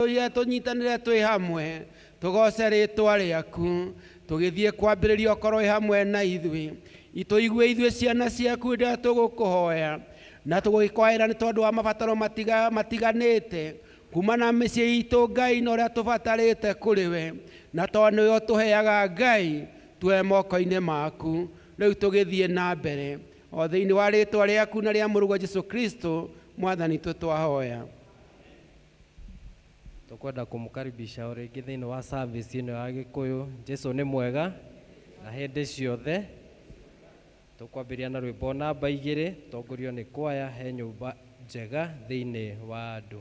Tũire tũnyitanĩre twĩ hamwe tũgoce rĩtwa rĩaku tũgĩthiĩ kwambĩrĩria ũkorwo wĩ hamwe na ithuĩ itũigue ithuĩ ciana ciaku hĩndĩ ĩrĩa tũgũkũhoya na tũgũgĩkwaĩra nĩ tondũ wa mabataro matiganĩte kuma na mĩciĩ itũ Ngai na ũrĩa tũbatarĩte kũrĩ we na tondũ nĩwe ũtũheaga Ngai tuoe moko-inĩ maku rĩu tũgĩthiĩ na mbere o thĩinĩ wa rĩtwa rĩaku na rĩa mũrũguo Jesu Kristo mwathani witũ twahoya. Tũkwenda kũmũkaribisha o rĩngĩ thĩinĩ wa service ĩno ya Gĩkũyũ. Jesu nĩ mwega na hĩndĩ ciothe. Tũkwambĩrĩria na rwĩmbo namba igĩrĩ, tongorio nĩ kwaya he nyũmba njega thĩinĩ wa andũ.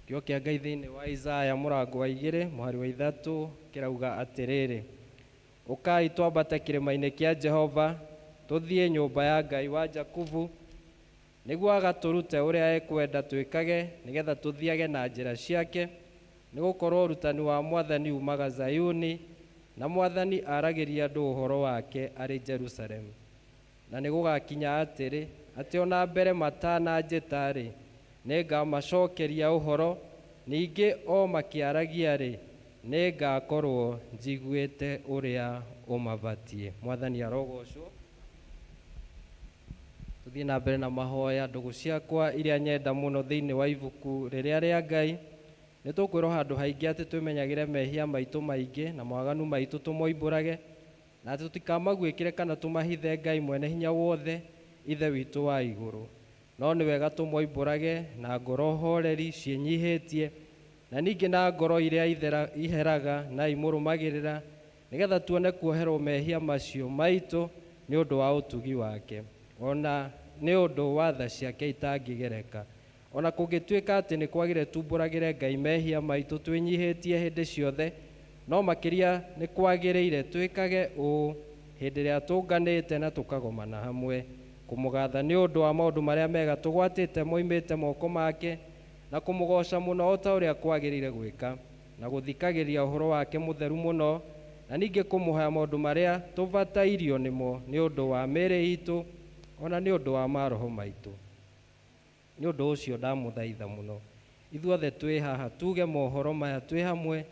Kiugo kĩa Ngai thĩinĩ wa Isaya mũrango wa igĩrĩ mũhari wa ithatũ kĩrauga atĩrĩrĩ, Ũkai twambate kĩrĩma-inĩ kĩa Jehova, tũthiĩ nyũmba ya Ngai wa Jakubu, nĩguo agatũrute ũrĩa ekwenda twĩkage, nĩgetha tũthiage na njĩra ciake, nĩ gũkorwo ũrutani wa Mwathani uumaga Zayuni, na Mwathani aaragĩria andũ ũhoro wake arĩ Jerusalemu. Na nĩgũgakinya atĩrĩ, atĩ o na mbere matananjĩta-rĩ, nĩngamacokeria ũhoro, ningĩ o makĩaragia-rĩ, nĩngakorũo njiguĩte ũrĩa ũmabatiĩ. Mwathani arogocwo. Tũthiĩ na mbere na mahoya, ndũgũ ciakwa iria nyenda mũno thĩinĩ wa ibuku rĩrĩa rĩa Ngai. Nĩtũkwĩrwo handũ haingĩ atĩ twĩmenyagĩre mehia maitũ maingĩ na mawaganu maitũ tũmoimbũrage, Na atĩ tũtikamaguĩkĩre kana tũmahithe Ngai Mwene-Hinya-Wothe, Ithe witũ wa igũrũ. No nĩ wega tũmoimbũrage na ngoro horeri ciĩnyihĩtie, na ningĩ na ngoro iria iheraga na imũrũmagĩrĩra, nĩ getha tuone kuoherũo mehia macio maitũ nĩ ũndũ wa ũtugi wake, o na nĩ ũndũ wa tha ciake itangĩgereka. O na kũngĩtuĩka atĩ nĩ kwagĩrĩire tumbũragĩre Ngai mehia maitũ twĩnyihĩtie hĩndĩ ciothe, no makĩria nĩ kwagĩrĩire twĩkage ũũ hĩndĩ ĩrĩa tũnganĩte na tũkagomana hamwe, kũmũgatha nĩ ũndũ wa maũndũ marĩa mega tũgwatĩte moimĩte moko make, na kũmũgooca mũno o ta ũrĩa kwagĩrĩire gwĩka, na gũthikagĩrĩria ũhoro wake mũtheru mũno, na ningĩ kũmũhoya maũndũ marĩa tũbatairio nĩmo nĩ ũndũ wa mĩĩrĩ itũ ona nĩ ũndũ wa maroho maitũ. Nĩ ũndũ ũcio ndamũthaitha mũno ithuothe twĩ haha tuge mohoro maya twĩ hamwe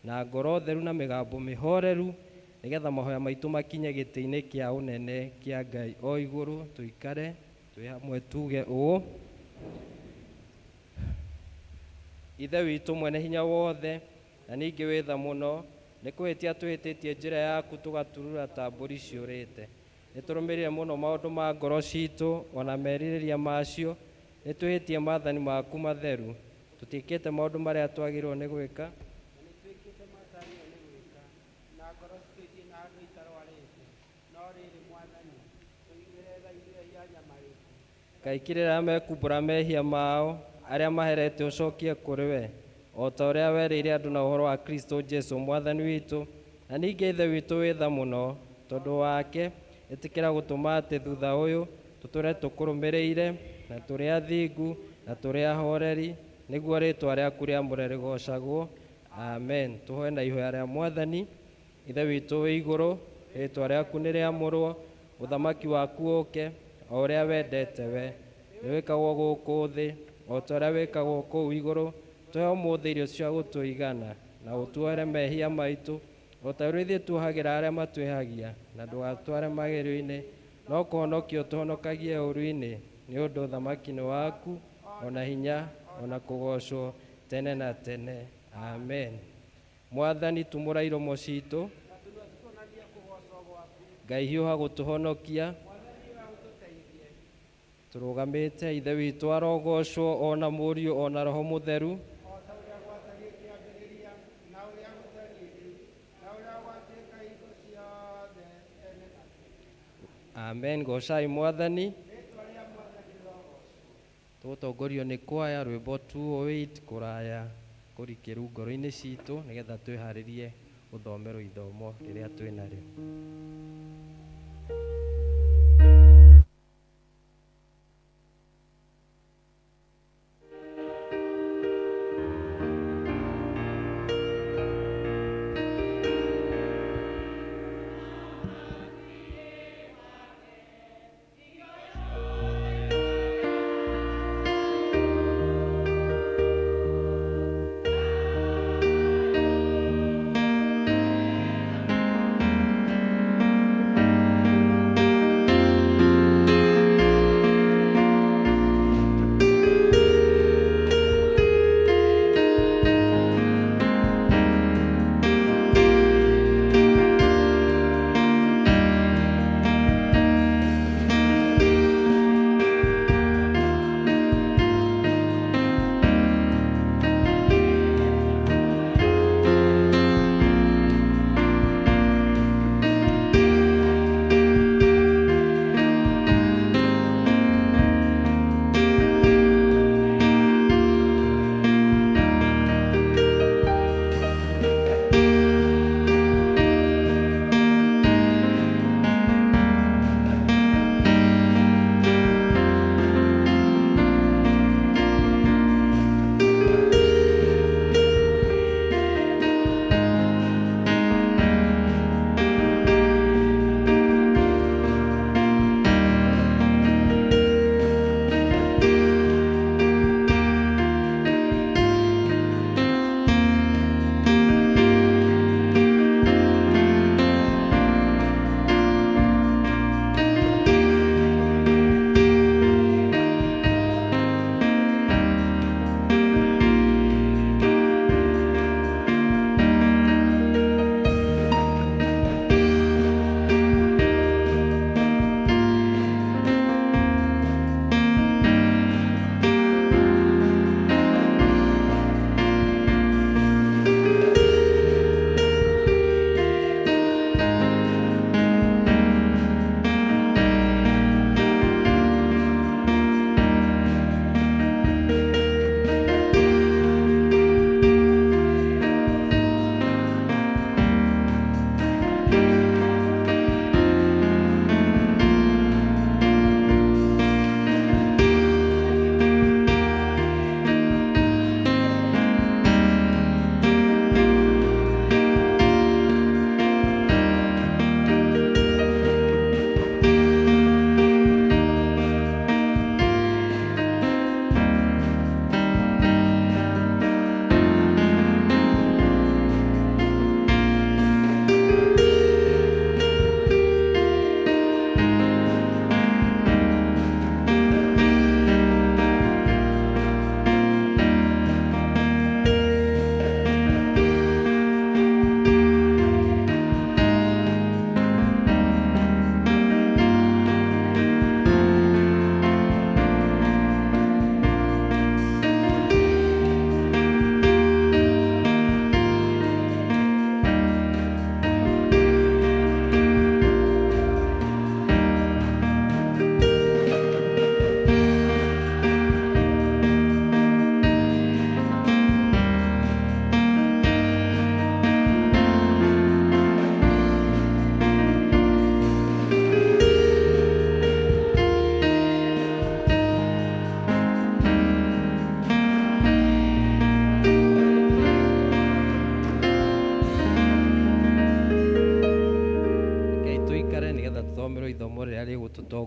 na ngoro theru na mĩgambo mĩhoreru, nĩgetha mahoya maitũ makinye gĩtĩ-inĩ kĩa ũnene kĩa Ngai o igũrũ. Tũikare twĩ hamwe tuge ũũ: Ithe witũ mwene hinya wothe na ningĩ wĩ tha mũno, nĩ kũhĩtia tũhĩtĩtie njĩra yaku tũgaturura ta mbũri ciũrĩte. Nĩ tũrũmĩrĩire mũno maũndũ ma ngoro citũ ona merirĩria macio, nĩ twĩhĩtie maathani maku matheru, tũtiĩkĩte maũndũ marĩa twagĩrĩirwo nĩ gwĩka. Na nĩ twĩkĩte matagĩrĩirwo nĩ gwĩka, na ngoro citũ itirĩ na handũ itarwarĩte. No rĩrĩ, Mwathani, tũiguĩre tha ithuĩ ehia anyamarĩku. Ngai kĩrĩra arĩa mekumbũra mehia mao, arĩa maherete ũcokie kũrĩ we, o ta ũrĩa werĩire andũ na ũhoro wa Kristo Jesu Mwathani witũ. Na ningĩ Ithe witũ wĩ tha mũno, tondũ wake ĩtĩkĩra gũtũma atĩ thutha ũyũ tũtũre tũkũrũmĩrĩire na tũrĩ athingu na tũrĩ ahoreri, nĩguo rĩĩtwa rĩaku rĩamũre rĩgoocagwo. Amen. Tũhoe na ihoya rĩa Mwathani. Ithe witũ wĩ igũrũ, rĩĩtwa rĩaku nĩ rĩamũrwo, ũthamaki waku ũũke, o ũrĩa wendete we nĩ wĩkagwo gũkũ thĩ o ta ũrĩa wĩkagwo kũu igũrũ. Tũhe ũmũthĩ irio cia gũtũigana, na ũtuohere mehia maitũ o ta ũrĩa ithuĩ tuohagĩra arĩa matwĩhagia, na ndũgatware magerio-inĩ, no kũhonokio ũtũhonokagie ũũru-inĩ, nĩ ũndũ ũthamaki nĩ waku, ona hinya, ona kũgoocwo tene na tene. Amen. Mwathani, tumũra iromo citũ, Na tũnua tuonanie kũgoocwo gwaku. Ngai hiũha gũtũhonokia. Mwathani ũrĩa ũtũteithie. Tũrũgamĩte. Ithe witũ arogocwo, ona Mũriũ, ona Roho Mũtheru. O ta ũrĩa gwatariĩ kĩambĩrĩria, na ũrĩa gũtariĩ rĩu, na ũrĩa gũgatuĩka hingo ciothe tene na tene. Amen. Gocai Mwathani. Rĩĩtwa rĩa Mwathani rĩrogoocwo. Tũgũtongorio nĩ kwaya rwĩmbo 208, kũraya kũrikĩru ngoro-inĩ citũ, nĩgetha twĩharĩrie gũthomerwo ithomo rĩrĩa twĩ narĩo.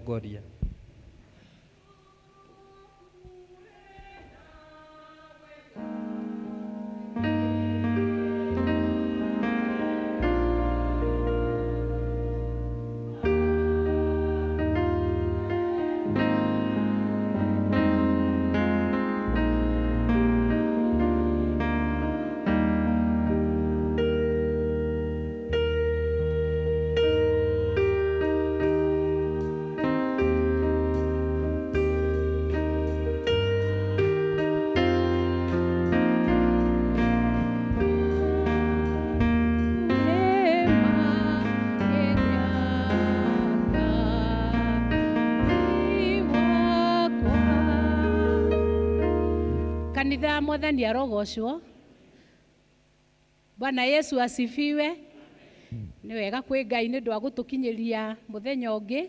Agĩtũtongoria. Kanitha mwathani arogocwo. Bwana Yesu asifiwe. Nĩ wega kwĩ Ngai nĩ ũndũ wa gũtũkinyĩria mũthenya ũngĩ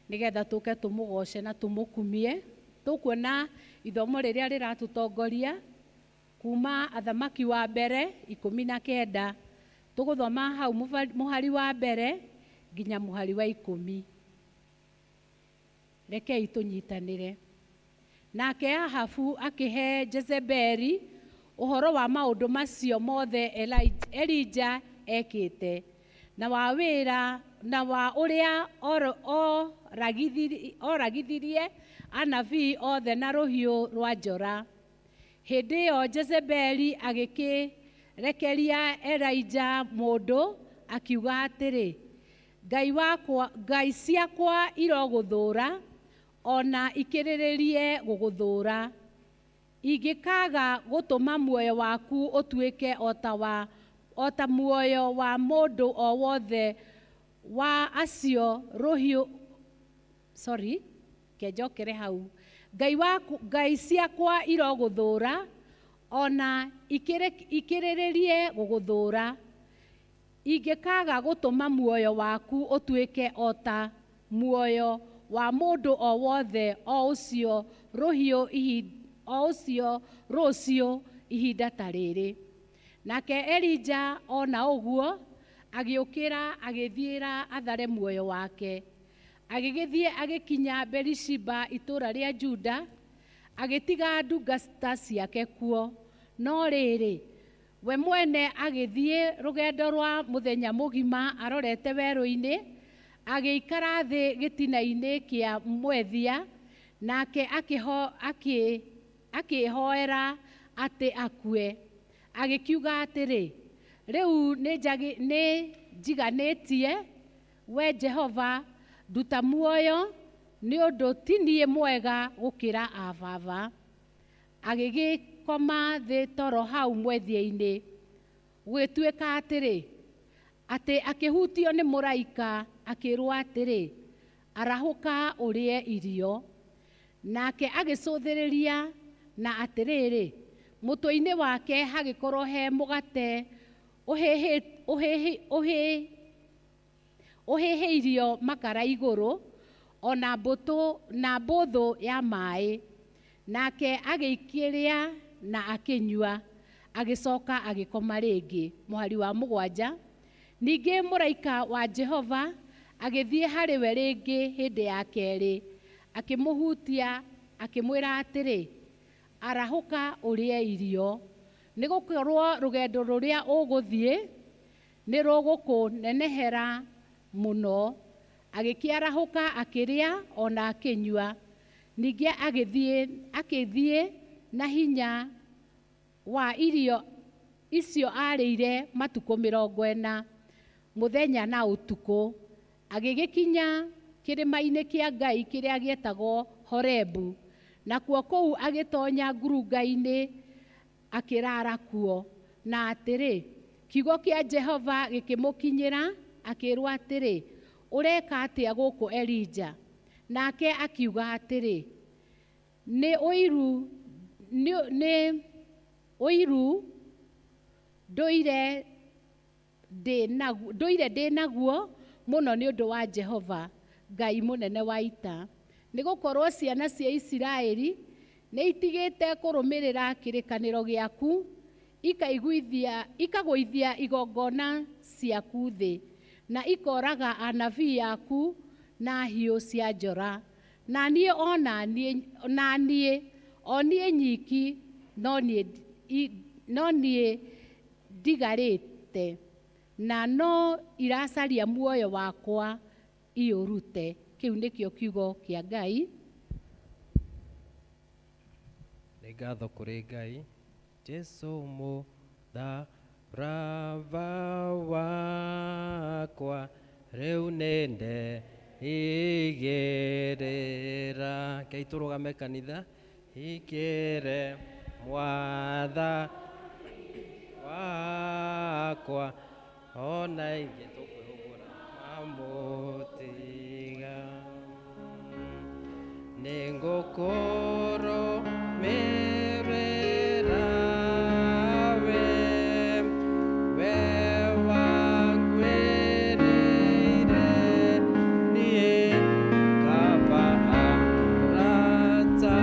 nĩgetha tũke tũmũgoce na tũmũkumie. Tũkuona ithomo rĩrĩa rĩratũtongoria kuma Athamaki wa mbere 19, tũgũthoma hau mũhari wa mbere nginya mũhari wa 10. Rekei tũnyitanĩre. Nake Ahabu akĩhe Jezebeli ũhoro wa maũndũ macio mothe Elija ekĩte, na wa wĩra na wa ũrĩa oragithirie anabii othe na rũhiũ rwa njora. Hĩndĩ ĩyo Jezebeli agĩkĩrekeria Elija mũndũ akiuga atĩrĩ, Ngai wakwa, ngai ciakwa irogũthũũra ona ikĩrĩrĩrie gũgũthũũra, ingĩkaaga gũtũma muoyo waku ũtuĩke o ta muoyo wa mũndũ o wothe wa acio rũhiũ. Sorry, kenjokere hau. Ngai waku, ngai ciakwa irogũthũũra ona ikĩrĩrĩrie gũgũthũũra, ingĩkaaga gũtũma muoyo waku ũtuĩke o ta muoyo wa mũndũ o wothe o ũcio rũhiũ o ũcio rũciũ ihinda ta rĩrĩ. Nake Elija ona ũguo agĩũkĩra agĩthiĩra athare muoyo wake, agĩgĩthiĩ agĩkinya Berishiba itũũra rĩa Juda, agĩtiga ndungata ciake kuo. No rĩrĩ, we mwene agĩthiĩ rũgendo rwa mũthenya mũgima arorete werũ-inĩ, agĩikara thĩ gĩtina-inĩ kĩa mwethia, nake akĩhoera atĩ akue. Agĩkiuga atĩrĩ, rĩu nĩ njiganĩtie, we Jehova, nduta muoyo, nĩ ũndũ ti niĩ mwega gũkĩra a baba. Agĩgĩkoma thĩ toro hau mwethia-inĩ. Gũgĩtuĩka atĩrĩ, atĩ akĩhutio nĩ mũraika, akĩĩrwo atĩrĩ, arahũka ũrĩe irio. Nake agĩcũthĩrĩria, na atĩrĩrĩ, mũtwe-inĩ wake hagĩkorwo he mũgate ũhĩhĩirio makara igũrũ, ona mbũtũ na mbũthũ ya maĩ. Nake agĩikĩrĩa na akĩnyua, agĩcoka agĩkoma rĩngĩ. Mũhari wa 7. Ningĩ mũraika wa Jehova agĩthiĩ harĩ we rĩngĩ hĩndĩ ya kerĩ, akĩmũhutia, akĩmwĩra atĩrĩ, arahũka ũrĩe irio, nĩgũkorwo rũgendo rũrĩa ũgũthiĩ nĩ rũgũkũnenehera mũno. Agĩkĩarahũka akĩrĩa ona akĩnyua. Ningĩ agĩthiĩ na hinya wa irio icio arĩire matukũ 40 mũthenya na ũtukũ, agĩgĩkinya kĩrĩma-inĩ kĩa Ngai kĩrĩa gĩetagwo Horebu. Nakuo kũu agĩtonya ngurunga-inĩ akĩrara kuo. Na atĩrĩ, kiugo kĩa Jehova gĩkĩmũkinyĩra, akĩĩrwo atĩrĩ, ũreka atĩa gũkũ Elija? Nake akiuga atĩrĩ, nĩ ũiru, nĩ ũiru ndũire ndĩ naguo mũno nĩ ũndũ wa Jehova Ngai mũnene wa ita, nĩgũkorwo ciana cia Isiraeli nĩ itigĩte kũrũmĩrĩra kĩrĩkanĩro gĩaku, ikagũithia igongona ciaku thĩ, na ikoraga anabii aku na hiũ cia njora, na niĩ o na niĩ na niĩ o niĩ nyiki no niĩ ndigarĩte, na no iracaria muoyo wakwa iũrute. Kĩu nĩkĩo kiugo kĩa Ngai. Nĩ ngatho kũrĩ Ngai. Jesu mũtharaba wakwa rĩu nĩ ndeigĩrĩra. Rekei tũrũgame kanitha. Hingĩre mwatha wakwa ona ingĩ tũkwĩhũgũra mamũtiga. Nĩngũkũrũmĩrĩra we, we wangwĩrĩire niĩ, kaba arata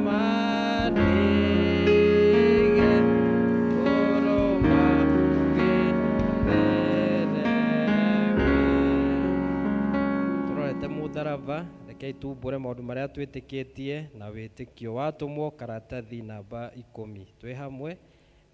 mandige kũrũmagĩrĩre we. Tũrorete mũtharaba, rekei tumbũre maũndũ marĩa twĩtĩkĩtie na wĩtĩkio. Watũmwo karatathi namba 10. Twĩ hamwe.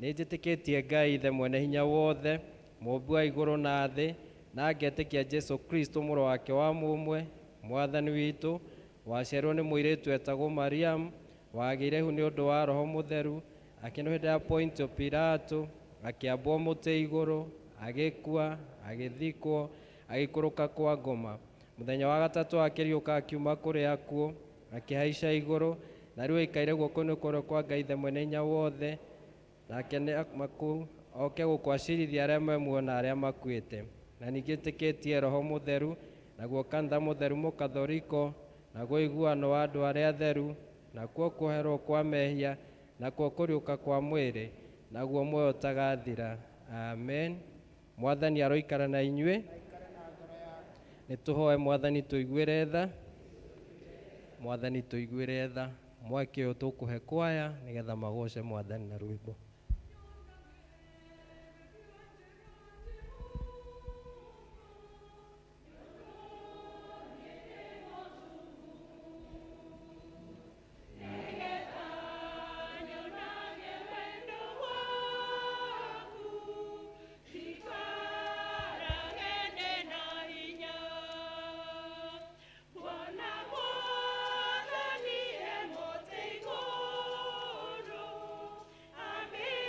Nĩ njĩtĩkĩtie Ngai Ithe mwene hinya wothe, mũũmbi wa igũrũ na thĩ, na ngetĩkia Jesu Kristo mũrũ wake wa mũmwe, mwathani witũ, waciarirwo nĩ mũirĩtu etagwo Mariamu, wagĩire ihu nĩ ũndũ wa Roho Mũtheru, akĩnwo hĩndĩ ya Pontio Pilato, akĩambwo mũtĩ igũrũ, agĩkua, agĩthikwo, agĩikũrũka kwa ngoma. Mũthenya wa gatatũ akĩriũka akiuma kũrĩ akuũ, akĩhaica igũrũ, na rĩu aikaire guoko-inĩ kwa kwa Ngai Ithe mwene hinya wothe, nake nĩ makuu oke gũkwacirithia arĩa me muoyo na arĩa makuĩte. Na ningĩ njĩtĩkĩtie Roho Mũtheru, naguo kanitha mũtheru mũkathoriko, naguo ũiguano wa andũ arĩa atheru, nakuo kuoherwo kwa mehia, nakuo kũriũka kwa mwĩrĩ, naguo muoyo ũtagathira. Amen. Mwathani aroikara na inyuĩ. Nĩ tũhoe Mwathani tũiguĩre tha. Mwathani tũiguĩre tha. Mwaki ũyũ tũkũhe kwaya nĩgetha magoce Mwathani na rwĩmbo. Amen.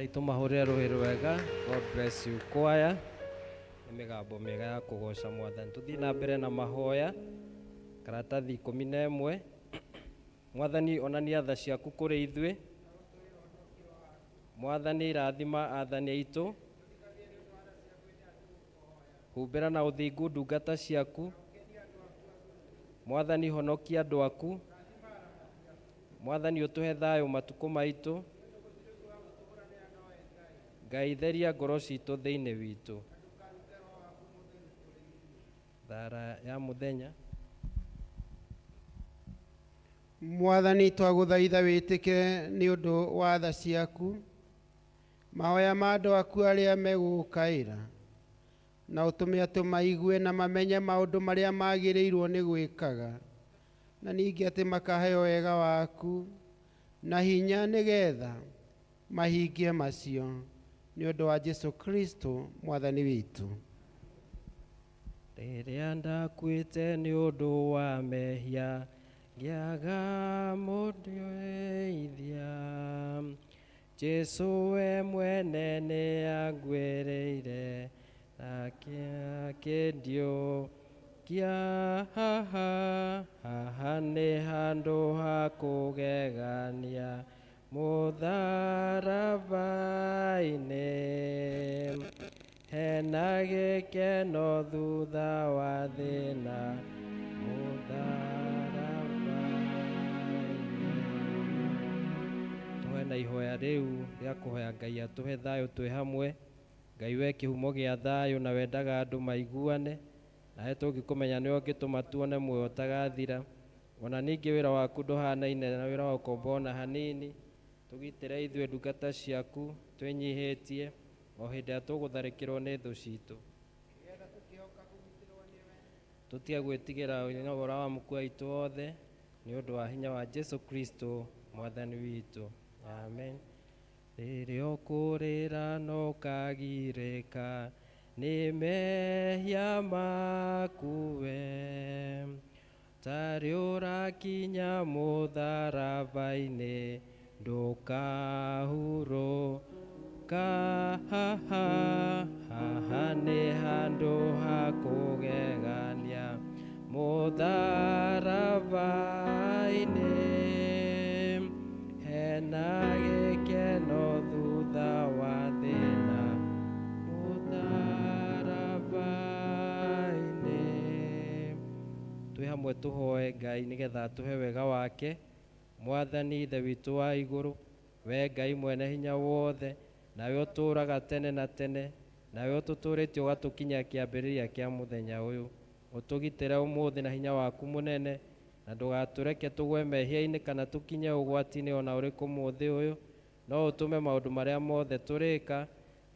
Ngai tũmahũrĩre rũhĩ rwega. God bless you choir. Nĩ mĩgambo mĩega ya kũgoca Mwathani. Tũthiĩ na mbere na mahoya. Karatathi 11. Mwathani onania tha ciaku kũrĩ ithuĩ. Mwathani rathima athani aitũ. Humbĩra na ũthingu ndungata ciaku. Mwathani honokia andũ aku. Mwathani ũtũhe thayũ matukũ maitũ. Ngai theria ngoro citũ thĩinĩ witũ. Thara ya mũthenya. Mwathani twagũthaitha wĩtĩkĩre nĩ ũndũ wa tha ciaku mahoya ma andũ aku arĩa megũgũkaĩra, na ũtũme atĩ maigue na mamenye maũndũ marĩa magĩrĩirwo nĩ gwĩkaga, na ningĩ atĩ makaheo wega waku na hinya nĩgetha mahingie macio, nĩ ũndũ wa Jesu Kristo Mwathani witũ. Rĩrĩa ndakuĩte nĩ ũndũ wa mehia, ngĩaga mũndeithia. Jesu we mwene nĩ anguĩrĩire, akĩndiũkia. Haha, haha nĩ handũ ha kũgegania, mũtharaba-inĩ. Hena gĩkeno thutha wa thĩna, mũtharaba-inĩ. Tũhe na ihoya rĩu rĩa kũhoya Ngai atũhe thayũ twĩ hamwe. Ngai we kĩhumo gĩa thayũ na wendaga andũ maiguane, nawe tũngĩkũmenya nĩwe ũngĩtũma tuone muoyo ũtagathira. Ona ningĩ wĩra waku ndũhanaine na wĩra wa ũkombo ona hanini. Tũgitĩre ithuĩ ndungata ciaku twĩnyihĩtie o hĩndĩ ĩrĩa tũgũtharĩkĩrwo nĩ thũ citũ. Tũtige gwĩtigĩra ũhoro wa mũkua aitũ othe, nĩ ũndũ wa hinya wa Jesu Kristo Mwathani witũ. Amen. Rĩrĩa ũkũrĩra no ũkagirĩka nĩ mehia maku we, tarĩ ũrakinya mũtharaba-inĩ, ndũkahurũka. Haha, haha nĩ handũ ha kũgegania, mũtharaba-inĩ. Hena gĩkeno thutha wa thĩna, mũtharaba-inĩ. Twĩ hamwe tũhoe Ngai nĩgetha atũhe wega wake. Mwathani Ithe witũ wa igũrũ, we Ngai mwene hinya wothe, nawe ũtũũraga tene na tene, nawe ũtũtũũrĩtie ũgatũkinyia kĩambĩrĩria kĩa mũthenya ũyũ. Ũtũgitĩre ũmũthĩ na hinya waku mũnene, na ndũgatũreke tũgwe mehia-inĩ kana tũkinye ũgwati-inĩ ona ũrĩkũ mũthĩ ũyũ, no ũtũme maũndũ marĩa mothe tũrĩka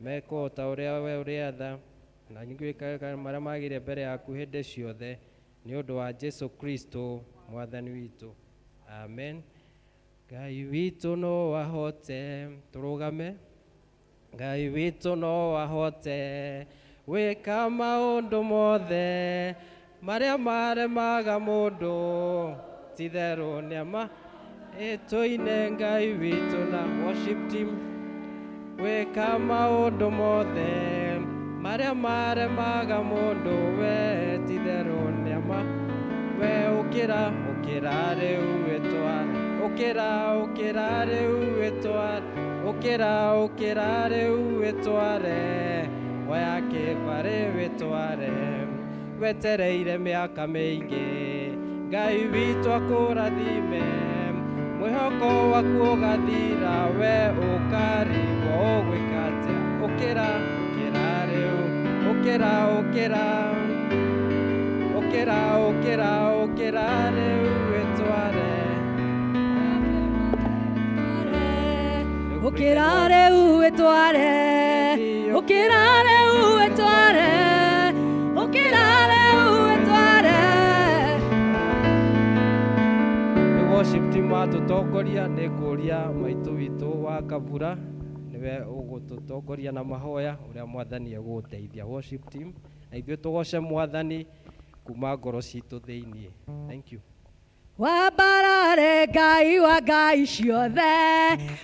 mekwo o ta ũrĩa we ũrĩatha, na ningĩ wĩkage marĩa magĩrĩire mbere yaku hĩndĩ ciothe, nĩ ũndũ wa Jesu Kristo Mwathani witũ. Amen. Ngai witũ no ahote, tũrũgame. Ngai witũ no ahote gwĩka maũndũ mothe marĩa maremaga mũndũ, titherũ nĩama. Ĩtũine Ngai witũ na worship team. Gwĩka maũndũ mothe marĩa maremaga mũndũ, we titherũ nĩama. We ũkĩra, ũkĩra rĩu wĩtware, ũkĩra, ũkĩra rĩu wĩtware, ũkĩra, ũkĩra rĩu wĩtware, oya kĩbarĩ wĩtware. Wetereire mĩaka mĩingĩ Ngai witũ akũrathime, mwĩhoko waku ũgathira, we ũkarigwo ũgwĩka atĩa. Ũkĩra, ũkĩra rĩu, ũkĩra, ũkĩra, ũkĩra, ũkĩra, ũkĩra rĩu wĩtware. Ũkĩra rĩu wĩtware, ũkĩra rĩu wĩtware, ũkĩra rĩu wĩtware. Rĩu worship team matũtongoria, nĩ ngũria maitũ witũ wa Kabura nĩwe ũgũtũtongoria na mahoya ũrĩa Mwathani egũgũteithia. Worship team, na ithuĩ tũgoce Mwathani kuma ngoro citũ thĩiniĩ. Thank you. Wambarare Ngai wa ngai ciothe,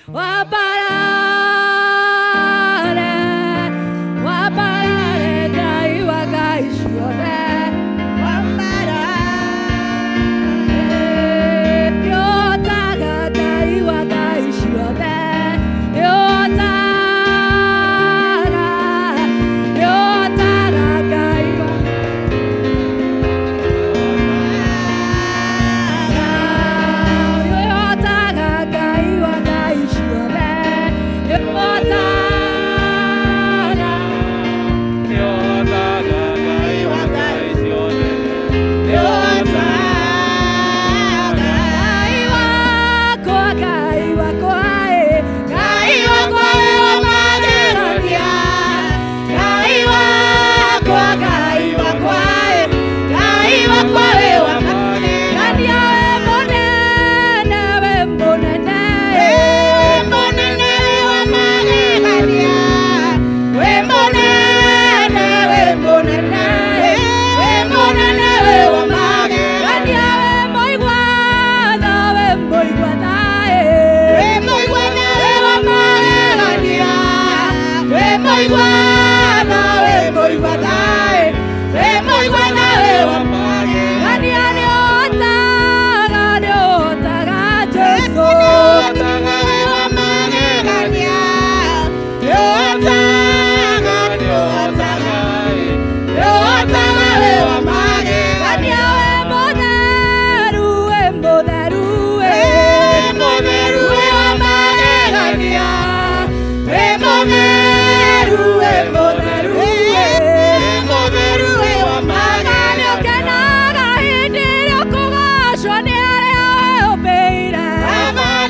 wambarare. Wambarare, wambarare Ngai wa ngai ciothe. Wambarare, nĩũhotaga Ngai wa ngai ciothe. Nĩũhotaga, nĩũhotaga Ngai wa nĩũhotaga Ngai wa ngai ciothe. Nĩũhotaga. Ngai wakwa, Ngai wakwa, ĩ, Ngai wakwa wĩ wa magegania. Ngai wakwa, Ngai wakwa, ĩ, Ngai wakwa wĩ wa magegania. Wĩ mũnene, wĩ mũnene, ĩ. Wĩ mũnene, wĩ wa magegania. Wĩ mũnene, wĩ mũnene, ĩ, wĩ mũnene, wĩ wa magegania. Wĩ mũigua tha, wĩ mũigua tha, ĩ. Wĩ mũigua tha, wĩ wa magegania. Wĩ mũigua tha, wĩ mũigua tha, ĩ. Wĩ mũigua tha, wĩ wa magegania. Nĩũhotaga, nĩũhotaga Jesũ. Nĩũhotaga, wĩ wa magegania. Nĩũhotaga, nĩũhotaga, nĩũhotaga, wĩ wa magegania. Wĩ mũtheru, wĩ mũtheru, wĩ mũtheru, wĩ wa magegania. Wĩ mũtheru, wĩ mũtheru, wĩ mũtheru, wĩ wa magegania. Nĩũkenaga hĩndĩ ĩrĩa ũkũgocwo nĩ arĩa wĩyũmbĩire.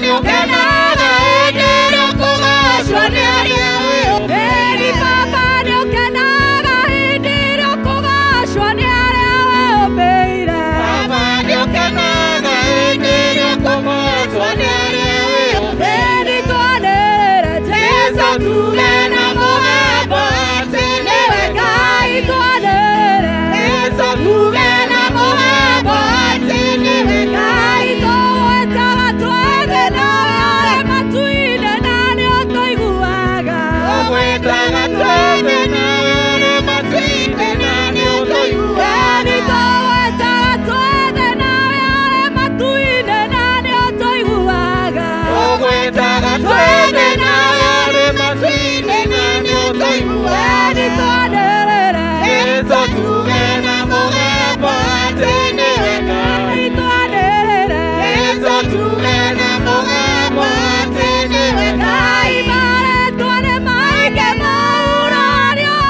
Nĩũkenaga hĩndĩ ĩrĩa ũkũgocwo nĩ arĩa wĩyũmbĩire. Baba, nĩũkenaga hĩndĩ ĩrĩa ũkũgocwo nĩ arĩa wĩyũmbĩire. Baba, nĩũkenaga hĩndĩ ĩrĩa ũkũgocwo nĩ arĩa wĩyũmbĩire. Twanĩrĩre Jesũ tuge na mũgambo atĩ nĩwe Ngai. Twanĩrĩre Jesũ tuge na mũgambo atĩ nĩwe Ngai. Tũgwĩtaga twethe nawe arĩ matu-inĩ na nĩũtũiguaga. Tũgwĩtaga twethe nawe arĩ matu-inĩ na nĩũtũiguaga. Tũgwĩtaga twethe nawe arĩ matu-inĩ na nĩũtũiguaga. Tũgwĩtaga twethe nawe arĩ matu-inĩ na nĩũtũiguaga. Twanĩrĩre Jesũ tuge na mũgambo atĩ nĩwe Ngai. Twanĩrĩre Jesũ tuge na mũgambo atĩ nĩwe Ngai. Marĩtwa nĩ maingĩ maura nĩũhotaga.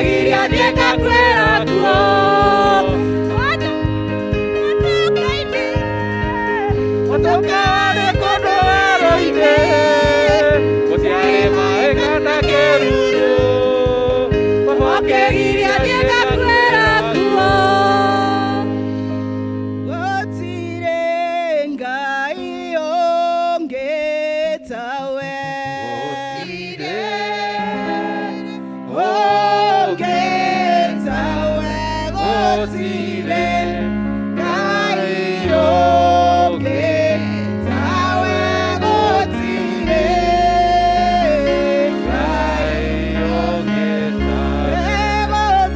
Ũkĩgiria thiĩ ngakuĩra kuo. Mũtoka warĩ kũndũ werũ-inĩ, gũtiarĩ maĩ kana kĩruru. Ũkĩgiria thiĩ ngakuĩra kuo. Gũtirĩ Ngai ũngĩ tawe. Ũngĩ tawe. Gũtirĩ Ngai ũngĩ tawe. Gũtirĩ Ngai ũngĩ. Gũtirĩ.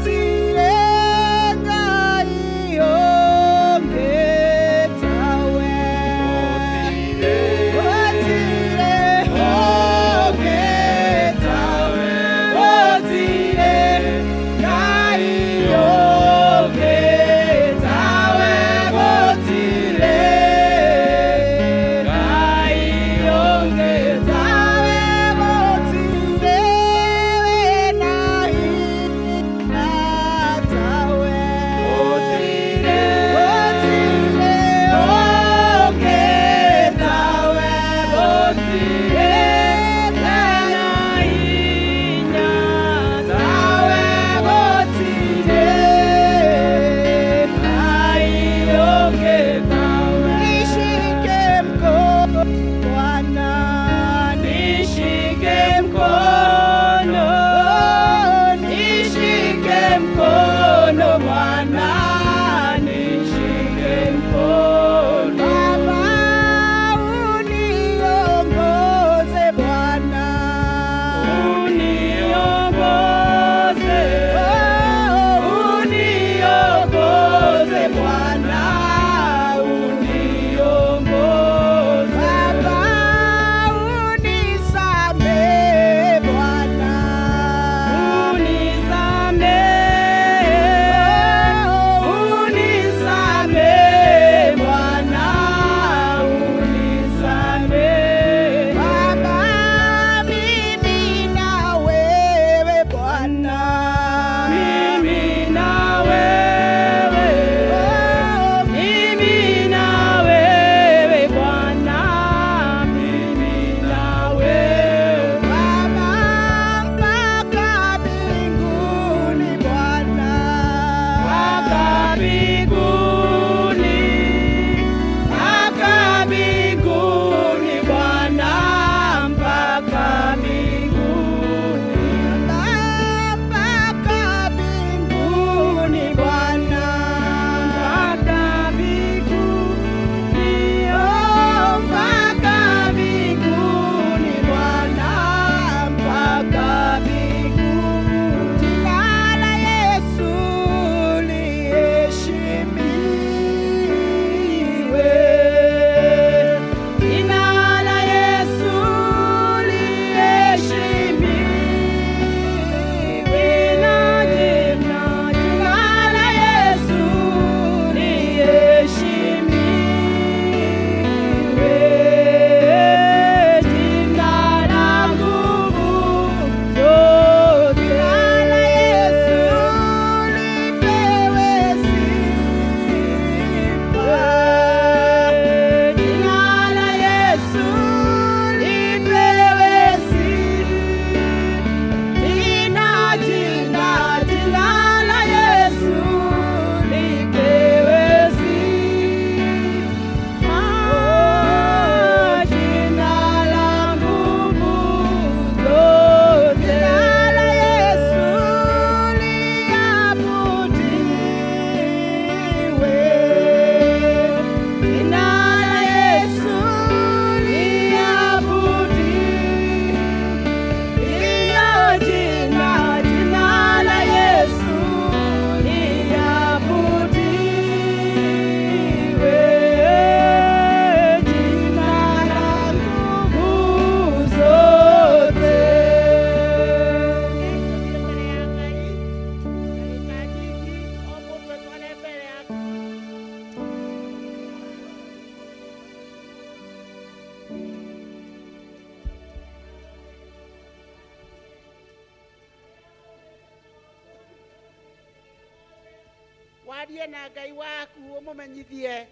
Warie na Ngai waku ũmũmenyithie,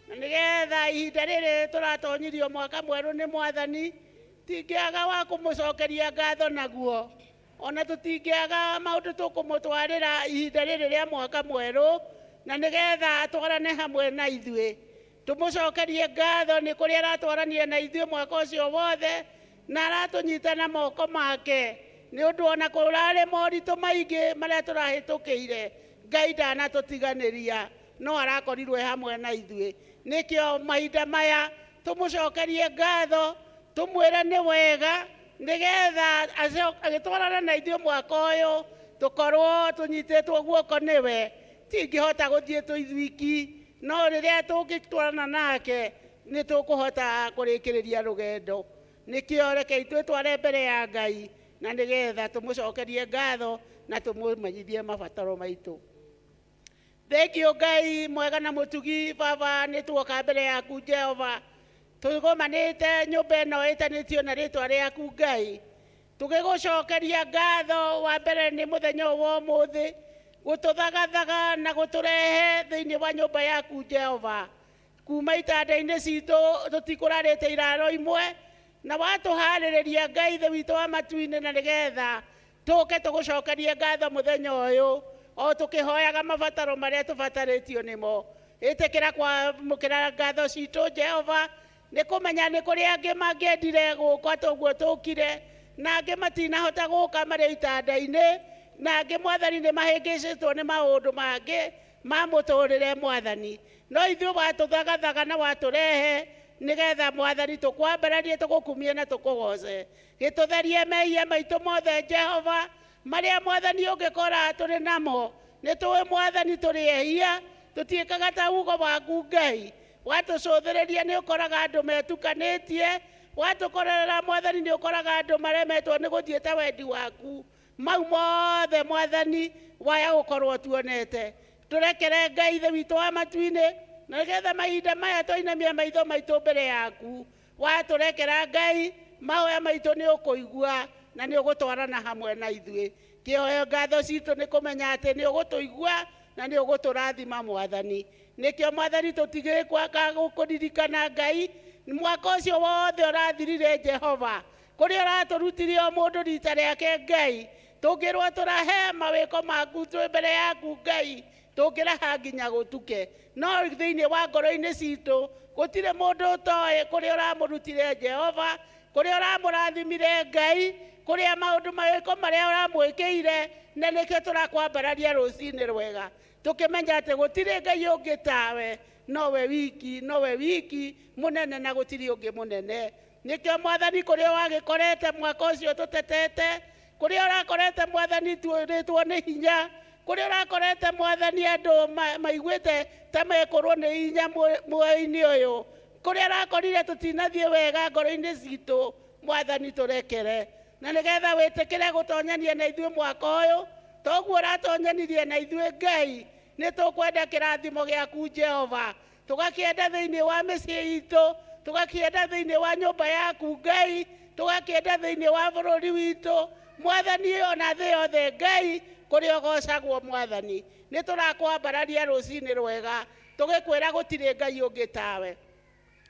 na nĩgetha ihinda rĩrĩ tũratonyirio mwaka mwerũ nĩ Mwathani, tingĩaga wa kũmũcokeria ngatho naguo, ona tũtingĩaga maũndũ tũkũmũtwarĩra ihinda rĩrĩ rĩa mwaka mwerũ, na nĩgetha atwarane hamwe na ithuĩ. Tũmũcokerie ngatho nĩ kũrĩa aratwarania na ithuĩ mwaka ũcio wothe, na aratũnyita na moko make, nĩ ũndũ ona kũrarĩ moritũ maingĩ marĩa tũrahĩtũkĩire, Ngai ndanatũtiganĩria, no arakorirwo e hamwe na ithuĩ. Nĩkĩo mahinda maya tũmũcokerie ngatho, tũmwĩre nĩ wega, nĩgetha agĩtwarana na ithuĩ mwaka ũyũ, tũkorwo tũnyitĩtwo guoko nĩwe. Tingĩhota gũthiĩ twĩ ithuiki, no rĩrĩa tũngĩtwarana nake nĩ tũkũhota kũrĩkĩrĩria rũgendo. Nĩkĩo rekei twĩtware mbere ya Ngai, na nĩgetha tũmũcokerie ngatho na tũmũmenyithie mabataro maitũ. Thank you Ngai mwega na mũtugi. Baba, nĩ tuoka mbere yaku Jehova, tũgomanĩte nyũmba ĩno ĩtanĩtio na rĩtwa rĩaku Ngai, tũgĩgũcokeria ngatho. Wa mbere nĩ mũthenya ũyũ wa ũmũthĩ gũtũthagathaga na gũtũrehe thĩinĩ wa nyũmba yaku Jehova. Kuma itanda-inĩ citũ tũtikũrarĩte iraro imwe, na watũharĩrĩria Ngai Ithe witũ wa matu-inĩ, na nĩgetha tũke tũgũcokerie ngatho mũthenya ũyũ, o tũkĩhoyaga mabataro marĩa tũbatarĩtio nĩmo. Ĩtĩkĩra kwamũkĩra ngatho citũ Jehova, nĩ kũmenya nĩ kũrĩ angĩ mangĩendire gũka toguo tũkire, na angĩ matinahota gũka marĩ itanda-inĩ, na angĩ Mwathani nĩ mahĩngĩcĩtwo nĩ maũndũ mangĩ ma mũtũrĩre Mwathani, no ithuĩ watũthagathaga na watũrehe nĩgetha Mwathani tũkwambararie, tũgũkumie na tũkũgoce. Gĩtũtherie mehia maitũ mothe Jehova, marĩa Mwathani ũngĩkora tũrĩ namo. Nĩ tũĩ Mwathani tũrĩ ehia, tũtiĩkaga ta ugo waku Ngai. Watũcũthĩrĩria nĩ ũkoraga andũ metukanĩtie, watũkorerera Mwathani nĩ ũkoraga andũ maremetwo nĩ gũthiĩ ta wendi waku. Mau mothe Mwathani waya gũkorwo tuonete, tũrekere Ngai Ithe witũ wa matu-inĩ, na nĩgetha mahinda maya twainamia maitho maitũ mbere yaku, watũrekera Ngai, mahoya maitũ nĩ ũkũigua na nĩ ũgũtwarana hamwe na ithuĩ. Kĩoyo ngatho citũ nĩ kũmenya atĩ nĩ ũgũtũigua na nĩ ũgũtũrathima Mwathani. Nĩkĩo Mwathani tũtigĩkwaga gũkũririkana Ngai mwaka ũcio wothe ũrathirire Jehova, kũrĩa ũratũrutire o mũndũ rita rĩake Ngai. Tũngĩrwo tũrahe mawĩko maku twĩ mbere yaku Ngai, tũngĩraha nginya gũtuke, no thĩinĩ wa ngoro-inĩ citũ gũtirĩ mũndũ ũtoĩ kũrĩa ũramũrutire Jehova, kũrĩa ũramũrathimire Ngai, kũrĩa maũndũ mawĩko marĩa ũramwĩkĩire, na nĩkĩo tũrakwambararia rũcinĩ rwega, tũkĩmenya atĩ gũtirĩ Ngai ũngĩ tawe, nowe wiki, nowe wiki mũnene, na gũtirĩ ũngĩ mũnene. Nĩkĩo Mwathani kũrĩa wagĩkorete mwaka ũcio tũtetete, kũrĩa ũrakorete Mwathani tuĩrĩtwo nĩ hinya, kũrĩa ũrakorete Mwathani andũ maiguĩte ta mekũrwo nĩ hinya muoyo-inĩ ũyũ, kũrĩa ũrakorire tũtinathiĩ wega ngoro-inĩ citũ, Mwathani tũrekere, na nĩgetha wĩtĩkĩre gũtonyania na ithuĩ mwaka ũyũ toguo ũratonyanirie na ithuĩ Ngai. Nĩ tũkwenda kĩrathimo gĩaku Jehova, tũgakĩenda thĩinĩ wa mĩciĩ itũ, tũgakĩenda thĩinĩ wa nyũmba yaku Ngai, tũgakĩenda thĩinĩ wa bũrũri witũ Mwathani, ona thĩ yothe Ngai kũrĩa ũgocagwo Mwathani. Nĩ tũrakwambararia rũcinĩ rwega, tũgĩkwĩra gũtirĩ Ngai ũngĩ tawe.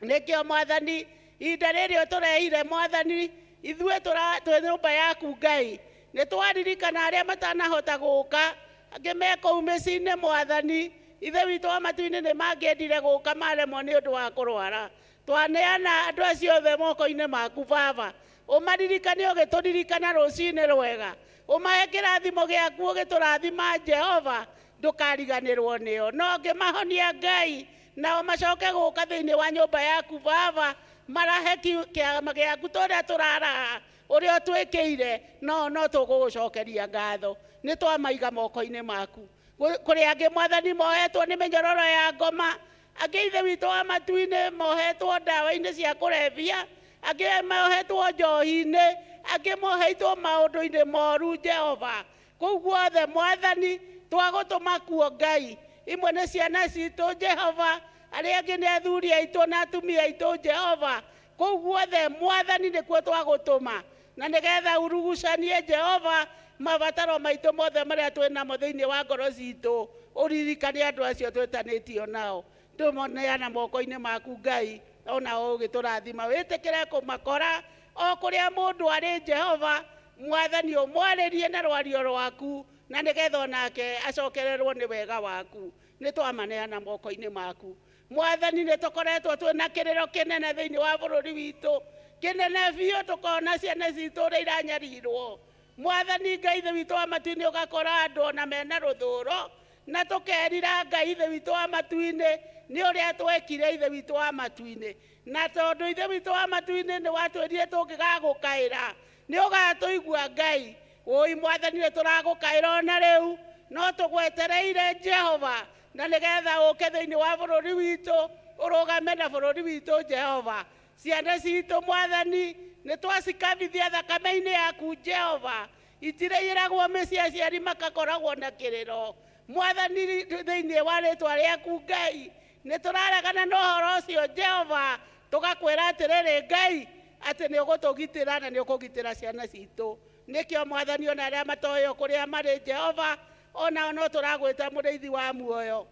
Nĩkĩo Mwathani ihinda rĩrĩ ũtũrehire Mwathani, ithuĩ twĩ nyũmba yaku Ngai, nĩ twaririkana arĩa matanahota gũka, angĩ me kũu mĩciĩ-inĩ Mwathani Ithe witũ wa matu-inĩ, nĩ mangĩendire gũka maremwo nĩ ũndũ wa kũrwara. Twaneana andũ acio othe moko-inĩ maku Baba, ũmaririkane ũgĩtũririkana rũcinĩ rwega, ũmahe kĩrathimo gĩaku ũgĩtũrathima Jehova, ndũkariganĩrwo nĩo. No ngĩmahonia Ngai, nao macoke gũka thĩinĩ wa nyũmba yaku Baba, marahe kĩama gĩaku tũrĩa tũraraha ũrĩa ũtwĩkĩire, no no tũgũgũcokeria ngatho. Nĩ twamaiga moko-inĩ maku. Kũrĩ angĩ Mwathani mohetwo nĩ mĩnyororo ya ngoma, angĩ Ithe witũ wa matu-inĩ mohetwo ndawa-inĩ cia kũrebia, angĩ mohetwo njohi-inĩ, angĩ mohetwo maũndũ-inĩ moru Jehova. Kũu guothe Mwathani twagũtũma kuo Ngai, imwe nĩ ciana citũ Jehova, arĩa angĩ nĩ athuri aitũ na atumia aitũ Jehova. Kũu guothe Mwathani nĩkuo twagũtũma, na nĩgetha urugucanie Jehova mabataro maitũ mothe marĩa twĩ namo thĩinĩ wa ngoro citũ. Ũririkane andũ acio twĩtanĩtio nao, tũmoneana moko-inĩ maku Ngai, ona ũgĩtũrathima wĩtĩkĩre kũmakora o kũrĩa mũndũ arĩ. Jehova Mwathani, ũmwarĩrie na rwario rwaku, na nĩgetha onake acokererwo nĩ wega waku. Nĩ twamaneana moko-inĩ maku Mwathani. Nĩ tũkoretwo twĩna kĩrĩro kĩnene thĩinĩ wa bũrũri witũ, kĩnene biũ, tũkona ciana citũ ũrĩa iranyarirwo. Mwathani Ngai Ithe witũ wa matu-inĩ, ũgakora andũ ona mena rũthũro, na tũkerira Ngai Ithe witũ wa matu-inĩ nĩ ũrĩa twekire Ithe witũ wa matu-inĩ. Na tondũ Ithe witũ wa matu-inĩ nĩ watwĩrire tũngĩgagũkaĩra nĩ ũgatũigua, Ngai ũi Mwathani, nĩ tũragũkaĩra ona rĩu, no tũgwetereire Jehova, na nĩgetha ũke thĩinĩ wa bũrũri witũ, ũrũgame na bũrũri witũ. Jehova, ciana citũ Mwathani nĩ twacikabithia thakame-inĩ yaku Jehova. Itirĩiragwo mĩciĩ, aciari makakoragwo na kĩrĩro. Mwathani, thĩinĩ wa rĩtwa rĩaku Ngai, nĩ tũraregana na ũhoro ũcio Jehova, tũgakwĩra atĩrĩrĩ Ngai, atĩ nĩ ũgũtũgitĩra na nĩ ũkũgitĩra ciana citũ. Nĩkĩo Mwathani, ona arĩa matoĩ kũrĩa marĩ Jehova, onao no tũragwĩta mũrĩithi wa muoyo,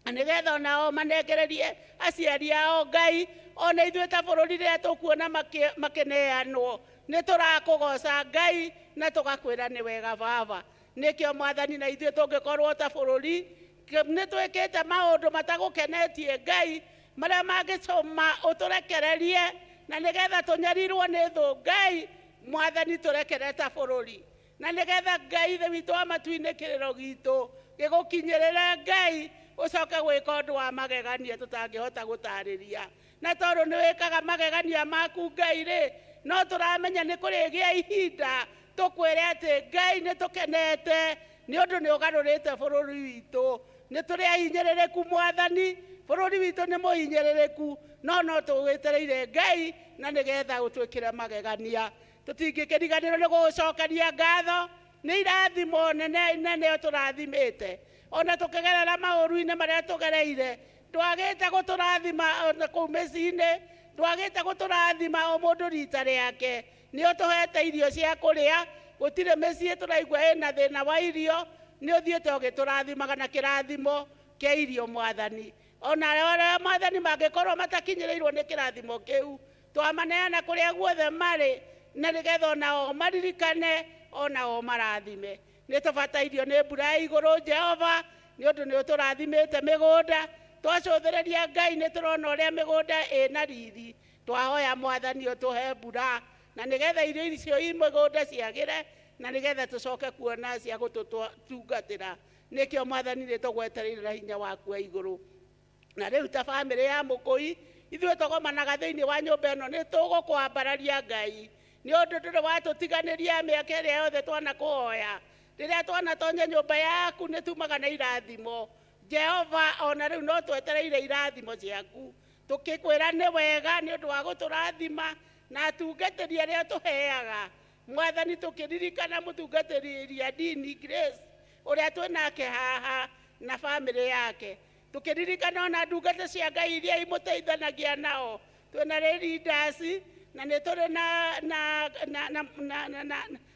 na nĩgetha onao manengererie aciari ao Ngai. Ona ithuĩ ta bũrũri, rĩrĩa tũkuona makĩneanwo, nĩ tũrakũgoca Ngai na tũgakwĩra nĩ wega Baba. Nĩkĩo Mwathani, na ithuĩ tũngĩkorwo ta bũrũri nĩ twĩkĩte maũndũ matagũkenetie Ngai, marĩa mangĩtũma ũtũrekererie na nĩgetha tũnyarirwo nĩ thũ, Ngai Mwathani, tũrekere ta bũrũri, na nĩgetha Ngai Ithe witũ wa matu-inĩ, kĩrĩro gitũ gĩgũkinyĩrĩre Ngai, ũcoke gwĩka ũndũ wa magegania tũtangĩhota gũtarĩria. Na tondũ nĩ wĩkaga magegania maku Ngai rĩ, no tũramenya nĩ kũrĩgĩa ihinda tũkwĩre atĩ Ngai nĩ tũkenete nĩ ũndũ nĩ ũgarũrĩte bũrũri witũ. Nĩ tũrĩ ahinyĩrĩrĩku Mwathani, bũrũri witũ nĩ mũhinyĩrĩrĩku, no tũgwĩtereire Ngai na nĩgetha ũtwĩkĩre magegania. Tũtingĩkĩriganĩrwo nĩ gũgũcokeria ngatho nĩ irathimo nene nene ũtũrathimĩte. Ona tũkĩgerera maũru-inĩ marĩa tũgereire, ndwagĩte gũtũrathima ona kũu mĩciĩ-inĩ, ndwagĩte gũtũrathima o mũndũ rita rĩake. Nĩ ũtũhete irio cia kũrĩa, gũtirĩ mĩciĩ tũraigua ĩna thĩna wa irio. Nĩ ũthiĩte ũgĩtũrathimaga na kĩrathimo kĩa irio Mwathani. Ona arĩa Mwathani mangĩkorwo matakinyĩrĩirwo nĩ kĩrathimo kĩu, twamaneana kũrĩa guothe marĩ, na nĩgetha onao maririkane, onao marathime. Nĩ tũbatairio nĩ mbura ya igũrũ Jehova, nĩ ũndũ nĩ ũtũrathimĩte mĩgũnda. Twacũthĩrĩria Ngai, nĩ tũrona ũrĩa mĩgũnda ĩna riri. Twahoya Mwathani ũtũhe mbura, na nĩgetha irio icio i mĩgũnda ciagĩre, na nĩgetha tũcoke kuona cia gũtũtungatĩra. Nĩkĩo Mwathani, nĩ tũgwetereire na hinya waku wa igũrũ. Na rĩu ta bamĩrĩ ya Mũkũi, ithuĩ tũgomanaga thĩinĩ wa nyũmba ĩno, nĩ tũgũkwambararia Ngai, nĩ ũndũ ndũrĩ watũtiganĩria mĩaka ĩrĩa yothe twanakũhoya. Rĩrĩa twanatonya nyũmba yaku, nĩ tumaga na irathimo Jehova. Ona rĩu no twetereire irathimo ciaku, tũkĩkwĩra nĩ wega nĩ ũndũ wa gũtũrathima na atungatĩri arĩa tũheaga Mwathani, tũkĩririkana mũtungatĩri iria Dini Grace ũrĩa twĩnake haha na bamĩrĩ yake, tũkĩririkana ona ndungata cia Ngai iria imũteithanagia nao. Twĩna leaders na nĩ tũrĩ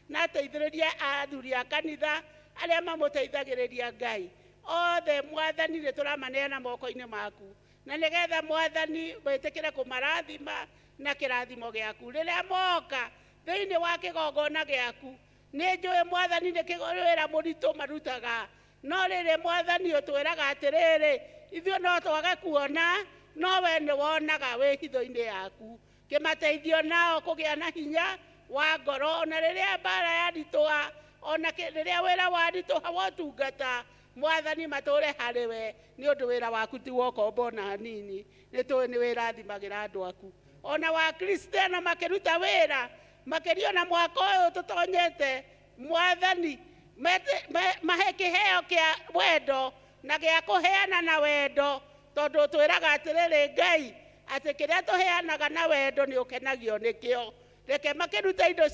na ateithĩrĩria a athuri a kanitha arĩa mamũteithagĩrĩria. Ngai othe Mwathani, nĩ tũramaneana moko-inĩ maku, na nĩgetha Mwathani wĩtĩkĩre kũmarathima na kĩrathimo gĩaku rĩrĩa moka thĩinĩ wa kĩgongona gĩaku. Nĩ njũĩ Mwathani nĩ wĩra mũritũ marutaga, no rĩrĩ Mwathani ũtwĩraga atĩrĩrĩ, ithuĩ no twage kuona, no we nĩ wonaga wĩ hitho-inĩ yaku. Kĩmateithio nao kũgĩa na hinya wa ngoro, ona rĩrĩa mbara yaritũha, ona rĩrĩa wĩra waritũha wotungata Mwathani, matũre harĩ we, nĩ ũndũ wĩra waku ti wokombo ona hanini. Nĩ tũĩ nĩ wĩrathimagĩra andũ aku ona wa Kristiano makĩruta wĩra, makĩria ona mwaka ũyũ tũtonyete. Mwathani, mahe kĩheo kĩa wendo na gĩa kũheana na wendo, tondũ twĩraga atĩrĩrĩ Ngai, atĩ kĩrĩa tũheanaga na wendo nĩ ũkenagio nĩkĩo. Reke makĩruta indo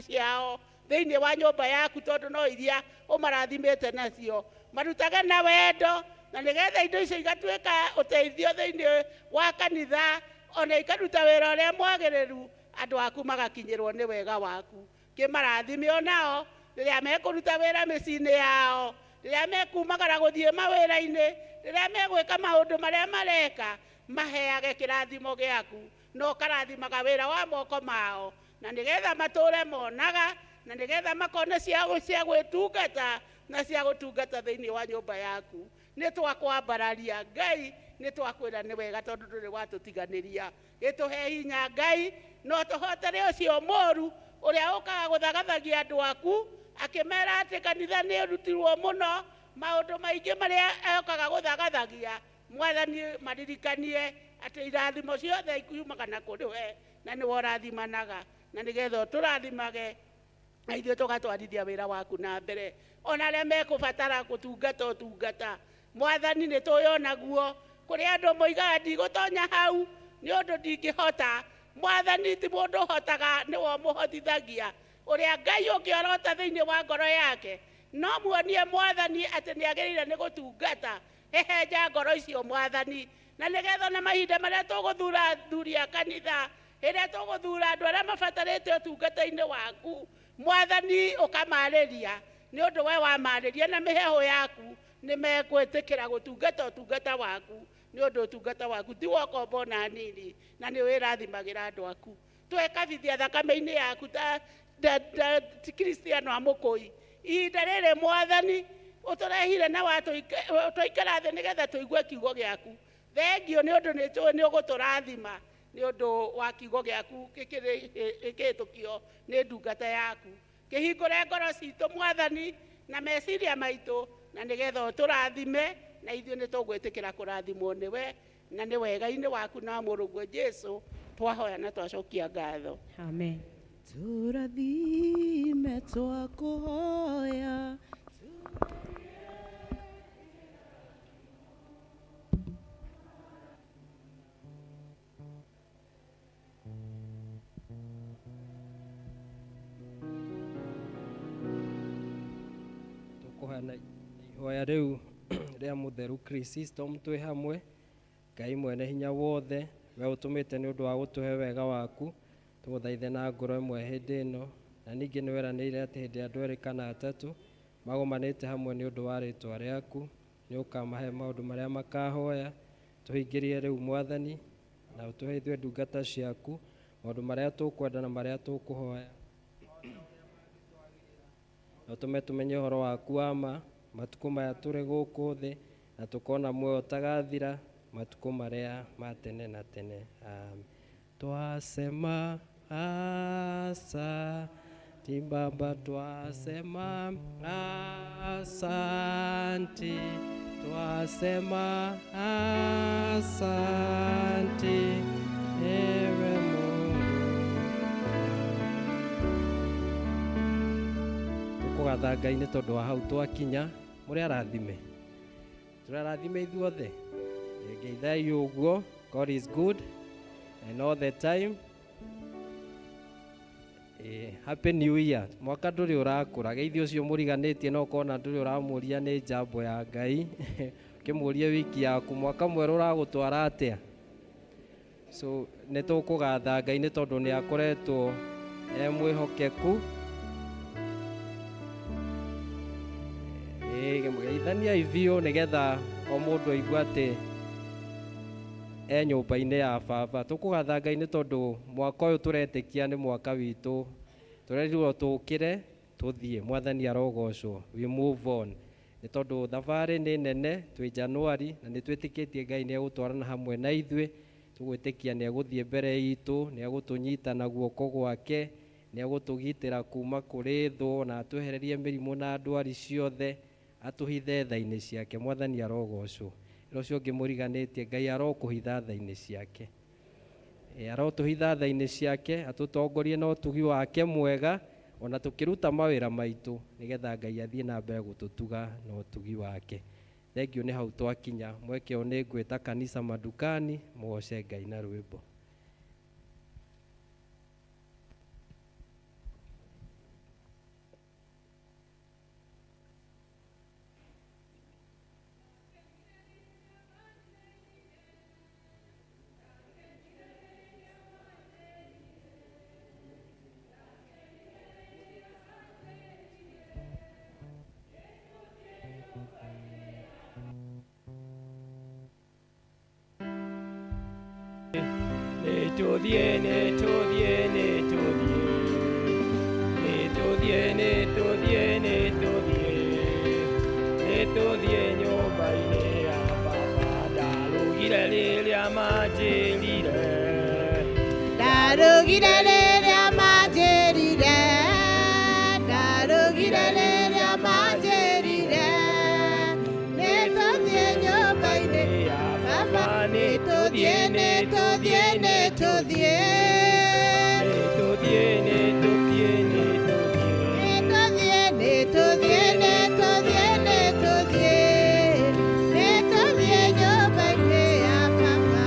ciao thĩinĩ wa nyũmba yaku, tondũ no iria ũmarathimĩte nacio, marutage na wendo, na nĩgetha indo icio igatuĩka ũteithio thĩinĩ wa kanitha, ona ikaruta wĩra ũrĩa mwagĩrĩru, andũ aku magakinyĩrwo nĩ wega waku. Kĩmarathime onao rĩrĩa mekũruta wĩra mĩciĩ-inĩ yao. Rĩrĩa mekumagara gũthiĩ mawĩra-inĩ, rĩrĩa megwĩka maũndũ marĩa mareka, maheage kĩrathimo gĩaku na ũkarathimaga wĩra wa moko mao, na nĩgetha matũre monaga, na nĩgetha makone cia gwĩtungata na cia gũtungata thĩinĩ wa nyũmba yaku. Nĩ twakwambararia Ngai, nĩ twakwĩra nĩ wega tondũ ndũrĩ watũtiganĩria. Gĩtũhe hinya Ngai, no tũhotere ũcio mũru ũrĩa ũkaga gũthagathagia andũ aku, akĩmera atĩ kanitha nĩ ũrutirwo mũno maũndũ maingĩ marĩa okaga gũthagathagia. Mwathani maririkanie atĩ irathimo ciothe ikiumaga na kũrĩ we, na nĩwe ũrathimanaga, na nĩgetha ũtũrathimage na ithuĩ tũgatwarithia wĩra waku na mbere. Ona arĩa mekũbatara gũtungata ũtungata, Mwathani nĩ tũĩ onaguo kũrĩ andũ moigaga ndigũtonya hau nĩ ũndũ ndingĩhota. Mwathani ti mũndũ ũhotaga, nĩwe ũmũhotithagia. Ũrĩa Ngai ũngĩorota thĩinĩ wa ngoro yake, no muonie Mwathani atĩ nĩ agĩrĩire nĩ gũtungata. Hehenja ngoro icio Mwathani, na nĩgetha ona mahinda marĩa tũgũthura athuri a kanitha, rĩrĩa tũgũthura andũ arĩa mabatarĩte ũtungata-inĩ waku, Mwathani ũkamarĩria, nĩ ũndũ we wamarĩria na mĩheehũ yaku, nĩ megwĩtĩkĩra gũtungata ũtungata waku, nĩ ũndũ ũtungata waku ti wa ũkombo ona nini, na nĩ wĩrathimagĩra andũ aku. Twekabithia thakame-inĩ yaku ta Kristiano a Mũkũi. Ihinda rĩrĩ Mwathani ũtũrehire na twaikara thĩ nĩgetha tũigue kiugo gĩaku. Thengio nĩ ũndũ nĩ tũĩ nĩ ũgũtũrathima nĩ ũndũ wa kiugo gĩaku gĩkĩhĩtũkio nĩ ndungata yaku. Kĩhingũre ngoro citũ Mwathani na meciria maitũ, na nĩgetha ũtũrathime, na ithuĩ nĩ tũgwĩtĩkĩra kũrathimwo nĩwe, na nĩ wega-inĩ waku na mũrũguo Jesũ twahoya na twacokia ngatho. Amen. Tũrathime twakũhoya. Tũkũhana ihoya rĩu rĩa mũtheru Chrysostom twĩ hamwe. Ngai mwene hinya wothe, we ũtũmĩte nĩ ũndũ wa gũtũhe wega waku, tũgũthaithe na ngoro ĩmwe hĩndĩ ĩno, na ningĩ nĩ weranĩire atĩ hĩndĩ ya andũ erĩ kana atatũ magomanĩte hamwe nĩ ũndũ wa rĩtwa rĩaku, nĩ ũkamahe maũndũ marĩa makahoya. Tũhingĩrie rĩu Mwathani, na ũtũhe ithuĩ ndungata ciaku maũndũ marĩa tũkwenda na marĩa tũkũhoya, na ũtũme tũmenye ũhoro waku wa ma matukũ maya tũrĩ gũkũ thĩ, na tũkona muoyo ũtagathira matukũ marĩa ma tene na tene. Amen. Twasema asante Baba, twasema asante, twasema asante ewe Mungu. Tũkũgatha Ngai nĩ tondũ wa hau twakinya, mũrĩ arathime, tũrĩ arathime ithuothe. Ngeithai ũguo. God is good and all the time. Happy New Year. Mwaka ndũrĩ ũrakũra, geithio ũcio mũriganĩtie no ũkona ndũrĩ ũramũria nĩ njambo ya Ngai. Ũkĩmũrie wiki yaku, mwaka mwerũ ũragũtwara atĩa? So nĩ tũkũgatha Ngai nĩ tondũ nĩ akoretwo e mwĩhokeku. Geithaniai biũ nĩgetha o mũndũ aigue atĩ e nyũmba-inĩ ya baba. Tũkũgatha Ngai nĩ tondũ mwaka ũyũ tũretĩkia nĩ mwaka witũ, tũrerirwo tũkĩre tũthiĩ. Mwathani arogocwo, we move on, nĩ tondũ thabarĩ nĩ nene, twĩ Januari na nĩ twĩtĩkĩtie Ngai nĩ egũtwarana hamwe na ithuĩ. Tũgwĩtĩkia nĩ egũthiĩ mbere itũ, nĩ egũtũnyita na guoko gwake, nĩ egũtũgitĩra kuma kũrĩ thũ, na atwehererie mĩrimũ na ndwari ciothe, atũhithe tha-inĩ ciake. Mwathani arogocwo. Ĩra ũcio ũngĩ mũriganĩtie, Ngai arokũhitha tha-inĩ ciake. Arotũhitha tha-inĩ ciake, atũtongorie na ũtugi wake mwega, ona tũkĩruta mawĩra maitũ, nĩgetha Ngai athiĩ na mbere gũtũtuga na ũtugi wake. Thengio nĩ hau twakinya. Mweke ũyũ nĩ ngwĩta kanitha madukani, mũgoce Ngai na rwĩmbo. Nĩtũthiĩ, nĩtũthiĩ, nĩtũthiĩ. Nĩtũthiĩ, nĩtũthiĩ, nĩtũthiĩ. Nĩtũthiĩ nyũmba-inĩ ya baba. Ndarũgire rĩrĩa manjĩrire. Ndarũgire rĩrĩa manjĩrire, ndarũgire rĩrĩa manjĩrire, nĩtũthiĩ nyũmba-inĩ ya baba, nĩtũthiĩ, nĩtũthiĩ, nĩtũthiĩ. Nĩtũthiĩ, nĩtũthiĩ, nĩtũthiĩ. Nĩtũthiĩ, nĩtũthiĩ, nĩtũthiĩ, nĩtũthiĩ, nĩtũthiĩ nyũmba-inĩ ya baba.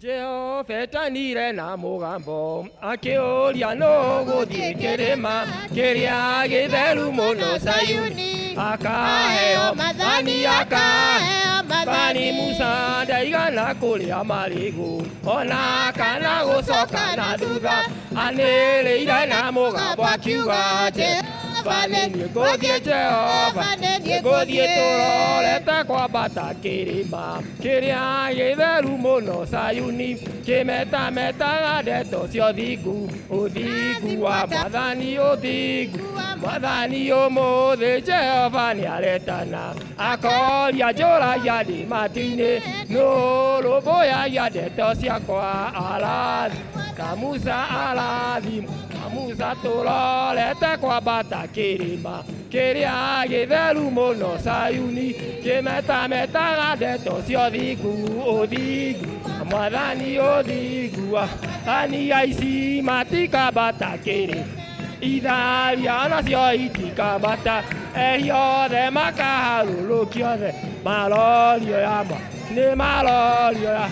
Jehova etanire na mũgambo akĩũria nũ gũthiĩ kĩrĩma kĩrĩa gĩtheru mũno Sayuni, akaheo mathani, akaheo mathani. Musa ndaigana kũrĩa marĩgũ ona kana gũcoka na thutha, anĩrĩire na mũgambo akiuga, Jehova nĩ niĩ ngũthiĩ, Jehova nĩ ngũthiĩ. Tũrorete kwambata kĩrĩma kĩrĩa gĩtheru mũno Sayuni, kĩmetametaga ndeto cia ũthingu, ũthingu wa Mwathani, ũthingu Mwathani. Ũmũthĩ Jehova nĩaretana akoria, njũragia ndĩ matu-inĩ, nũrũmbũyagia ndeto ciakwa, arathi ta Musa, arathi ta Musa. Tũrorete kwambata kĩrĩma kĩrĩa gĩtheru mũno Sayuni, kĩmetametaga ndeto cia ũthingu, ũthingu Mwathani, ũthingu. Ani aici matikambata kĩrĩma, itharia nacio itikambata, ehia othe makaharũrũkio othe, marorio yama nĩ marorio ya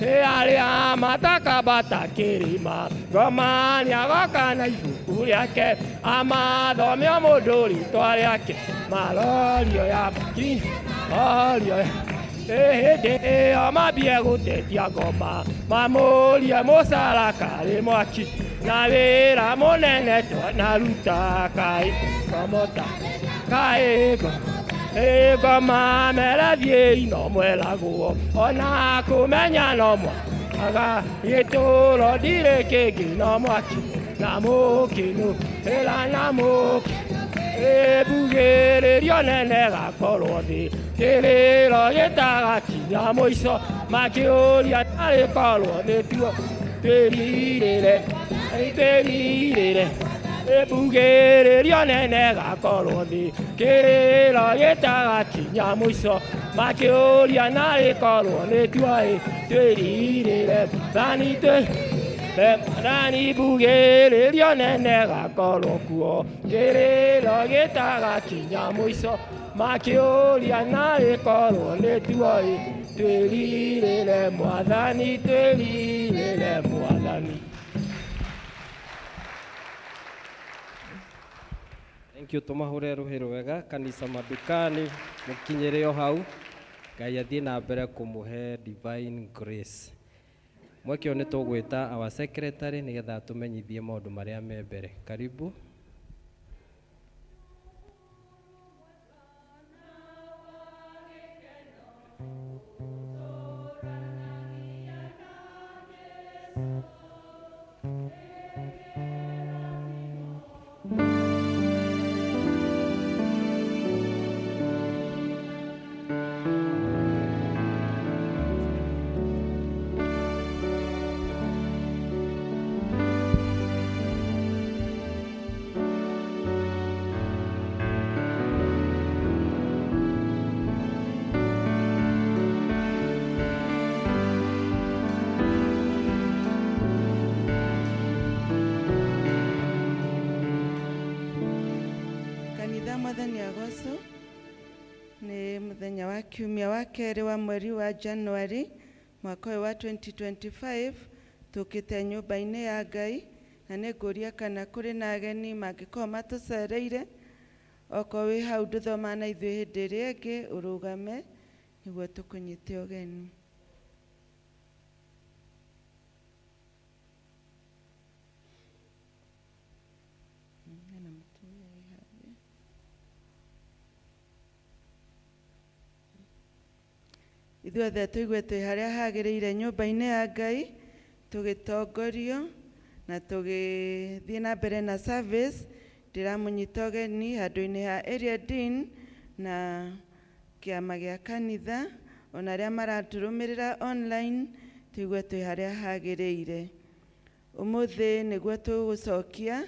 nĩ arĩa matakambata kĩrĩma. Ngoma nĩagoka na ibuku rĩake amathome o mũndũ rĩtwa rĩake, marorio ya marorio ya hĩndĩ ĩyo mambie gũtetia ngoma, mamũrie mũcara karĩ mwaki na wĩra mũnene twanaruta, kaĩ ngomota kaĩ ngoma merethiĩ no mweragwo ona kũmenya no mwaga gĩtũro ndirĩ kĩngĩ no mwaki na mũkĩnũ ĩra na mũkĩ ĩmbugĩrĩrio nene gakorwo thĩ kĩrĩro gĩtagakinya mũico, makĩũria narĩ korwo nĩtuo twĩrirĩre, twĩrirĩre. Ĩmbugĩrĩrio nene gakorwo thĩ kĩrĩro gĩtagakinya mũico, makĩũria narĩ korwo nĩtuo twĩrirĩre thani twĩ Mwathani, mbugĩrĩrio nene gakorwo kuo kĩrĩro gĩtagakinya mũico, makĩũria narĩ korwo nĩtuo twĩrirĩre Mwathani, twĩrirĩre Mwathani. Thank you, tũmahũre rũhĩ rwega kanitha madukani mũkinyĩre o hau. Ngai athiĩ na mbere kũmũhe divine grace. Mweke ũyũ nĩ tũgwĩta our secretary nĩgetha atũmenyithie maũndũ marĩa me mbere. Karibu. Kanitha, Mwathani agocwo. Nĩ mũthenya wa kiumia wa kerĩ wa mweri wa January mwaka ũyũ wa 2025. Tũkĩte nyũmba-inĩ ya Ngai na nĩ ngũria kana kũrĩ na ageni mangĩkorwo matũcereire. Okorwo wĩ hau ndũthoma na ithuĩ hĩndĩ ĩrĩa ĩngĩ, ũrũgame nĩguo tũkũnyite ũgeni. Hena mũtumia wĩ haha. Ithuothe tũigue twĩ harĩa hagĩrĩire nyũmba-inĩ ya Ngai, tũgĩtongorio na tũgĩthiĩ na mbere na service. Ndĩramũnyita ũgeni handũ-inĩ ha area dean na kĩama gĩa kanitha, ona arĩa maratũrũmĩrĩra online, tũigue twĩ harĩa hagĩrĩire. Ũmũthĩ nĩguo tũgũcokia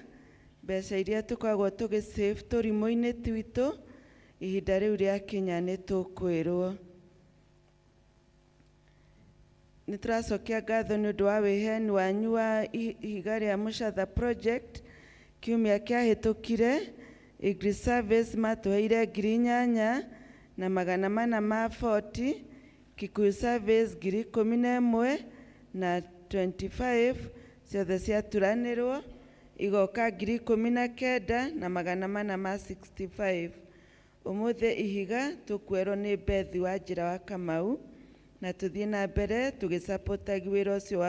mbeca iria tũkoragwo tũgĩ save tũrimũ-inĩ twitũ. Ihinda rĩu rĩakinya nĩ tũkwĩrwo. Nĩ tũracokia ngatho nĩ ũndũ wa wĩheani wanyu wa ihiga rĩa Mũcatha project. Kiumia kĩahĩtũkire English service matũheire 8440, Kikuyu service 11,025, ciothe ciaturanĩrwo igoka 19,465. Ũmũthĩ ihiga tũkuerwo nĩ Bethi wa Njĩra wa Kamau, na tũthiĩ na mbere tũgĩsapotagi wĩra ũcio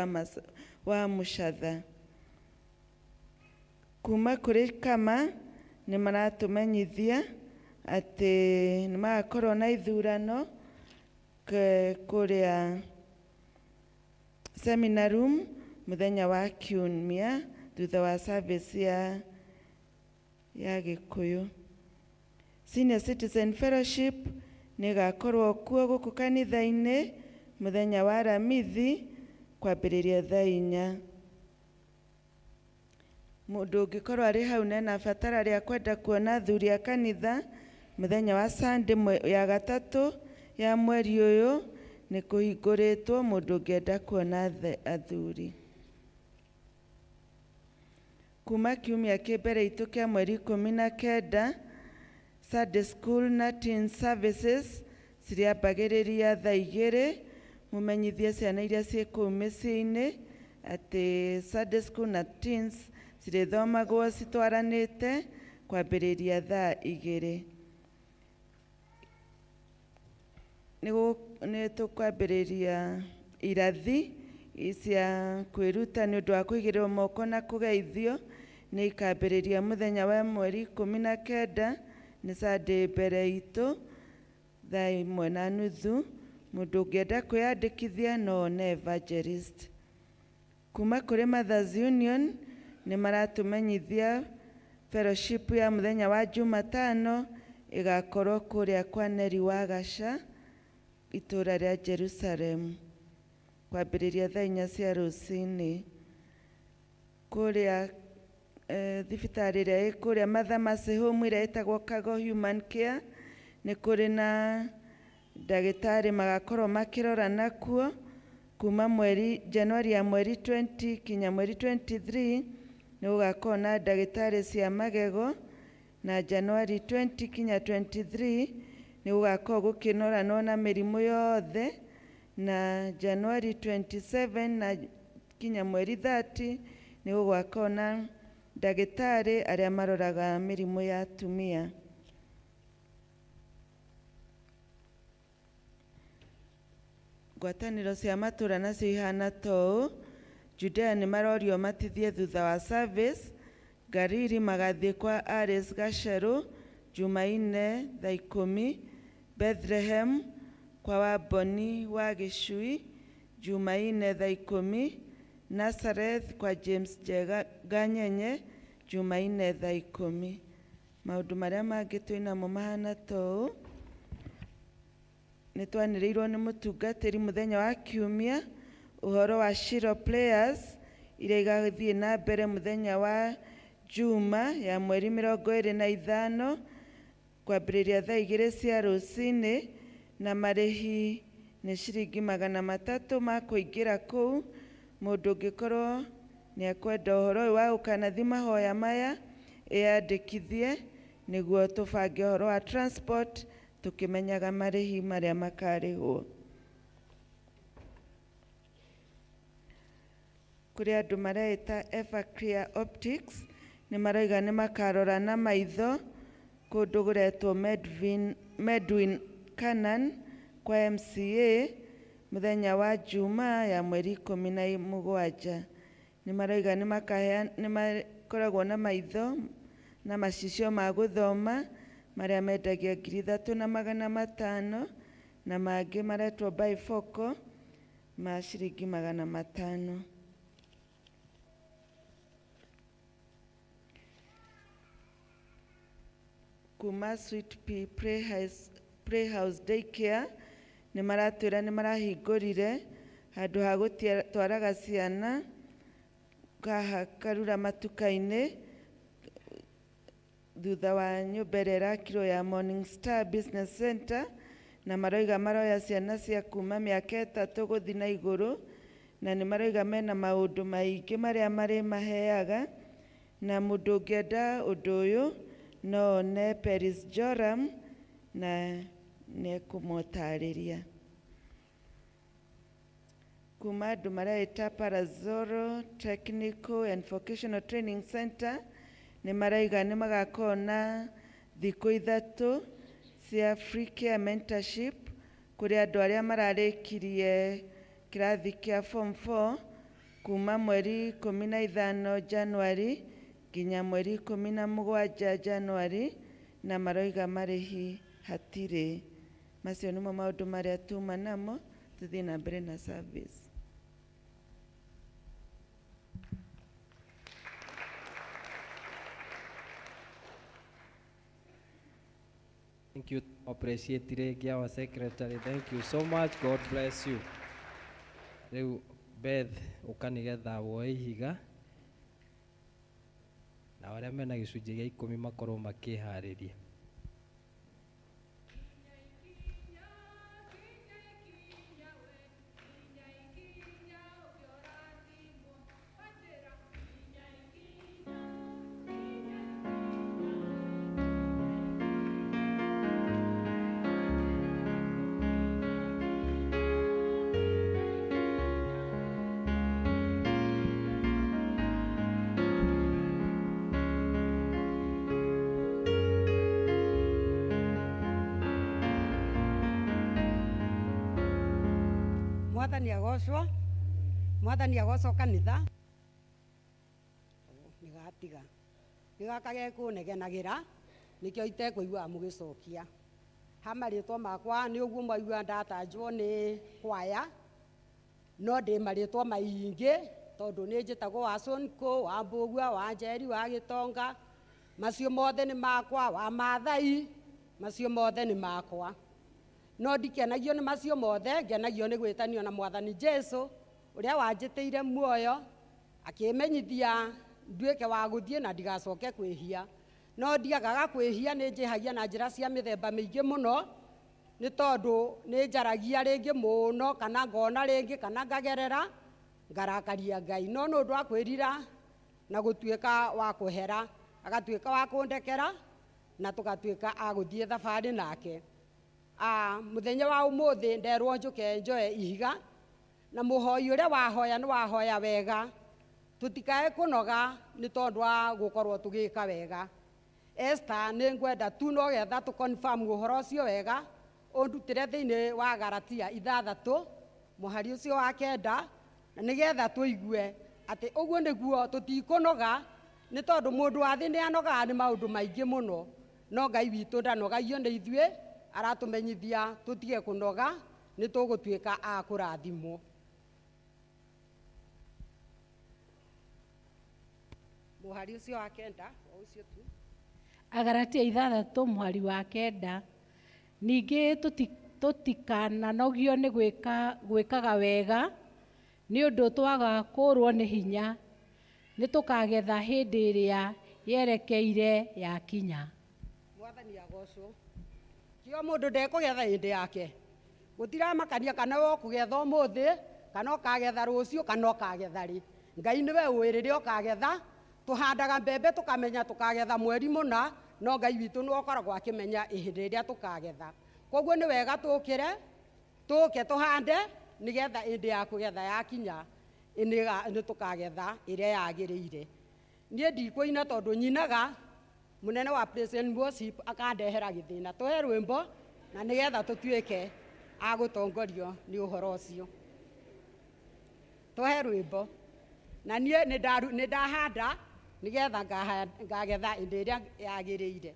wa Mũcatha. Kuma kũrĩ Kama nĩ maratũmenyithia atĩ nĩ magakorwo na ithurano kũrĩa seminar room mũthenya wa Kiumia thutha wa service ya Gĩkũyũ. Senior Citizen Fellowship nĩ ĩgakorwo kuo gũkũ kanitha-inĩ mũthenya wa Aramithi kwambĩrĩria thaa 4. Mũndũ ũngĩkorwo arĩ hau na ena batara rĩa kwenda kuona athuri a kanitha mũthenya wa Sunday ya gatatũ ya mweri ũyũ, nĩ kũhingũrĩtwo mũndũ ũngĩenda kuona athuri. Kuma kiumia kĩ mbere itũ kĩa mweri 19, Sunday School na Teen Services cirĩambagĩrĩria thaa 2. Mũmenyithie ciana iria ciĩ kũu mĩciĩ-inĩ atĩ Sunday School na Teens cirĩthomagwo citwaranĩte kwambĩrĩria thaa 2. Nĩ tũkwambĩrĩria irathi cia kwĩruta nĩ ũndũ wa kũigĩrĩrwo moko na kũgeithio, nĩ ikambĩrĩria mũthenya wa mweri 19, nĩ Sunday mbere itũ, thaa 1:30. Mũndũ ũngĩenda kwĩyandĩkithia no one evangelist. Kuma kũrĩ Mothers Union nĩ maratũmenyithia fellowship ya mũthenya wa Jumatano ĩgakorwo kũrĩa kwa Neri wa Gaca, itũũra rĩa Jerusalem, kwambĩrĩria thaa 4 cia rũcinĩ. Kũrĩa thibitarĩ ĩrĩa ĩ kũrĩa Mother Mercy Home ĩrĩa ĩtagwo Kago Human Care, nĩ kũrĩ na ndagĩtarĩ magakorwo makĩrora nakuo kuma mweri Januari ya mweri 20 kinya mweri 23. Nĩ gũgakorwo na ndagĩtarĩ cia magego, na Januari 20 kinya 23 nĩ gũgakorwo gũkĩnoranwo na mĩrimũ yothe, na Januari 27 na kinya mweri 30 nĩ gũgakorwo na ndagĩtarĩ arĩa maroraga mĩrimũ ya atumia. Ngwatanĩro cia matũra nacio ihana ta ũũ: Judea nĩ marorio matithie thutha wa service, Gariri magathiĩ kwa Alice Gacerũ Jumaine thaa 10, Bethlehem kwa Wamboni wa Gĩcui Jumaine thaa 10, Nazareth kwa James Njega Ganyenye Jumaine thaa 10. Maũndũ marĩa mangĩ twĩnamo mahana ta ũũ: nĩ twanĩrĩirwo nĩ mũtungatĩri mũthenya wa Kiumia ũhoro wa Shiro Players iria igathiĩ na mbere mũthenya wa Juma ya mweri 25 kwambĩrĩria thaa 2 cia rũcinĩ, na marĩhi nĩ ciringi 300 ma kũingĩra kũu. Mũndũ ũngĩkorwo nĩ ekwenda ũhoro ũyũ wa gũkanathi mahoya maya, eyandĩkithie nĩguo tũbange ũhoro wa transport tũkĩmenyaga marĩhi marĩa makarĩhwo. Kũrĩ andũ mareĩta Everclear Optics, nĩ maroiga nĩ makarora na maitho kũndũ kũretwo Medwin Canaan kwa MCA mũthenya wa Juma ya mweri 17. Nĩ maroiga nĩ makoragwo na maitho na macicio ma gũthoma marĩa mendagia 3,500, Na mangĩ maretwo bifocal ma ciringi 500. Kuma Sweet Pea Playhouse Daycare nĩ maratwĩra nĩ marahingũrire handũ ha gũtwaraga ciana haha Karura matuka-inĩ thutha wa nyũmba ĩrĩa ĩrakirwo ya Morning Star Business Center, na maroiga maroya ciana cia kuma mĩaka 3 gũthiĩ na igũrũ, na nĩ maroiga mena maũndũ maingĩ marĩa marĩmaheaga, na mũndũ ũngĩenda ũndũ ũyũ no one Peris Joram na nĩ ekũmũtarĩria. Kuma andũ mareĩta Parazoro Technical and Vocational Training Center nĩ maraiga nĩ magakorwo na thikũ 3 cia free care mentorship kũrĩ andũ arĩa mararĩkirie kĩrathi kĩa form 4 kuma mweri 15 January nginya mweri 17 January, na maroiga marĩhi hatirĩ. Macio nĩmo maũndũ marĩa tuma namo, tũthiĩ na mbere na service. Thank you. Appreciate rĩngĩ our secretary. Thank you so much. God bless you. Rĩu Beth ũka nĩgetha woe ihiga na arĩa mena gĩcunjĩ gĩa 10 makorwo makĩharĩria. Mwathani agocwo, Mwathani agocwo kanitha. Nĩgatiga nĩgaka gekũnegenagira nĩkĩo itekũigua mũgĩcokia. Ha marĩtwa makwa nĩ ũguo mwaigua ndatanjwo nĩ kwaya, no ndĩ marĩtwa maingĩ tondũ nĩ njĩtagwo wa Sonko, wa Mbũgua, wa Njeri, wa Gĩtonga, macio mothe nĩ makwa, wa Maathai, macio mothe nĩ makwa. No ndikenagio nĩ macio mothe, ngenagio nĩ gwĩtanio na Mwathani Jesu ũrĩa wanjĩtĩire muoyo akĩmenyithia nduĩke wa gũthiĩ na ndigacoke kwĩhia. No ndiagaga kwĩhia, nĩ njĩhagia na njĩra cia mĩthemba mĩingĩ mũno, nĩ tondũ nĩ njaragia rĩngĩ mũno kana ngona rĩngĩ kana ngagerera ngarakaria Ngai. No nĩ ũndũ wa kwĩrira na gũtuĩka wa kũhera, agatuĩka wa kũndekera na tũgatuĩka a gũthiĩ thabarĩ nake. Mũthenya wa ũmũthĩ nderwo njũke njoe ihiga, na mũhoi ũrĩa wahoya nĩ wahoya wega, tũtikae kũnoga nĩ tondũ wa gũkorwo tũgĩka wega. Esther nĩ ngwenda tu no getha tũ confirm ũhoro ũcio wega, ũndutĩre thĩinĩ wa Galatia 6 mũhari ũcio wa 9, na nĩgetha tũigue atĩ ũguo nĩguo tũtikũnoga, nĩ tondũ mũndũ wa thĩ nĩ anogaga nĩ maũndũ maingĩ mũno, no Ngai witũ ndanogagio nĩ ithuĩ, aratũmenyithia tũtige kũnoga, nĩ tũgũtuĩka a kũrathimwo. Mũhari ũcio wa 9, o ũcio tu. Agalatia 6 mũhari wa 9, ningĩ tũtikananogio nĩ gwĩkaga wega, nĩ ũndũ twaga kũũrwo nĩ hinya, nĩ tũkagetha hĩndĩ ĩrĩa yerekeire yakinya. Mwathani agocwo. Kĩo mũndũ ndekũgetha hĩndĩ yake, gũtiramakania kana we ũkũgetha ũmũthĩ kana ũkagetha rũciũ kana ũkagetha rĩ. Ngai nĩwe ũĩ rĩrĩa ũkagetha. Tũhandaga mbembe tũkamenya tũkagetha mweri mũna, no Ngai witũ nĩwe ũkoragwo akĩmenya hĩndĩ ĩrĩa tũkagetha. Koguo nĩ wega tũkĩre, tũke tũhande nĩgetha hĩndĩ ya kũgetha yakinya nĩ tũkagetha ĩrĩa yagĩrĩire. Niĩ ndikũina tondũ nyinaga mũnene wa Praise and Worship akandehera gĩthĩna. Tũhe rwĩmbo na nĩgetha tũtuĩke a gũtongorio nĩ ũhoro ũcio. Tũhe rwĩmbo na niĩ nĩ ndahanda nĩgetha ngagetha hĩndĩ ĩrĩa yagĩrĩire.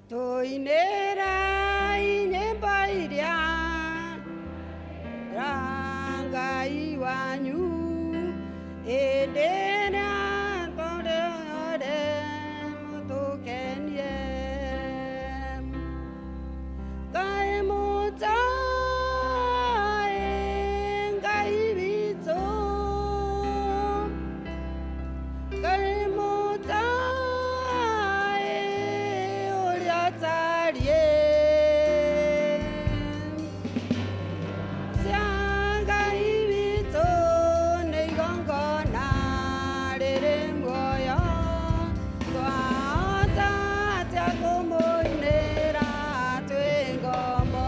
Tũinĩrei nyĩmbo iria ra Ngai wanyu hĩndĩ ĩrĩa tũrĩore mũtũkenie. Ngai mũtaĩ Ngai witũ, Ngai mũtaĩ ũrĩa ũtariĩ. Cia Ngai witũ nĩ igongona rĩrĩ muoyo, twahota atĩa kũmũinĩra twĩ ngombo?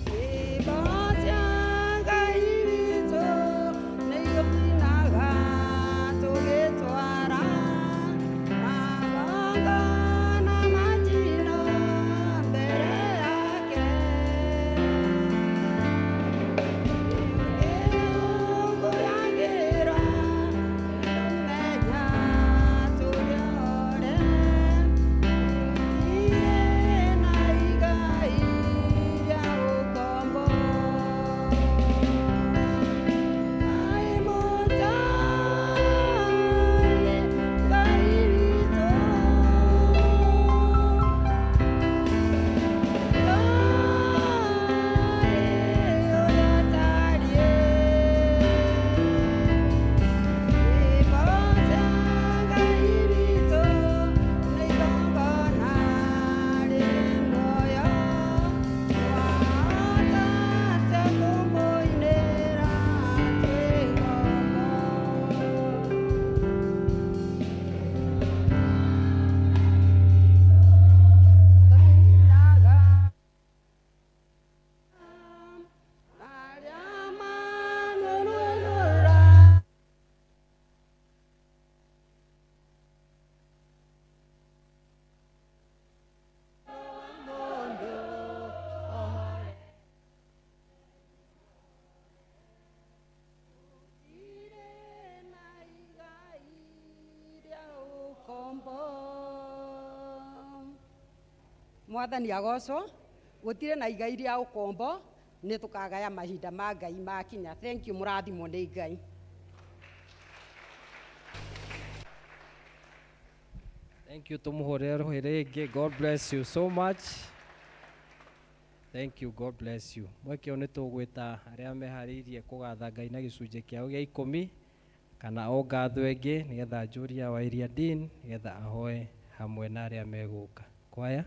Nyĩmbo cia Ngai witũ nĩ inaga tũgĩtwara magongona ma njino mbere yake. Ngũyagĩra tũmenya tũrĩore tũtirĩ na igai rĩa ũkombo. Ngai mũtaĩ Ngai witũ, taĩ ũrĩa ũtariĩ. Nyĩmbo cia Ngai witũ nĩ igongona rĩrĩ muoyo, twahota atĩa kũmũinĩra twĩ ngombo? Tũinaga arĩa manũrũra. Mũndũ ohore Gũtirĩ na igai rĩa ũkombo. Mwathani agocwo. Gũtirĩ na igai rĩa ũkombo, nĩ tũkagaya mahinda ma Ngai makinya. Thank you, mũrathimwo nĩ Ngai. Thank you tumuhũrĩre rũhĩ rĩngĩ. God bless you so much. Thank you, God bless you. Mweke ũyũ nĩ tũgwĩta arĩa meharĩirie kũgatha Ngai na gĩcunjĩ kĩao gĩa 10 kana o ngatho ĩngĩ, nĩgetha njũria wa Iria Dean nĩgetha ahoe hamwe na arĩa megũka. Kwaya.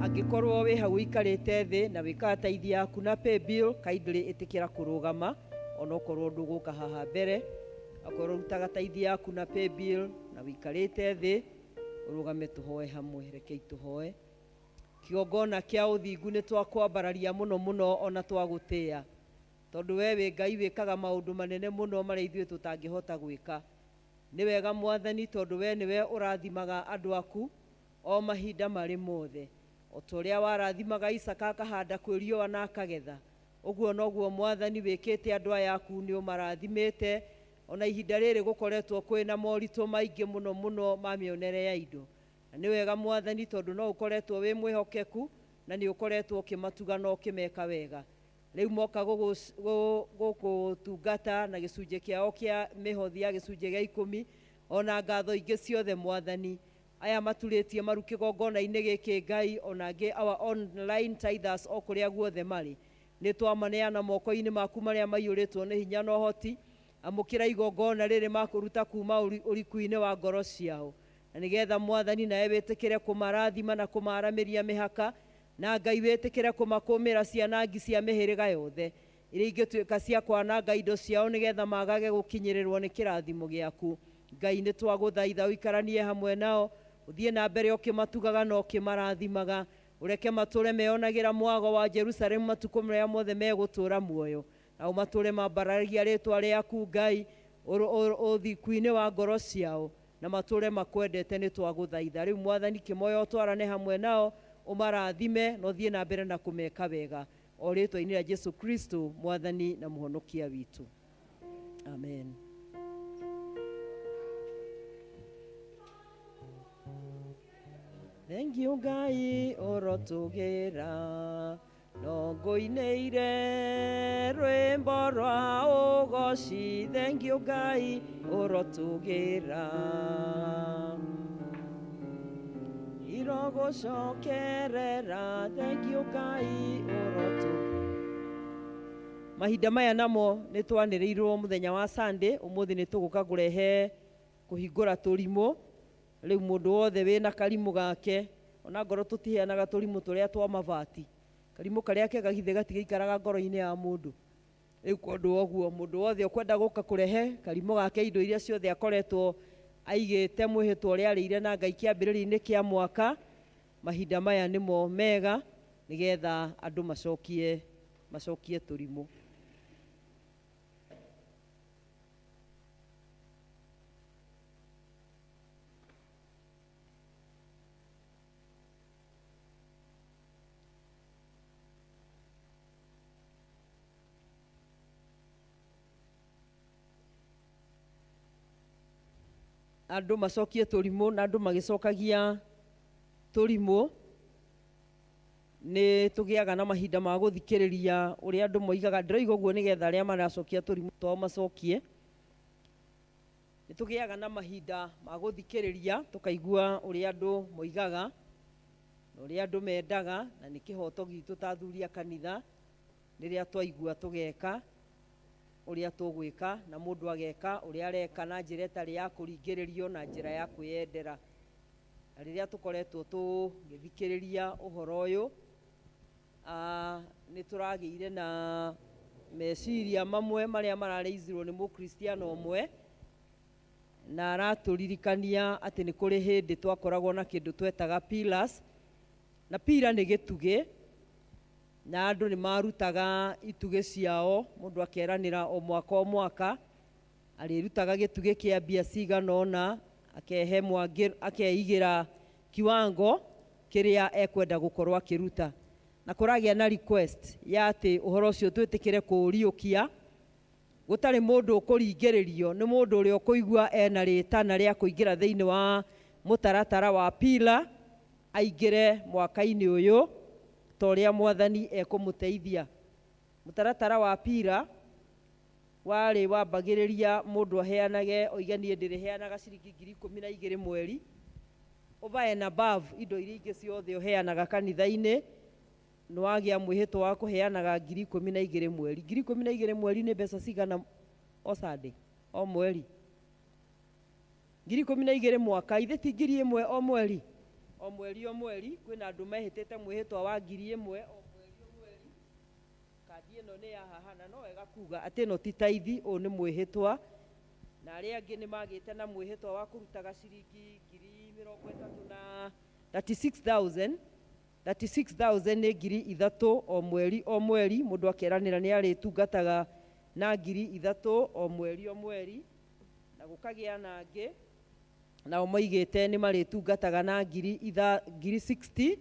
Angĩkorwo wĩ hau ũikarĩte thĩ na wĩkaga tithe yaku na paybill, kindly ĩtĩkĩra kũrũgama onokorwo ndũgũka haha mbere. Akorwo ũrutaga tithe yaku na paybill na ũikarĩte thĩ, ũrũgame tũhoe hamwe. Rekei tũhoe. Kĩgongona kĩa ũthingu nĩ twakwambararia mũno mũno ona twagũtĩĩa, tondũ we wĩ Ngai wĩkaga maũndũ manene mũno marĩa ithuĩ tũtangĩhota gwĩka. Nĩ wega Mwathani, tondũ we nĩwe ũrathimaga andũ aku o mahinda marĩ mothe, o ta ũrĩa warathimaga Isaka akahanda kwĩ riũa na akagetha. Ũguo noguo Mwathani wĩkĩte andũ aya aku, nĩ ũmarathimĩte ona ihinda rĩrĩ gũkoretwo kwĩna moritũ maingĩ mũno mũno ma mĩonere ya indo. Na nĩ wega Mwathani, tondũ no ũkoretwo wĩ mwĩhokeku na nĩ ũkoretwo ũkĩmatuga na ũkĩmeka wega. Rĩu moka gũgũtungata na gĩcunjĩ kĩao kĩa mĩhothi ya gĩcunjĩ gĩa ikũmi, ona ngatho ingĩ ciothe Mwathani. Aya maturĩtie maru kĩgongona-inĩ gĩkĩ Ngai, ona angĩ our online tithers o kũrĩa guothe marĩ, nĩ twamaneana moko-inĩ maku marĩa maiyũrĩtwo nĩ hinya na ũhoti. Amũkĩra igongona rĩrĩ makũruta kuma ũriku-inĩ wa ngoro ciao, na nĩgetha Mwathani nawe wĩtĩkĩre kũmarathima na kũmaramĩria mĩhaka, na Ngai wĩtĩkĩre kũmakũmĩra cianangi cia mĩhĩrĩga yothe iria ingĩtuĩka cia kwananga indo ciao, nĩgetha magage gũkinyĩrĩrwo nĩ kĩrathimo gĩaku. Ngai, nĩ twagũthaitha ũikaranie hamwe nao, ũthiĩ na mbere ũkĩmatugaga na ũkĩmarathimaga, ũreke matũre meonagĩra mwago wa Jerusalemu matukũ marĩa mothe megũtũũra muoyo, na ũmatũre mambaragia rĩtwa rĩaku Ngai ũthingu-inĩ wa ngoro ciao, na matũre makwendete. Nĩ twagũthaitha rĩu Mwathani, kĩmoyo ũtwarane hamwe nao, ũmarathime na ũthiĩ na mbere na kũmeka wega, o rĩtwa-inĩ rĩa Jesu Kristo Mwathani na Mũhonokia witũ, amen. Thank you Ngai ũrotũgĩra, no ngũinĩire rwĩmbo rwa ũgoci. Thank you Ngai ũrotũgĩra, irogũcokerera. Thank you Ngai ũrotũ. Mahinda maya namo nĩ twanĩrĩirwo mũthenya wa Sunday, ũmũthĩ nĩ tũgũka kũrehe kũhingũra tũrimũ. Rĩu mũndũ wothe wĩna karimũ gake, ona ngorwo tũtiheanaga tũrimũ tũrĩa twa mabati, karimũ karĩa kega githĩ gatigĩikaraga ngoro-inĩ ya mũndũ. Rĩu kondũ wa ũguo, mũndũ wothe ũkwenda gũka kũrehe karimũ gake, indo iria ciothe akoretwo aigĩte mwĩhĩtwa ũrĩa arĩire na Ngai kĩambĩrĩria-inĩ kĩa mwaka, mahinda maya nĩmo mega nĩgetha andũ macokie tũrimũ. Andũ macokie tũrimũ, na andũ magĩcokagia tũrimũ nĩ tũgĩaga na mahinda ma gũthikĩrĩria ũrĩa andũ moigaga. Ndĩroiga ũguo nĩgetha arĩa maracokia tũrimũ twao macokie. Nĩ tũgĩaga na mahinda ma gũthikĩrĩria, tũkaigua ũrĩa andũ moigaga na ũrĩa andũ mendaga, na nĩ kĩhoto gitũ ta athuri a kanitha rĩrĩa twaigua tũgeka ũrĩa tũgwĩka, na mũndũ ageka ũrĩa areka na njĩra ĩtarĩ ya kũringĩrĩrio, na njĩra ya kwĩyendera. Na rĩrĩa tũkoretwo tũgĩthikĩrĩria ũhoro ũyũ, nĩ tũragĩire na meciria mamwe marĩa mararĩizirwo nĩ mũkristiano ũmwe, na aratũririkania atĩ nĩ kũrĩ hĩndĩ twakoragwo na kĩndũ twetaga pillars, na pillar nĩ gĩtugĩ, na andũ nĩ marutaga itugĩ ciao. Mũndũ akeranĩra o mwaka o mwaka arĩrutaga gĩtugĩ kĩa mbia cigana ũna, akehe mwangĩ, akeigĩra kiwango kĩrĩa ekwenda gũkorwo akĩruta. Na kũragĩa na request ya atĩ ũhoro ũcio twĩtĩkĩre kũũriũkia, gũtarĩ mũndũ ũkũringĩrĩrio, nĩ mũndũ ũrĩa ũkũigua ena rĩtana rĩa kũingĩra thĩinĩ wa mũtaratara wa pillar aingĩre mwaka-inĩ ũyũ ta ũrĩa Mwathani ekũmũteithia. Mũtaratara wa pillar warĩ wambagĩrĩria mũndũ aheanage, oige niĩ ndĩrĩheanaga ciringi 12,000 mweri, over and above indo iria ingĩ ciothe ũheanaga kanitha-inĩ. Nĩ wagĩa mwĩhĩtwa wa kũheanaga 12,000 mweri. 12,000 mweri nĩ mbeca cigana o Sunday, o mweri? 12,000 mwaka ithe ti 1,000 o mweri, o mweri o mweri. Kwĩna andũ mehĩtĩte mwĩhĩtwa wa 1,000 o mweri o mweri. Kandi ĩno nĩ ya haha, na no wega kuga atĩ ĩno ti taithi, ũyũ nĩ mwĩhĩtwa. Na arĩa angĩ nĩ magĩte na mwĩhĩtwa wa kũrutaga ciringi ngiri mĩrongo ĩtatũ na 36,000. 36,000 nĩ 3,000 o mweri o mweri. Mũndũ akeranĩra nĩ arĩtungataga na 3,000 o mweri o mweri. Na gũkagĩa na angĩ nao moigĩte nĩ marĩtungataga na ngiri 60.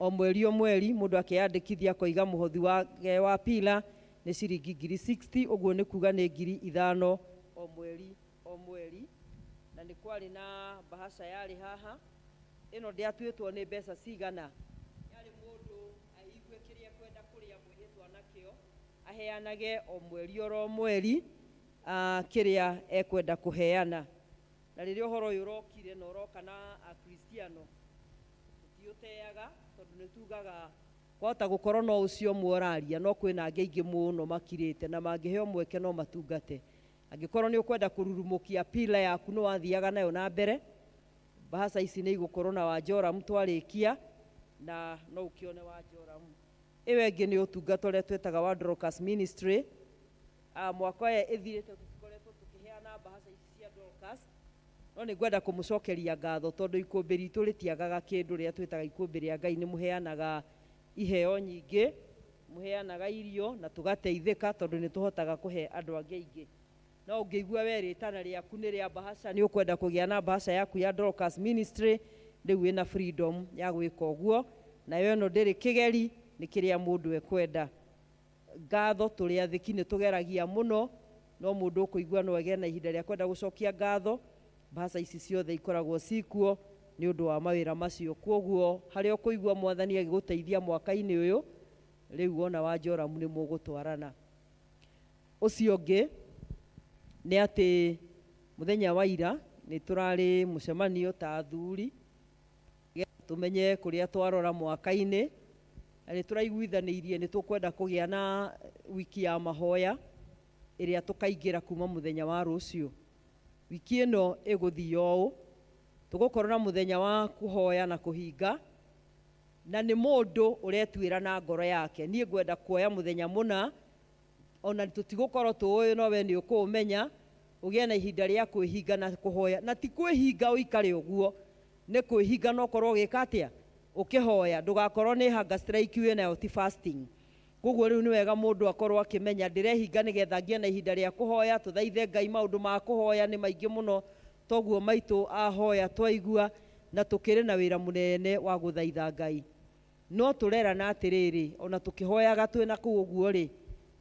O mweri o mweri mũndũ akeyandĩkithia akoiga mũhothi wake wa pila nĩ ciringi ngiri 60, ũguo nĩ kuga nĩ 5,000 o mweri o mweri. Na nĩ kwarĩ na bahasha yarĩ haha, ĩno ndĩatuĩtwo nĩ mbeca cigana, yarĩ mũndũ aigue kĩrĩa ekwenda kũrĩa mwĩhĩtwa nakĩo aheanage o mweri oro mweri kĩrĩa ekwenda kũheana. Na rĩrĩa ũhoro ũyũ ũrokire na ũroka na Akristiano, tũtiũteaga tondũ nĩ tugaga kwahota gũkorwo no ũcio ũmwe ũraria, no kwĩna angĩ aingĩ mũno makirĩte na mangĩheo mweke no matungate. Angĩkorwo nĩ ũkwenda kũrurumũkia pila yaku nĩ wathiaga nayo na mbere, mbahaca ici nĩ igũkorwo na Wanjoramu twarĩkia, na no ũkĩone Wanjoramu. Ĩyo ĩngĩ nĩ ũtungata ũrĩa twĩtaga wa Dorcas Ministry. Mwaka ũyũ ĩthirĩte tũtikoretwo tũkĩheana mbahaca ici cia Dorcas, no nĩ ngwenda kũmũcokeria ngatho tondũ ikũmbĩ ritũ rĩtiagaga kĩndũ rĩrĩa twĩtaga ikũmbĩ rĩa Ngai. Nĩ mũheanaga iheo nyingĩ, mũheanaga irio na tũgateithĩka tondũ nĩ tũhotaga kũhe andũ angĩ aingĩ. No ũngĩigua we rĩtana rĩaku nĩ rĩa mbahaca, nĩ ũkwenda kũgĩa na mbahaca yaku ya Dorcas Ministry, rĩu wĩna freedom ya gwĩka ũguo. Nayo ĩno ndĩrĩ kĩgeri, nĩ kĩrĩa mũndũ ekwenda. Ngatho tũrĩ athĩki nĩ tũgeragia mũno, no mũndũ ũkũigua no agĩe na ihinda rĩa kwenda gũcokia ngatho. Mbahaca ici ciothe ikoragwo cikuo nĩ ũndũ wa mawĩra macio. Kwoguo harĩa ũkũigua mwathani agĩgũteithia mwaka-inĩ ũyũ, rĩu wona Wanjoramu nĩ mũgũtwarana. Ũcio ũngĩ nĩ atĩ mũthenya wa ira nĩ tũrarĩ mũcemanio ta athuri, tũmenye kũrĩa twarora mwaka-inĩ, na nĩ tũraiguithanĩirie nĩ tũkwenda kũgĩa na wiki ya mahoya ĩrĩa tũkaingĩra kuma mũthenya wa rũciũ. Wiki ĩno ĩgũthiĩ ũũ, tũgũkorwo na mũthenya wa kũhoya na kũhinga, na nĩ mũndũ ũretuĩra na ngoro yake. Niĩ ngwenda kuoya mũthenya mũna, ona tũtigũkorwo tũũĩ no we nĩ ũkũũmenya, ũgĩe na ihinda rĩa kwĩhinga na kũhoya. Na ti kwĩhinga ũikare ũguo, nĩ kwĩhinga na ũkorwo ũgĩka atĩa, ũkĩhoya. Ndũgakorwo nĩ hunger strike wĩ nayo, ti fasting. Koguo rĩu nĩ wega mũndũ akorwo akĩmenya ndĩrehinga nĩgetha ngĩe na ihinda rĩa kũhoya, tũthaithe Ngai. Maũndũ ma kũhoya nĩ maingĩ mũno, toguo maitũ ahoya twaigua, na tũkĩrĩ na wĩra mũnene wa gũthaitha Ngai. No tũrerana atĩrĩrĩ, ona tũkĩhoyaga twĩna kũu ũguo rĩ,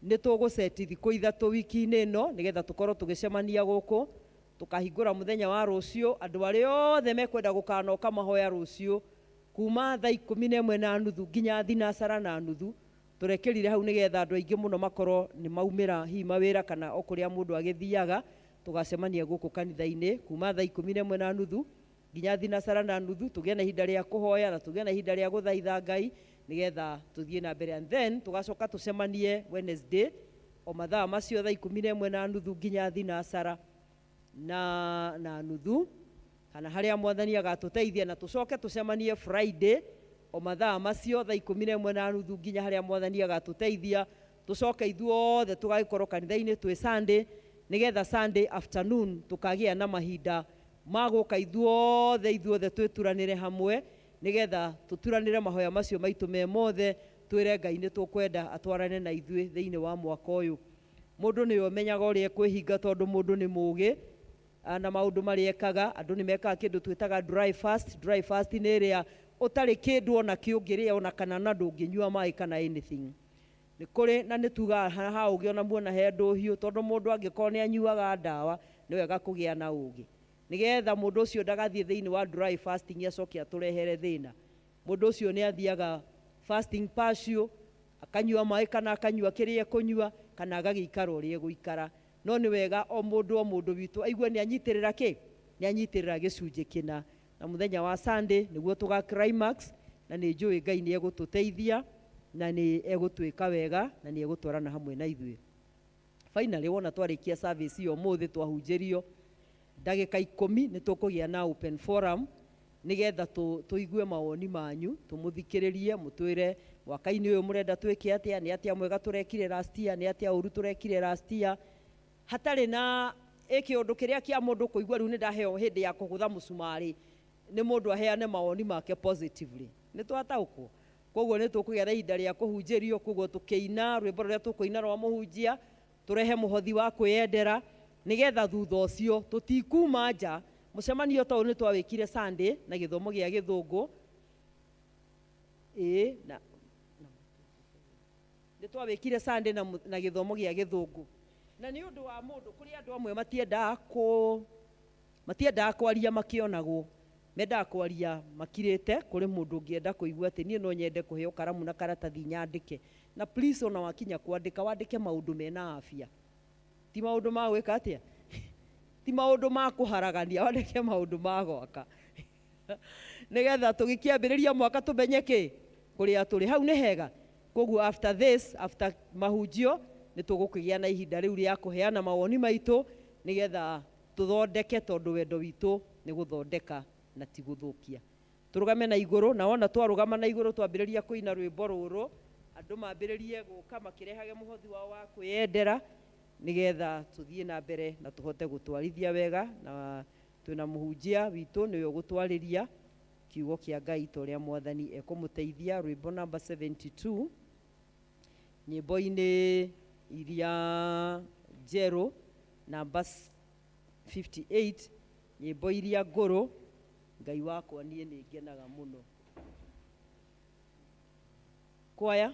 nĩ tũgũceti thikũ 3 wiki-inĩ ĩno nĩgetha tũkorwo tũgĩcemania gũkũ. Tũkahingũra mũthenya wa rũciũ, andũ arĩa othe mekwenda gũkanoka mahoya rũciũ kuma thaa ikũmi na ĩmwe na nuthu nginya thinacara na nuthu, tũrekĩrire hau nĩgetha andũ aingĩ mũno makorwo nĩ maumĩra hihi mawĩra kana o kũrĩa mũndũ agĩthiaga. Tũgacemania gũkũ kanitha-inĩ kuma thaa ikũmi na ĩmwe na nuthu nginya thinacara na nuthu, tũgĩe na ihinda rĩa kũhoya na tũgĩe na ihinda rĩa gũthaitha Ngai nĩgetha tũthiĩ na mbere. And then tũgacoka tũcemanie Wednesday o mathaa macio thaa ikũmi na ĩmwe na nuthu nginya thinacara na nuthu, kana harĩa mwathani agatũteithia, na tũcoke tũcemanie Friday o mathaa macio thaa ikũmi na ĩmwe na nuthu nginya harĩa mwathani agatũteithia. Tũcoke ithuothe tũgagĩkorwo kanitha-inĩ twĩ Sunday, nĩgetha Sunday afternoon tũkagĩa na mahinda ma gũka ithuothe, ithuothe twĩturanĩre hamwe, nĩgetha tũturanĩre mahoya macio maitũ me mothe, twĩre Ngai nĩ tũkwenda atwarane na ithuĩ thĩinĩ wa mwaka ũyũ. Mũndũ nĩwe ũmenyaga ũrĩa ekwĩhinga, tondũ mũndũ nĩ mũũgĩ na maũndũ marĩa ekaga. Andũ nĩ mekaga kĩndũ twĩtaga dry fast. Dry fast nĩ ĩrĩa ũtarĩ kĩndũ ona kĩ ũngĩrĩa ona kana na ndũngĩnyua maĩ kana anything. Nĩ kũrĩ na nĩ tugaga ha ũgĩ ona muona he ndũhiũ, tondũ mũndũ angĩkorwo nĩ anyuaga ndawa nĩ wega kũgĩa na ũgĩ, nĩgetha mũndũ ũcio ndagathiĩ thĩinĩ wa dry fasting acoke atũrehere thĩna. Mũndũ ũcio nĩ athiaga fasting partial, akanyua maĩ kana akanyua kĩrĩa ekũnyua, kana agagĩikara ũrĩa egũikara. No nĩ wega o mũndũ o mũndũ witũ aigue nĩ anyitĩrĩra kĩ, nĩ anyitĩrĩra gĩcunjĩ kĩna. Na mũthenya wa Sunday nĩguo tũga climax, na nĩ njũĩ Ngai nĩ egũtũteithia na nĩ egũtwĩka wega na nĩ egũtwarana hamwe na ithuĩ. Finally, wona twarĩkia service ĩyo ũmũthĩ twahunjĩrio ndagĩka 10, nĩ tũkũgĩa na open forum nĩgetha tũigue mawoni manyu, tũmũthikĩrĩrie, mũtwĩre mwaka-inĩ ũyũ mũrenda twĩke atĩa, nĩ atĩa mwega tũrekire last year, nĩ atĩa ũru tũrekire last year, hatarĩ na ĩ kĩũndũ kĩrĩa kĩa mũndũ kũigua rĩu nĩ ndaheo hĩndĩ ya kũgũtha mũcumarĩ, nĩ mũndũ aheane mawoni make positively. Nĩ twataũkwo? Koguo nĩ tũkũgĩa na ihinda rĩa kũhunjĩrio, koguo tũkĩina rwĩmbo rũrĩa tũkũina rwa mũhunjia, tũrehe mũhothi wa kwĩyendera, nĩgetha thutha ũcio tũtikuma nja. Mũcemanio ta ũyũ nĩ twawĩkire Sunday na gĩthomo gĩa gĩthũngũ. Ĩĩ, na nĩ twawĩkire Sunday na, na gĩthomo gĩa gĩthũngũ. Na nĩ ũndũ wa mũndũ, kũrĩ andũ amwe matiendaga kũ matiendaga kwaria makĩonagwo, mendaga kwaria makirĩte. Kũrĩ mũndũ ũngĩenda kũigua atĩ niĩ no nyende kũheo karamu na karatathi nyandĩke. Na please, ona wakinya kwandĩka, wandĩke maũndũ mena afya, ti maũndũ ma gwĩka atĩa, ti maũndũ ma kũharagania, wandĩke maũndũ ma gwaka nĩgetha tũgĩkĩambĩrĩria mwaka tũmenye kĩ kũrĩa tũrĩ. Hau nĩ hega. Koguo after this, after mahunjio, nĩ tũgũkĩgĩa na ihinda rĩu rĩa kũheana mawoni maitũ nĩgetha tũthondeke, tondũ wendo witũ nĩ gũthondeka na ti gũthũkia. Tũrũgame na igũrũ, na wona twarũgama na igũrũ twambĩrĩria kũina rwĩmbo rũrũ, andũ mambĩrĩrie gũka makĩrehage mũhothi wao wa kwĩyendera nĩgetha tũthiĩ na mbere na tũhote gũtwarithia wega. Na twĩna mũhunjia witũ, nĩwe ũgũtwarĩria kiugo kĩa Ngai ta ũrĩa Mwathani ekũmũteithia. Rwĩmbo namba 72 nyĩmbo-inĩ iria njerũ, namba 58 nyĩmbo iria ngũrũ, Ngai wakwa niĩ nĩ ngenaga mũno. Kwaya.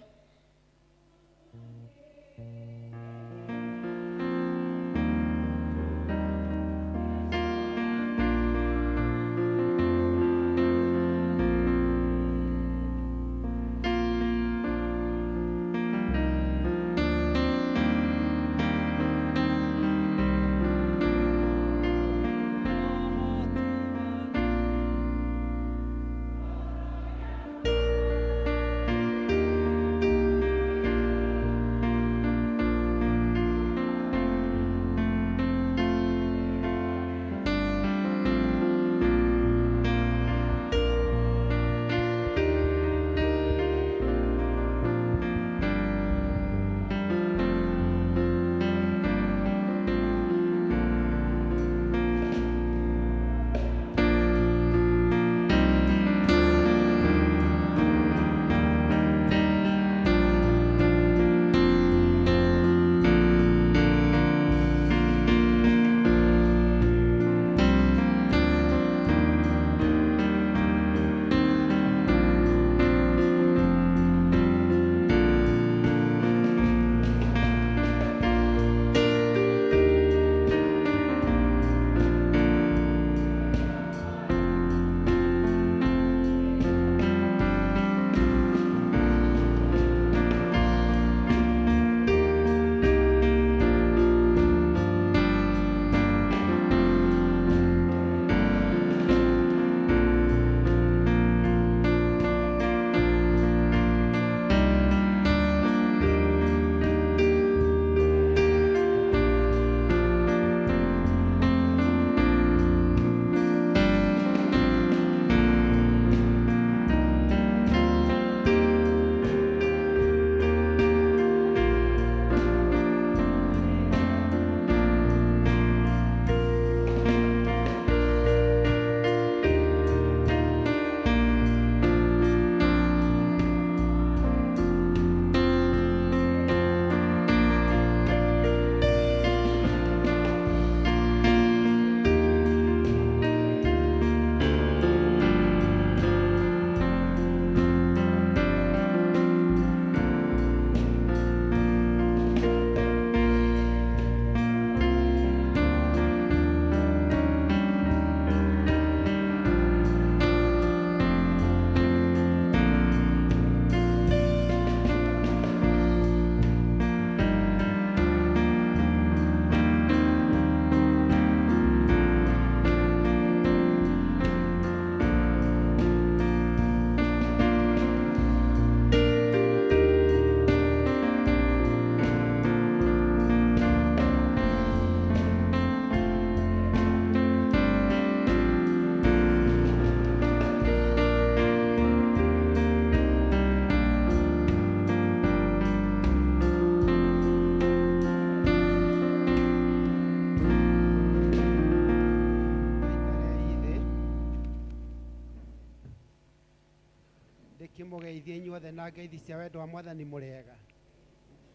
Ndĩkĩmũgeithie inyuothe na ngeithi cia wendo wa Mwathani. Mũrĩega?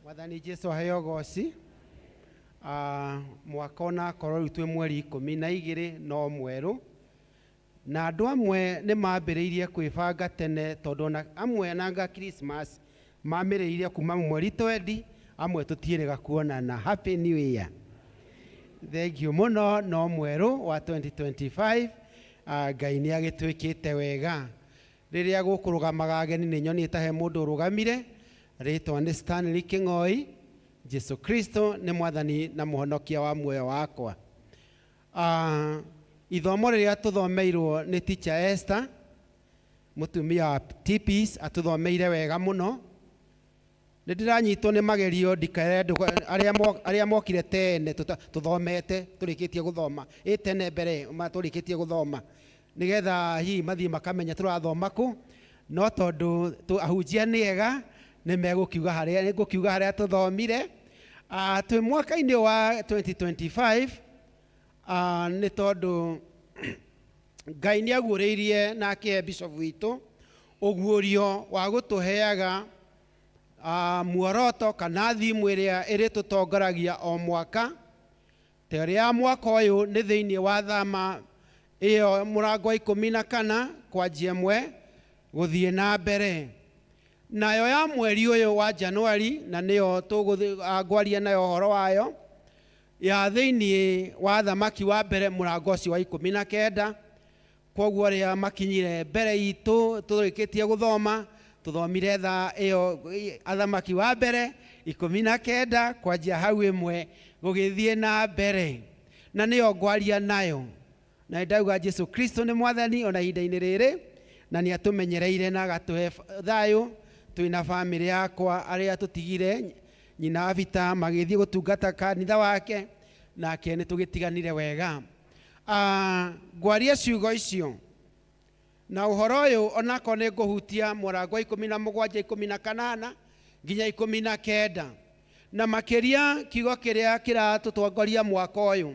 Mwathani Jesu aheo goci. Mwaka onakorwo rĩu twĩ mweri 12 no mwerũ. Na andũ amwe nĩ mambĩrĩirie kwĩbanga tene tondũ ona amwe nanga Christmas mamĩrĩirie kuma mweri twendi, amwe tũtiĩrĩga kuonana. Happy New Year. Thank you mũno no mwerũ wa 2025. Ngai nĩ agĩtwĩkĩte wega. Rĩrĩa gũkũrũgamaga ageni nĩ nyonire he mũndũ ũrũgamire, rĩtwa nĩ Stanley Kĩng'oi. Jesu Kristo nĩ mwathani na mũhonokia wa muoyo wakwa. Ithomo rĩrĩa tũthomeirwo nĩ teacher Esther, mũtumia wa TPs, atũthomeire wega mũno. Nĩ ndĩranyitwo nĩ magerio ndikere arĩa mokire tene tũthomete tũrĩkĩtie gũthoma ĩ tene mbere tũrĩkĩtie gũthoma nĩgetha hihi mathiĩ makamenya tũrathoma kũ, no tondũ ahunjia nĩ ega nĩ megũkiuga harĩa nĩ ngũkiuga harĩa tũthomire. Twĩ mwaka-inĩ wa 2025, nĩ tondũ Ngai nĩ aguũrĩirie na akĩhe bishop witũ ũguũrio wa gũtũheaga muoroto kana thimu ĩrĩa ĩrĩtũtongoragia o mwaka. Ta ĩrĩa mwaka ũyũ nĩ thĩinĩ wa thama ĩyo mũrango wa 14 kwanjia 1 gũthiĩ na mbere. Nayo ya mweri ũyũ wa Januari, na nĩyo ngwaria nayo ũhoro wayo, ya thĩinĩ wa Thamaki wa mbere mũrango ũcio wa 19. Koguo arĩa makinyire mbere itũ tũrĩkĩtie gũthoma, tũthomire thaa ĩyo Athamaki wa mbere 19 kwanjia hau 1 gũgĩthiĩ na mbere, na nĩyo ngwaria nayo. Na ndauga Jesu Kristo nĩ mwathani ona ihinda-inĩ rĩrĩ, na nĩ atũmenyereire na agatũhe thayũ. Twĩna bamĩrĩ yakwa arĩa tũtigire nyina Abita magĩthiĩ gũtungata kanitha wake, nake nĩ tũgĩtiganire wega. Ngwaria ciugo icio na ũhoro ũyũ onako nĩ ngũhutia mũrango wa 17, 18 nginya 19, na makĩria kiugo kĩrĩa kĩratũtongoria mwaka ũyũ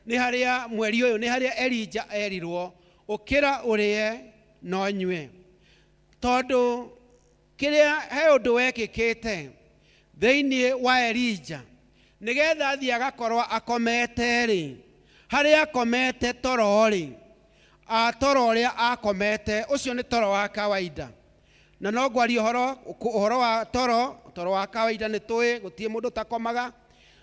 nĩ harĩa mweri ũyũ nĩ harĩa Elijah erirwo ũkĩra ũrĩe na ũnyue, tondũ kĩrĩa he ũndũ wekĩkĩte thĩinĩ wa Elijah nĩgetha athiĩ agakorwo akomete rĩ, harĩa akomete toro rĩ, toro ũrĩa akomete ũcio nĩ toro wa kawaida. Na no ngwaria ũhoro wa toro, toro wa kawaida nĩ tũĩ gũtirĩ mũndũ ũtakomaga.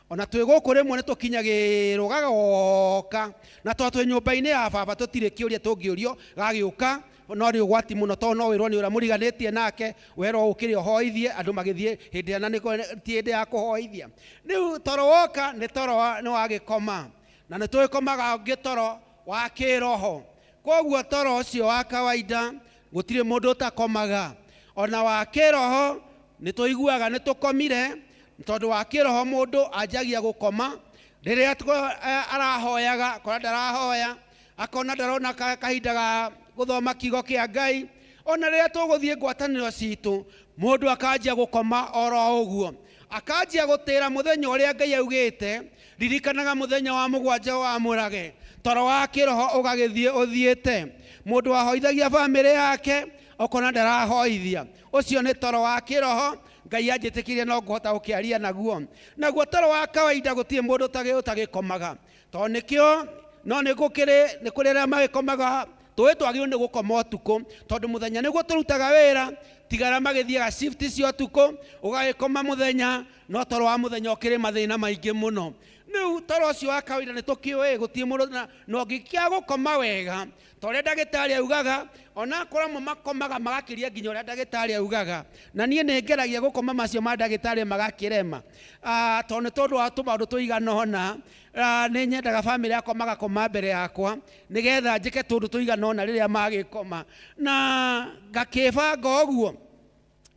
Ona twĩ gũkũ rĩmwe nĩ tũkinyagĩrwo gagoka, na tondũ twĩ nyũmba-inĩ ya baba tũtirĩ kĩũria tũngĩũrio gagĩũka, no nĩ ũgwati mũno tondũ no wĩrwo nĩ ũrĩa mũriganĩtie nake, werwo ũkĩre ũhoithie andũ magĩthiĩ hĩndĩ ĩrĩa na ti hĩndĩ ya kũhoithia. Rĩu toro woka nĩ toro nĩ wagĩkoma, na nĩ tũgĩkomaga ũngĩ toro wa kĩroho. Koguo toro ũcio wa kawaida gũtirĩ mũndũ ũtakomaga. Ona wa kĩroho nĩ tũiguaga nĩ tũkomire, tondũ wa kĩroho mũndũ anjagia gũkoma rĩrĩa arahoyaga, akona ndarahoya, akona ndarona kahinda ga gũthoma kiugo kĩa Ngai. Ona rĩrĩa tũgũthiĩ ngwatanĩro citũ, mũndũ akanjia gũkoma oro ũguo, akanjia gũtĩra mũthenya ũrĩa Ngai augĩte, ririkanaga mũthenya wa mũgwanja wamũrage. Toro wa kĩroho ũgagĩthiĩ ũthiĩte. Mũndũ ahoithagia bamĩrĩ yake okona ndarahoithia, ũcio nĩ toro wa kĩroho. Ngai anjĩtĩkĩrie no ngũhota gũkĩaria naguo. Naguo toro wa kawaida gũtirĩ mũndũ ũtagĩkomaga, tondũ nĩkĩo no nĩ gũkĩrĩ nĩ kũrĩ arĩa magĩkomaga. Tũĩ twagĩrĩirwo nĩ gũkoma ũtukũ tondũ mũthenya nĩguo tũrutaga wĩra, tiga arĩa magĩthiaga shift cia ũtukũ, ũgagĩkoma mũthenya, no toro wa mũthenya ũkĩrĩ mathĩna maingĩ mũno. Rĩu toro ũcio wa kawaida nĩ tũkĩũĩ gũtirĩ mũndũ na ũngĩkĩaga gũkoma wega ta ũrĩa ndagĩtarĩ augaga, onakorwo amwe makomaga magakĩria nginya ũrĩa ndagĩtarĩ augaga, na niĩ nĩ ngeragia gũkoma macio ma ndagĩtarĩ magakĩrema, tondũ nĩ tondũ wa tũmaũndũ tũigana ũna. Nĩ nyendaga bamĩrĩ yakwa magakoma mbere yakwa nĩgetha njĩke tũndũ tũigana ũna rĩrĩa magĩkoma, na ngakĩbanga ũguo.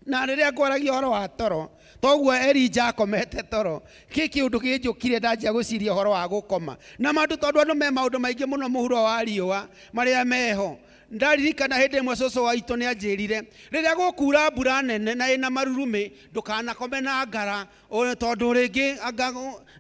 Na rĩrĩa ngwaragia ũhoro wa toro, toguo Elijah akomete toro, kĩ kĩũndũ kĩnjũkire ndanjia gwĩciria ũhoro wa gũkoma na maũndũ, tondũ andũ me maũndũ maingĩ mũno mũhuro wa riũa marĩa meho. Ndaririkana hĩndĩ ĩmwe cũcũ wa itũ nĩ anjĩrire, rĩrĩa gũkura mbura nene na ĩna marurumĩ, ndũkanakome na ngara, tondũ rĩngĩ anga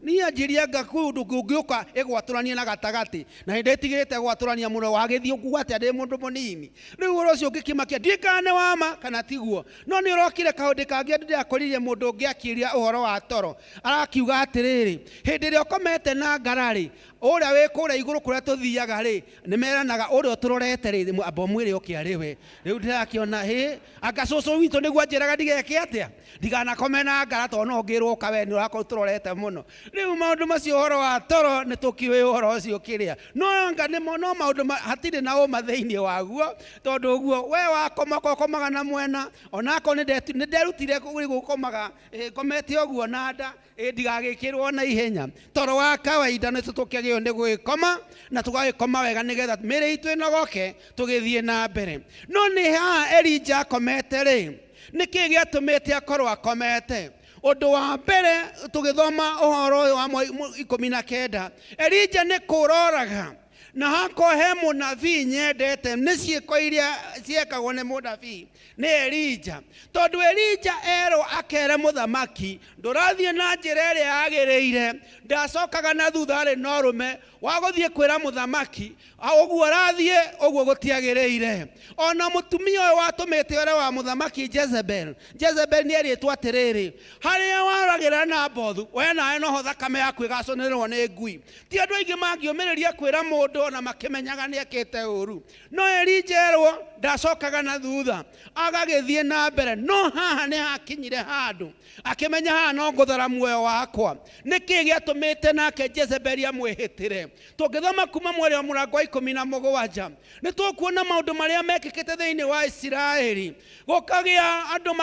niĩ anjĩrire anga kwĩ ũndũ ũngĩũka ĩgwatũranie na gatagatĩ, na nĩ ndĩtigĩrĩte gwatũrania mũno, wagĩthiĩ ũkuga atĩa ndĩ mũndũ mũnini. Rĩu ũhoro ũcio ũngĩkĩmakia, ndiũĩ kana nĩ wa ma kana tiguo, no nĩ ũrokire kaũndũ kangĩ ndĩrakoririe mũndũ ũngĩ akĩũria ũhoro wa toro, arakiuga atĩrĩrĩ, hĩndĩ ĩrĩa ũkomete na ngara rĩ, ũrĩa wĩ kũrĩa igũrũ kũrĩa tũthiaga rĩ, nĩ meranaga ũrĩa ũtũrorete rĩ, amba ũmwĩre oke arĩ we. Rĩu ndĩrakĩona hĩ, anga cũcũ witũ nĩguo anjĩraga ndigeke atĩa, ndiganakome na ngara tondũ no ngĩrwo ũka we nĩ ũrakorwo ũtũrorete mũno. Rĩu maũndũ macio ũhoro wa toro nĩ tũkĩũĩ ũhoro ũcio kĩrĩa, no anga nĩmo, no maũndũ hatirĩ na ũma thĩinĩ waguo, tondũ ũguo we wakoma ũkomaga na mwena, onakorwo nĩ nderutire gũkomaga ngomete ũguo na nda, ndigagĩkĩrwo na ihenya. Toro wa kawaida nĩ tũkĩagĩrĩirwo nĩ gũgĩkoma na tũgagĩkoma wega nĩgetha mĩĩrĩ itũ ĩnogoke tũgĩthiĩ na mbere. No nĩ haha Elijah akomete rĩ, nĩkĩ gĩatũmĩte akorwo akomete? Ũndũ wa mbere tũgĩthoma ũhoro ũyũ wa 19, Elijah nĩ kũroraga na hakorwo he mũnabii nyendete nĩ ciĩko iria ciekagwo nĩ mũnabii nĩ Elijah, tondũ Elijah erwo akere mũthamaki ndũrathiĩ na njĩra ĩrĩa yagĩrĩire, ndacokaga na thutha arĩ na ũrũme wa gũthiĩ kwĩra mũthamaki ũguo ũrathiĩ ũguo gũtiagĩrĩire. Ona mũtumia ũyũ watũmĩte ũrĩa wa mũthamaki Jezebel, Jezebel nĩ erĩtwo atĩrĩrĩ, harĩa waragĩra Nabothu we nawe noho thakame yaku ĩgacũnĩrwo nĩ ngui. Ti andũ aingĩ mangĩũmĩrĩria kwĩra mũndũ ona makĩmenyaga nĩ ekĩte ũru, no Elijah erwo ndacokaga na thutha, agagĩthiĩ na mbere. No haha nĩ hakinyire handũ akĩmenya haha no ngũthara muoyo wakwa. Nĩkĩ gĩatũmĩte nake Jezebeli amwĩhĩtĩre? Tũngĩthoma kuma mweri wa mũrango wa 17, nĩ tũkuona maũndũ marĩa mekĩkĩte thĩinĩ wa Isiraeli. Gũkagĩa andũ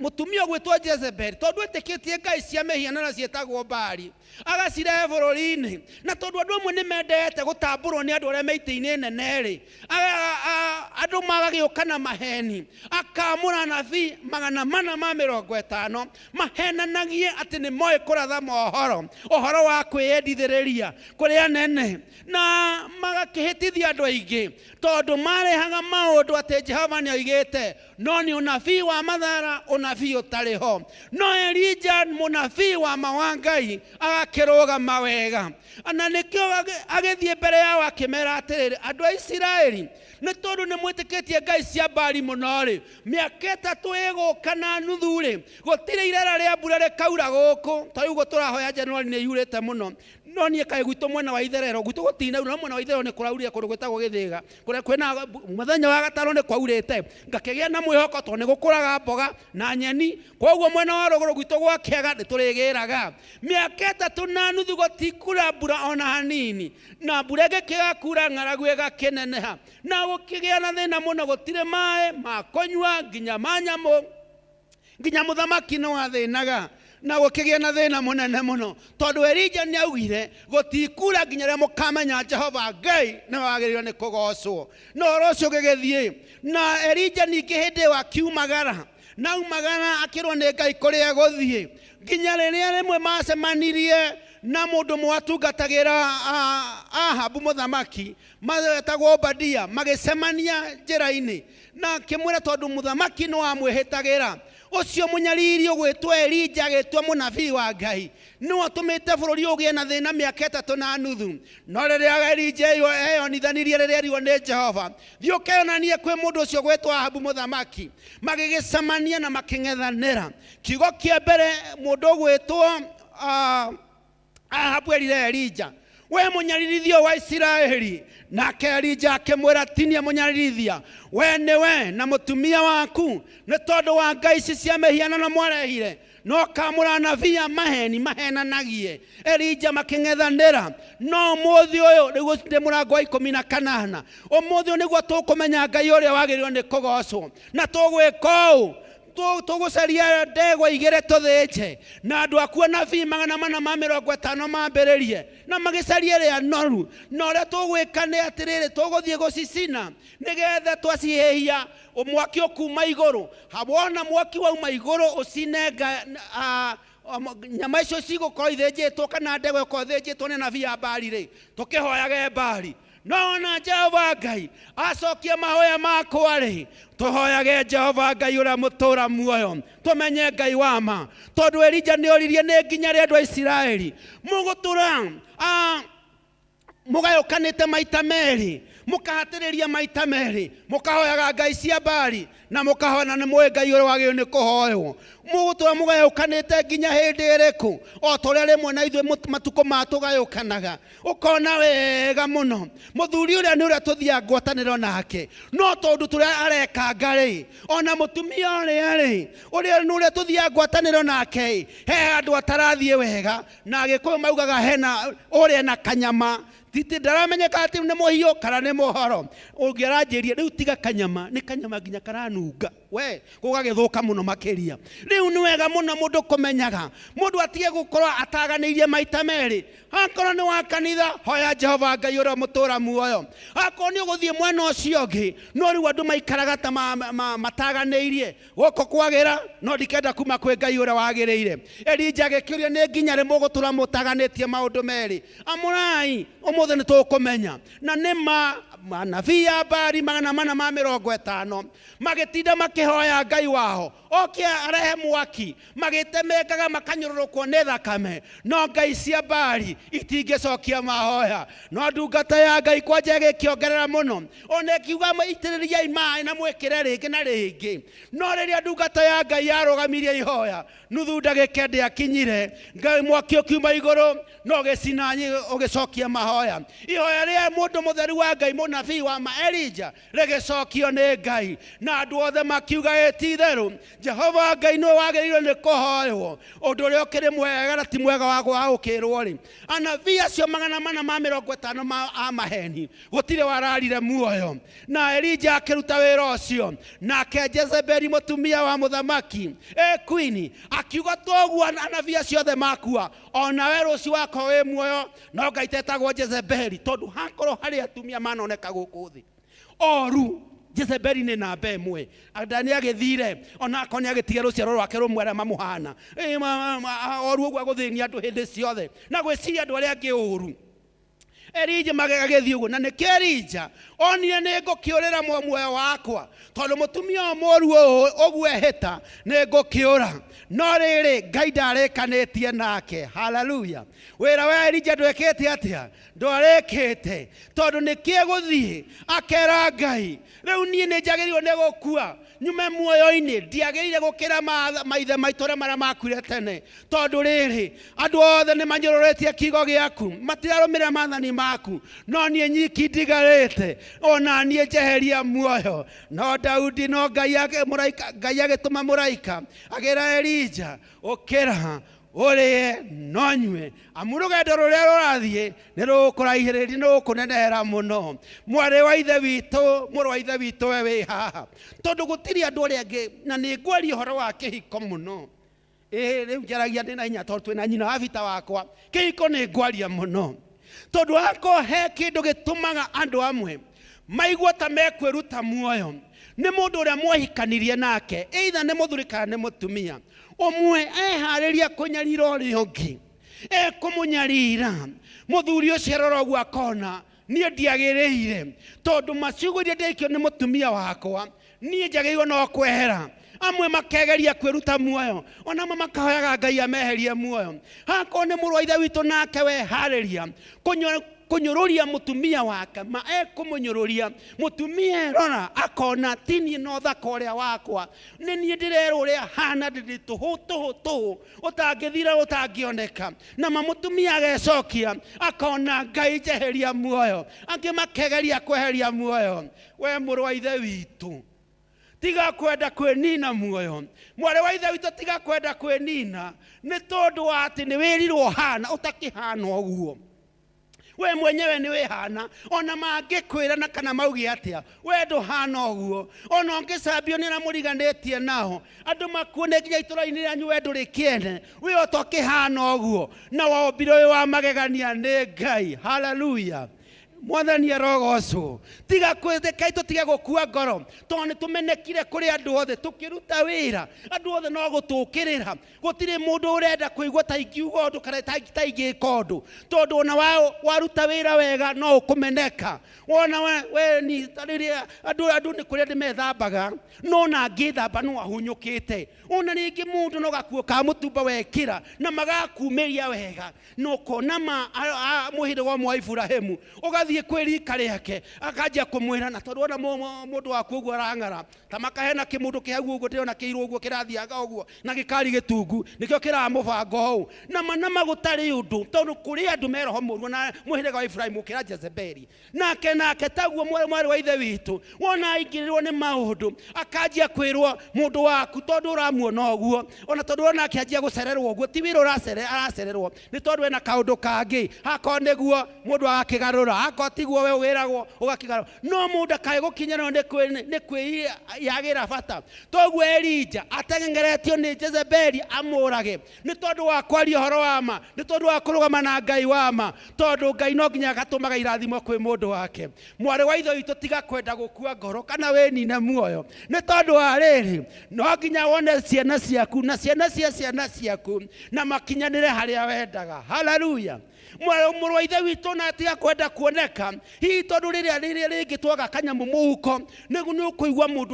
mũtumia ũgwĩtwo Jezebeli, tondũ etĩkĩtie ngai cia mĩhianano ciĩtagwo Baali, agacirehe bũrũri-inĩ. Na tondũ andũ amwe nĩ mendete gũtambũrwo nĩ andũ arĩa me itĩ-inĩ nene rĩ, andũ magagĩũka na maheni, akamũra anabii 450 mahenanagie atĩ nĩ moĩ kũratha mohoro, ũhoro wa kwĩyendithĩrĩria kũrĩ anene, na magakĩhĩtithia andũ aingĩ, tondũ marehaga maũndũ atĩ Jehova nĩ oigĩte, no nĩ ũnabii wa mathara, ũnabii ũtarĩ ho. No Elijah mũnabii wa ma wa Ngai agakĩrũgama wega, na nĩkĩo agĩthiĩ mbere yao akĩmera atĩrĩrĩ, andũ a Isiraeli, nĩ tondũ nĩ mwĩtĩkĩtie ngai cia Baali mũno rĩ, mĩaka 3 ĩgũka na nuthu rĩ, gũtirĩ irera rĩa mbura rĩkaura gũkũ. Ta rĩu ũguo tũrahoya Januari nĩ yurĩte mũno, no niĩ kaĩ gwitũ mwena wa itherero, gwitũ gũtinaura, no mwena wa itherero nĩ kũraurire kũndũ gwĩtagwo Gĩthĩga, kũrĩa kwĩna mũthenya wa gatano nĩ kwaurĩte, ngakĩgĩa na mwĩhoko tondũ nĩ gũkũraga mboga na nyeni, koguo mwena wa rũgũrũ gwitũ gwakĩaga nĩ tũrĩgĩraga. Mĩaka 3 na nuthu gũtikura mbura ona hanini, na mbura ĩngĩkĩaga kura ng'aragu ĩgakĩneneha, na gũkĩgĩa na thĩna mũno, gũtirĩ maĩ ma kũnyua nginya ma nyamũ, nginya mũthamaki nĩ wathĩnaga, na gũkĩgĩa na thĩna mũnene mũno, tondũ Elijah nĩ augire gũtikura nginya rĩrĩa mũkamenya Jehova Ngai nĩwe wagĩrĩirwo nĩ kũgocwo. Na ũhoro ũcio ũgĩgĩthiĩ, na Elijah ningĩ hĩndĩ ĩyo akiumagara, na aumagara akĩrwo nĩ Ngai kũrĩa egũthiĩ, nginya rĩrĩa rĩmwe macemanirie na mũndũ ũmwe watungatagĩra Ahabu mũthamaki, metagwo Obadia, magĩcemania njĩra-inĩ, na akĩmwĩra tondũ mũthamaki nĩ wamwĩhĩtagĩra, ũcio mũnyariri ũgwĩtwo Elijah agĩtwo mũnabii wa Ngai, nĩwe ũtũmĩte bũrũri ũgĩe na thĩna mĩaka 3 na nuthu. No rĩrĩa Elijah eyonithanirie rĩrĩa erirwo nĩ Jehova, thiĩ ũkeyonanie kwĩ mũndũ ũcio ũgwĩtwo Ahabu mũthamaki, magĩgĩcemania na makĩng'ethanĩra. Kiugo kĩa mbere mũndũ ũgwĩtwo Ahabu erire Elijah, we mũnyaririthia wa Isiraeli. Nake Elijah akĩmwĩra, tinie mũnyaririthia, we nĩwe na mũtumia waku, nĩ tondũ wa ngai ici cia mĩhianano mwarehire, no kamũra anabii a maheni mahenanagie. Elijah makĩng'ethanĩra. No ũmũthĩ ũyũ, rĩu ndĩ mũrango wa 18, ũmũthĩ ũyũ nĩguo tũkũmenya Ngai ũrĩa wagĩrĩirwo nĩ kũgocwo, na tũgwĩka ũũ, tũgũcaria ndegwa 2 tũthĩnje, na andũ aku anabii 450 mambĩrĩrie, na magĩcaria ĩrĩa noru. Na ũrĩa tũgwĩka nĩ atĩrĩrĩ, tũgũthiĩ gũcicina nĩgetha twacihĩhia mwaki ũkuma igũrũ. Wona mwaki wauma igũrũ ũcine nyama icio cigũkorwo ithĩnjĩtwo, kana ndegwa ĩkorwo ĩthĩnjĩtwo nĩ anabii a Baali rĩ, tũkĩhoyage Baali. No ona Jehova Ngai acokia mahoya makwa rĩ, tũhoyage Jehova Ngai ũrĩa mũtũra muoyo, tũmenye Ngai wa ma, tondũ Elija nĩ oririe nĩ nginya rĩ andũ a Isiraeli mũgũtũra mũgayũkanĩte maita merĩ, mũkahatĩrĩria maita merĩ, mũkahoyaga ngai cia Baali na mũkahoya na nĩ mũĩ Ngai ũrĩa wagĩrĩirwo nĩ kũhoywo. Mũgũtũra mũgayũkanĩte nginya hĩndĩ ĩrĩkũ? O ta ũrĩa rĩmwe na ithuĩ matukũ ma tũgayũkanaga, ũkona wega mũno mũthuri ũrĩa nĩ ũrĩa tũthiaga ngwatanĩro nake, no tondũ tũrĩa arekanga rĩ, ona mũtumia ũrĩa rĩ, ũrĩa nĩ ũrĩa tũthiaga ngwatanĩro nake ĩ, he handũ atarathiĩ wega, na Agĩkũyũ maugaga hena ũrĩa na kanyama titi ndaramenyeka atĩ nĩ mũhiũ kana nĩ mũhoro. Ũngĩ aranjĩria rĩu tiga kanyama, nĩ kanyama nginya karanunga we gũgagĩthũka mũno makĩria. Rĩu nĩ wega mũno mũndũ kũmenyaga, mũndũ atige gũkorwo ataganĩirie maita merĩ. Akorwo nĩ wa kanitha, hoya Jehova Ngai ũrĩa mũtũra muoyo. Akorwo nĩ ũgũthiĩ mwena ũcio ũngĩ, no rĩu andũ maikaraga ta mataganĩirie gũkũ kwagĩra, no ndikenda kuma kwĩ Ngai ũrĩa wagĩrĩire. Elija agĩkĩũria, nĩ nginya rĩ mũgũtũra mũtaganĩtie maũndũ merĩ? Amũrai, ũmũthĩ nĩ tũkũmenya. Na nĩ ma anabii a Baali 450 magĩtinda makĩhoya Ngai wao oke arehe mwaki, magĩtemengaga makanyũrũrũkwo nĩ thakame, no ngai cia Baali itingĩcokia mahoya. No ndungata ya Ngai kwanja ĩgĩkĩongerera mũno, ona ĩkiuga itĩrĩriai maĩ na mwĩkĩre rĩngĩ na rĩngĩ. No rĩrĩa ndungata ya Ngai yarũgamirie ihoya, nuthu ndagĩka ndĩakinyire, Ngai mwaki ũkiuma igũrũ na ũgĩcina ũgĩcokia mahoya. Ihoya rĩa mũndũ mũtheru wa Ngai, mũnabii wa ma Elija, rĩgĩcokio nĩ Ngai, na andũ othe makiuga, ĩ ti itherũ Jehova Ngai nĩwe wagĩrĩirwo nĩ kũhoywo. Ũndũ ũrĩa ũkĩrĩ mwega na ti mwega wa gũkĩrwo rĩ, anabii acio 450 a maheni gũtirĩ wararire muoyo, na Elija akĩruta wĩra ũcio. Nake Jezebeli mũtumia wa mũthamaki, queen, akiuga toguo anabii acio othe makua, onawe rũciũ wakorwo wĩ muoyo, no Ngai tetagwo Jezebeli, tondũ hakorwo harĩ atumia manoneka gũkũ thĩ oru, Jezebeli nĩ namba ĩmwe. Anda nĩ agĩthire onako nĩ agĩtiga rũciaro rwake rũmwe arĩa mamũhana oru ũguo, agũthĩnia andũ hĩndĩ ciothe na gwĩciria andũ arĩa angĩ ũru. Elija magagĩthiĩ ũguo, na nĩkĩo Elija onire nĩ ngũkĩũrĩra muoyo wakwa, tondũ mũtumia ũyũ mũru ũũ ũguo ehĩta nĩ ngũkĩũra. No rĩrĩ, Ngai ndarĩkanĩtie nake. Haleluya! Wĩra wa Elija ndwĩkĩte atĩa? Ndwarĩkĩte, tondũ nĩkĩo gũthiĩ akera Ngai, rĩu niĩ nĩ njagĩrĩirwo nĩ gũkua nyume muoyo-inĩ, ndiagĩrĩire gũkĩra maithe maitũ arĩa marĩa makuire tene, tondũ rĩrĩ andũ othe nĩ manyũrũrĩtie kiugo gĩaku, matirarũmĩrĩra maathani maku, no niĩ nyiki ndigarĩte, ona niĩ njeheria muoyo. No Daudi, no Ngai mũraika, Ngai agĩtũma mũraika agĩra Elija, ũkĩra ũrĩe no nyue, amu rũgendo rũrĩa rũrathiĩ nĩ rũgũkũraihĩrĩria, nĩ rũgũkũnenehera mũno. Mwarĩ wa ithe witũ, mũrũ wa ithe witũ, we wĩ haha, tondũ gũtirĩ andũ arĩa angĩ, na nĩ ngwaria ũhoro wa kĩhiko mũno. Ĩĩ rĩu njaragia ndĩ na hinya tondũ twĩna nyina wa bita wakwa. Kĩhiko nĩ ngwaria mũno, tondũ hakorwo he kĩndũ gĩtũmaga andũ amwe maigua ta mekwĩruta muoyo, nĩ mũndũ ũrĩa mwahikanirie nake, either nĩ mũthuri kana nĩ mũtumia. Ũmwe eharĩria kũnyarira ũrĩa ũngĩ, ekũmũnyarira. Mũthuri ũcio arora ũguo akona niĩ ndiagĩrĩire, tondũ maciugo iria ndekio nĩ mũtumia wakwa, niĩ njagĩrĩirwo no kwehera. Amwe makegeria kwĩruta muoyo, ona amwe makahoyaga Ngai ameherie muoyo. Hakorwo nĩ mũrũ wa ithe witũ nake weharĩria kũnyũrũria mũtumia wake, ma ekũmũnyũrũria mũtumia erora akona ti niĩ no thaka ũrĩa wakwa, nĩ niĩ ndĩrerwo ũrĩa hana, ndĩ tũhũ tũhũ tũhũ, ũtangĩthira ũtangĩoneka. Na ma mũtumia agecokia akona Ngai njeheria muoyo. Angĩ makegeria kweheria muoyo. We mũrũ wa ithe witũ, tiga kwenda kwĩnina muoyo. Mwarĩ wa ithe witũ, tiga kwenda kwĩnina nĩ tondũ wa atĩ nĩ wĩrirwo hana ũtakĩhana ũguo. We mwenyewe nĩ wĩhana, ona mangĩkwĩra na kana mauge atĩa, we ndũhana ũguo. Ona ũngĩcambio nĩ arĩa mũriganĩtie nao, andũ makuone nginya itũra-inĩ rĩanyu, we ndũrĩ kĩene, wĩ o ta ũkĩhana ũguo, na wombirwo wĩ wa magegania nĩ Ngai. Haleluya! Mwathani arogocwo. Tiga kwĩthĩka tũtige gũkua ngoro, tondũ nĩ tũmenekire kũrĩ andũ othe tũkĩruta wĩra, andũ othe no gũtũkĩrĩra. Gũtirĩ mũndũ ũrenda kũigua ta ingiuga ũndũ kana ta ingĩka ũndũ, tondũ ona waruta wĩra wega no ũkũmeneka. Wona we ni ta rĩrĩa andũ nĩ kũrĩa ndĩmethambaga, no na ngĩthamba no ahunyũkĩte. Ona rĩngĩ mũndũ no gakuo ka mũtumba wekĩra na magakumĩria wega, na ũkona ma mũhĩrĩga ũmwe wa Iburahĩmu ũgathiĩ kwĩ rika rĩake akanjia kũmwĩra, na tondũ ona mũndũ waku ũguo arang'ara ta makahena kĩmũndũ kĩ hau ũguo ndĩrona kĩirũ ũguo kĩrathiaga ũguo na gĩkari gĩtungu nĩkĩo kĩramũbanga ũũ, nama nama gũtarĩ ũndũ, tondũ kũrĩ andũ me roho mũru na mũhĩrĩga wa Iburahĩmu ũkĩra Jezebeli. Nake nake taguo mwarĩ wa ithe witũ wona aingĩrĩrwo nĩ maũndũ akanjia kwĩrwo mũndũ waku tondũ ũramuona ũguo, ona tondũ ũrona akĩanjia gũcererwo ũguo, ti wĩra aracererwo nĩ tondũ ena kaũndũ kangĩ. Hakorwo nĩguo mũndũ agakĩgarũra, hakorwo tiguo we wĩragwo ũgakĩgarũra, no mũndũ akae gũkinyĩrwo nĩ kwĩyagĩra bata. Toguo Elija ateng'eretio nĩ Jezebeli amũrage nĩ tondũ wa kwaria ũhoro wa ma, nĩ tondũ wa kũrũgama na Ngai wa ma, tondũ Ngai no nginya agatũmaga irathimo kwĩ mũndũ wake. Mwarĩ wa ithe witũ, tiga kwenda gũkua ngoro kana wĩnine muoyo, nĩ tondũ wa rĩrĩ, no nginya wone ciana ciaku na ciana cia ciana ciaku na makinyanĩre harĩa wendaga. Haleluya. Mũrũ wa ithe witũ na tiga kwenda kuoneka hihi, tondũ rĩrĩa rĩrĩa rĩngĩ twaga kanyamũ mũhuko nĩguo nĩ ũkũigua mũndũ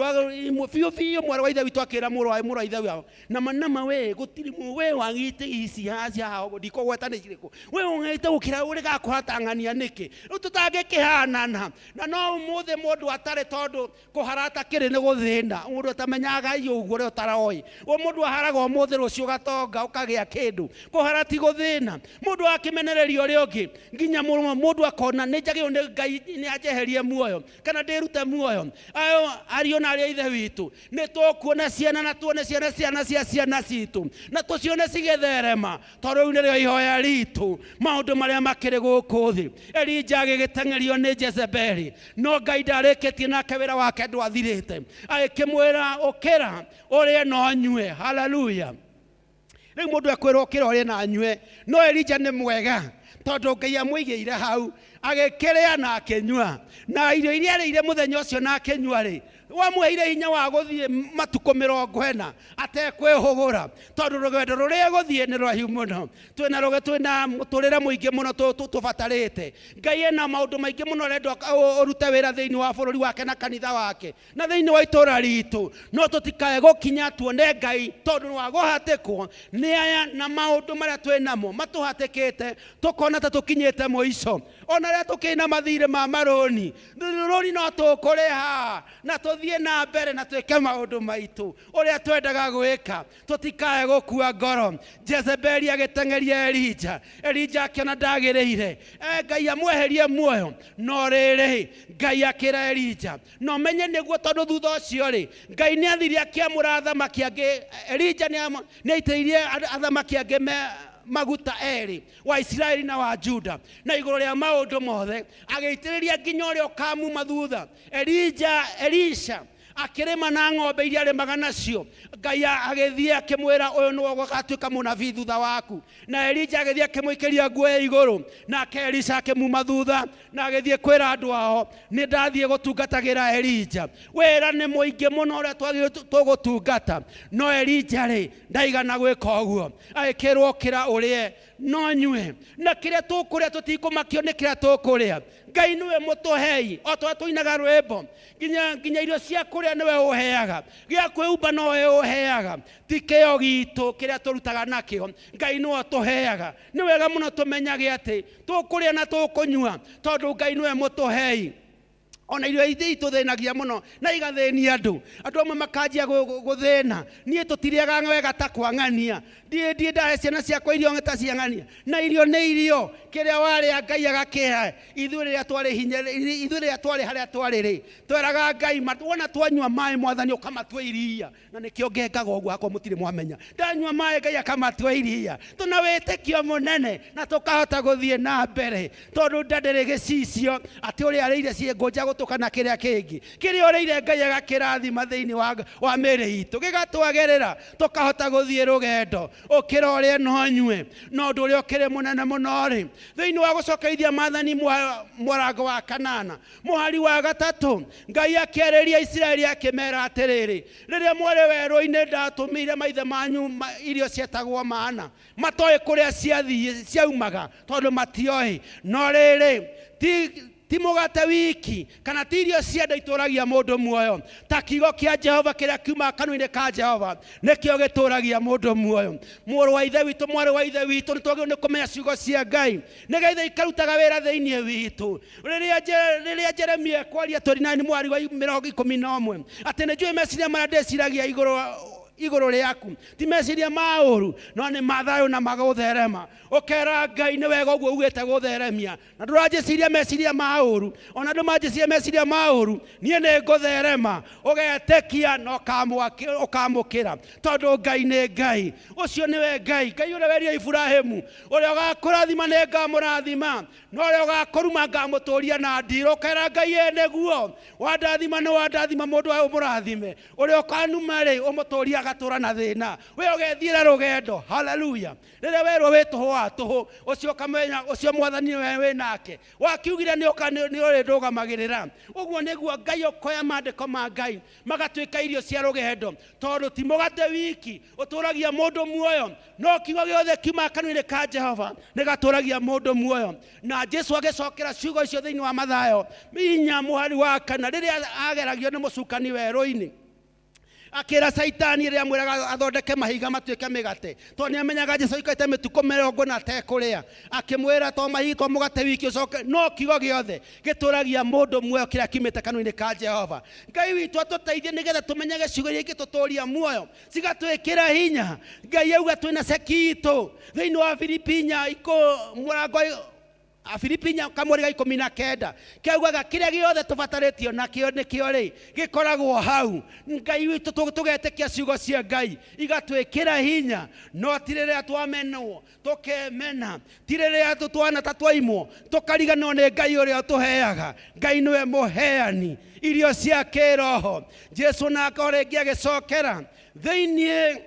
biũ biũ mwarĩ wa ithe witũ akĩra mũrũ wa ithe wao, nama nama we gũtirĩ we wagĩte ici hacia haha ũguo ndikũgweta nĩ cirĩkũ, we ũgĩte gũkĩra ũrĩ gakũhatang'ania nĩkĩ rĩu tũtangĩkĩhanana. Na no ũmũthĩ mũndũ atarĩ, tondũ kũharata kĩrĩ nĩ gũthĩna, mũndũ atamenyaga Ngai ũguo ũrĩa ũtaroĩ. O mũndũ aharaga ũmũthĩ, rũciũ ũgatonga ũkagĩa kĩndũ. Kũhara ti gũthĩna. Mũndũ akĩmenereria ũrĩa ũngĩ nginya mũndũ akona nĩ njagĩrĩirwo nĩ Ngai nĩ anjeherie muoyo kana ndĩrute muoyo. Ayo ariũ na arĩ a ithe witũ, nĩ tũkuona ciana na tuone ciana ciana cia ciana citũ na tũcione cigĩtherema, tondũ rĩu nĩrĩo ihoya ritũ. Maũndũ marĩa makĩrĩ gũkũ thĩ, Elija agĩgĩteng'erio nĩ Jezebeli, no Ngai ndarĩkĩtie nake, wĩra wake ndwathirĩte. Agĩkĩmwĩra, ũkĩra ũrĩe na ũnyue. Haleluya. Rĩu mũndũ ekwĩrwo ũkĩra ũrĩe na anyue, no Elija nĩ mwega tondũ Ngai amũigĩire hau, agĩkĩrĩa na akĩnyua. Na irio iria arĩire mũthenya ũcio na akĩnyua rĩ, wamũheire hinya wa gũthiĩ matukũ 40 atekwĩhũgũra, tondũ rũgendo rũrĩa gũthiĩ nĩ rũraihu mũno. Twĩna rũge twĩna mũtũrĩre mũingĩ mũno tũbatarĩte. Ngai ena maũndũ maingĩ mũno arenda ũrute wĩra thĩinĩ wa bũrũri wake na kanitha wake na thĩinĩ wa itũũra ritũ, no tũtikae gũkinya tuone Ngai tondũ wa gũhatĩkwo nĩ aya na maũndũ marĩa twĩ namo matũhatĩkĩte, tũkona ta tũkinyĩte mũico. Ona rĩrĩa tũkĩrĩ na mathirĩ ma marũni, rũni no tũkũrĩha na tũthiĩ na mbere na twĩke maũndũ maitũ ũrĩa twendaga gwĩka. Tũtikae gũkua ngoro. Jezebeli agĩteng'eria Elija. Elija akĩona ndagĩrĩire, Ngai amweherie muoyo, no rĩrĩ, Ngai akĩra Elija, no menye nĩguo, tondũ thutha ũcio rĩ, Ngai nĩ athire akĩamũra athamaki angĩ. Elija nĩ aitĩrĩirie athamaki angĩ maguta erĩ, wa Isiraeli na wa Juda, na igũrũ rĩa maũndũ mothe agĩitĩrĩria nginya ũrĩa ũkamuma thutha. Elija, Elisha akĩrĩma na ng'ombe iria arĩmaga nacio. Ngai agĩthiĩ akĩmwĩra, ũyũ nĩwe ũgatuĩka mũnabii thutha waku. Na Elija agĩthiĩ akĩmũikĩria nguo ya igũrũ, nake Elisha akĩmuma thutha na agĩthiĩ kwĩra andũ ao, nĩ ndathiĩ gũtungatagĩra Elija. Wĩra nĩ mũingĩ mũno ũrĩa twagĩrĩirwo tũgũtungata, no Elija rĩ ndaigana gwĩka ũguo. Agĩkĩrwo, ũkĩra ũrĩe no nyue, na kĩrĩa tũkũrĩa tũtikũmakio nĩ kĩrĩa tũkũrĩa. Ngai nĩwe mũtũhei, o ta ũrĩa tũinaga rwĩmbo, nginya irio cia kũrĩa nĩwe ũheaga, gĩa kwĩhumba nowe ũheaga, ti kĩo gitũ kĩrĩa tũrutaga nakĩo, Ngai nĩwe ũtũheaga. Nĩ wega mũno tũmenyage atĩ tũkũrĩa na tũkũnyua tondũ Ngai nĩwe mũtũhei. Ona irio ithi itũthĩnagia mũno na igathĩnia andũ. Andũ amwe makanjia gũthĩna, niĩ tũtirĩaga wega ta kwa ng'ania, ndiĩ ndahe ciana ciakwa irio ta cia ng'ania. Na irio nĩ irio, kĩrĩa warĩa Ngai agakĩhe. Ithuĩ rĩrĩa twarĩ hinya, ithuĩ rĩrĩa twarĩ harĩa twarĩ rĩ, tweraga Ngai, wona twanyua maĩ Mwathani ũkamatua iria. Na nĩkĩo ngengaga ũguo, hakwa mũtirĩ mwamenya, ndanyua maĩ Ngai akamatua iria. Tũna wĩtĩkio mũnene na tũkahota gũthiĩ na mbere, tondũ nda ndĩrĩ gĩcicio atĩ ũrĩa arĩire ciĩ ngũnja. Gĩtũ kana kĩrĩa kĩngĩ kĩrĩa ũrĩire, Ngai agakĩrathima thĩinĩ wa mĩĩrĩ itũ, gĩgatwagĩrĩra tũkahota gũthiĩ rũgendo. Ũkĩra ũrĩe na ũnyue. No ũndũ ũrĩa ũkĩrĩ mũnene mũno rĩ, thĩinĩ wa gũcokerithia maathani mũrango wa kanana mũhari wa gatatũ, Ngai akĩarĩria Isiraeli akĩmera atĩrĩrĩ, rĩrĩa mwarĩ werũ-inĩ ndatũmĩire maithe manyu irio cietagwo mana, matoĩ kũrĩa ciathiĩ ciaumaga, tondũ matioĩ. No rĩrĩ, ti mũgate wiki kana ti irio cia nda itũragia mũndũ muoyo, ta kiugo kĩa Jehova kĩrĩa kiumaga kanua-inĩ ka Jehova nĩkĩo gĩtũragia mũndũ muoyo. Mũrũ wa Ithe witũ, mwarĩ wa Ithe witũ, nĩ twagĩrĩirwo nĩ kũmenya ciugo cia Ngai nĩgetha ikarutaga wĩra thĩinĩ witũ. Rĩrĩa Jeremia ekwaria 29 mwari wa 11 atĩ nĩ njũĩ meciria marĩa ndĩciragia igũrũ rĩaku, ti meciria ma ũru, no nĩ ma thayũ na magũtherema. Ũkera Ngai, nĩ wega ũguo ugĩte gũtheremia, na ndũranjĩciria meciria ma ũru, ona andũ manjĩciria meciria ma ũru, niĩ nĩ ngũtherema. Ũgetĩkia na ũkamũkĩra, tondũ Ngai nĩ Ngai. Ũcio nĩwe Ngai, Ngai ũrĩa werire Iburahĩmu, ũrĩa ũgakũrathima nĩ ngamũrathima, na ũrĩa ũgakũruma ngamũtũria na ndirũ. Ũkera Ngai, ĩ nĩguo wandathima, nĩ wandathima, mũndũ ũyũ ũmũrathime, ũrĩa ũkanuma rĩ, ũmũtũrie agatũra na thĩna, we ũgethiĩra rũgendo. Haleluya. Rĩrĩa werwo wĩ tũhũ wa tũhũ, ũcio ũkamenya ũcio Mwathani nĩwe wĩ nake, wakiugire nĩ ũka nĩ ũrĩ ndũgamagĩrĩra. Ũguo nĩguo Ngai ũkoya maandĩko ma Ngai magatuĩka irio cia rũgendo, tondũ ti mũgate wiki ũtũragia mũndũ muoyo, no kiugo gĩothe kiumaga kanua-inĩ ka Jehova nĩ gatũragia mũndũ muoyo. Na Jesu agĩcokera ciugo icio thĩinĩ wa Mathayo 4 mũhari wa 4, rĩrĩa ageragio nĩ mũcukani werũ-inĩ, akĩra Caitani rĩrĩa amwĩraga athondeke mahiga matuĩke mĩgate, tondũ nĩ amenyaga Jesu aikarĩte mĩtukũ 40 atekũrĩa. Akĩmwĩra to mahiga, to mũgate wiki ũcoke, no kiugo gĩothe gĩtũragia mũndũ muoyo kĩrĩa kiumĩte kanua-inĩ ka Jehova. Ngai witũ atũteithie nĩgetha tũmenyage ciugo iria ingĩtũtũria muoyo, cigatwĩkĩra hinya. Ngai auga twĩna ceki itũ thĩinĩ wa Filipi 4 mũrango Afilipi 4 kamweri ga 19, kiaugaga kĩrĩa gĩothe tũbatarĩtio nakĩo nĩkĩo rĩ gĩkoragwo hau. Ngai witũ, tũgetĩkia ciugo cia Ngai igatwĩkĩra hinya, no ti rĩrĩa twamenwo tũkemena, ti rĩrĩa twana ta twaimwo tũkariganĩrwo nĩ Ngai ũrĩa ũtũheaga. Ngai nĩwe mũheani irio cia kĩroho. Jesu nake o rĩngĩ agĩcokera thĩinĩ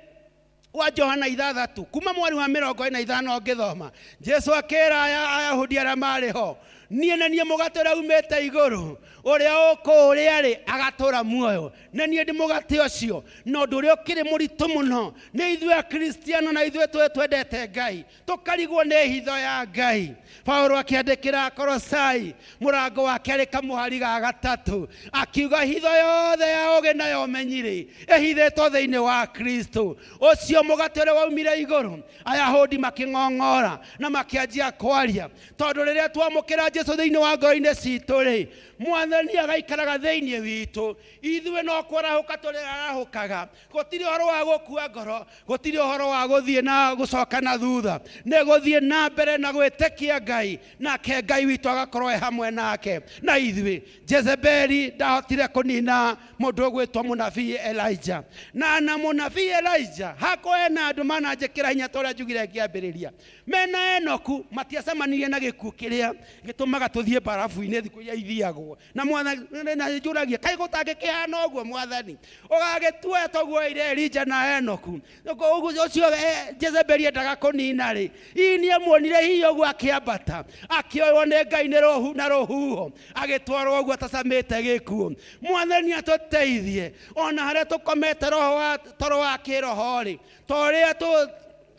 wa Johana 6 kuma mweri wa 45, ngĩthoma Jesu akĩra Ayahudi arĩa marĩ ho, niĩ na niĩ mũgate ũrĩa umĩte igũrũ, ũrĩa ũkũũrĩa rĩ agatũra muoyo, na niĩ ndĩ mũgate ũcio. Na ũndũ ũrĩa ũkĩrĩ mũritũ mũno nĩ ithuĩ Akristiano na ithuĩ twendete Ngai tũkarigwo nĩ hitho ya Ngai. Paulo akĩandĩkĩra Akolosai mũrango wa 2 kamũhari ga 3, akiuga hitho yothe ya ũũgĩ na ya ũmenyi rĩ ĩhithĩtwo thĩinĩ wa Kristo, ũcio mũgate ũrĩa waumire igũrũ. Ayahudi makĩng'ong'ora na makĩanjia kwaria, tondũ rĩrĩa twamũkĩra Jesu thĩinĩ wa ngoro-inĩ citũ rĩ, Mwathani agaikaraga thĩinĩ witũ, ithuĩ no kwarahũka tũrĩarahũkaga. Gũtirĩ ũhoro wa gũkua ngoro, gũtirĩ ũhoro wa gũthiĩ na gũcoka na thutha, nĩ gũthiĩ na mbere na gwĩtĩkia Ngai, nake Ngai witũ agakorwo e hamwe nake na ithuĩ. Jezebeli ndahotire kũnina mũndũ ũgwĩtwo mũnabii Elijah, na mũnabii Elijah hakwa ena andũ mananjĩkĩra hinya ta ũrĩa njugire ngĩambĩrĩria, mena Enoku matiacemanirie na gĩkuũ kĩrĩa gĩtũmaga tũthiĩ barabu-inĩ thikũ iria ithiagwo na Mwathani. Na njũragia, kaĩ gũtangĩkĩhana ũguo Mwathani ũgagĩtuoya toguo oire Elija na Enoku, ũcio Jezebeli endaga kũnina rĩ, hihi nĩ amuonire hihi ũguo akĩambata akĩoywo nĩ Ngai nĩ rũhu na rũhuho agĩtwarwo ũguo atacamĩte gĩkuũ. Mwathani atũteithie ona harĩa tũkomete roho wa toro wa kĩroho rĩ, ta ũrĩa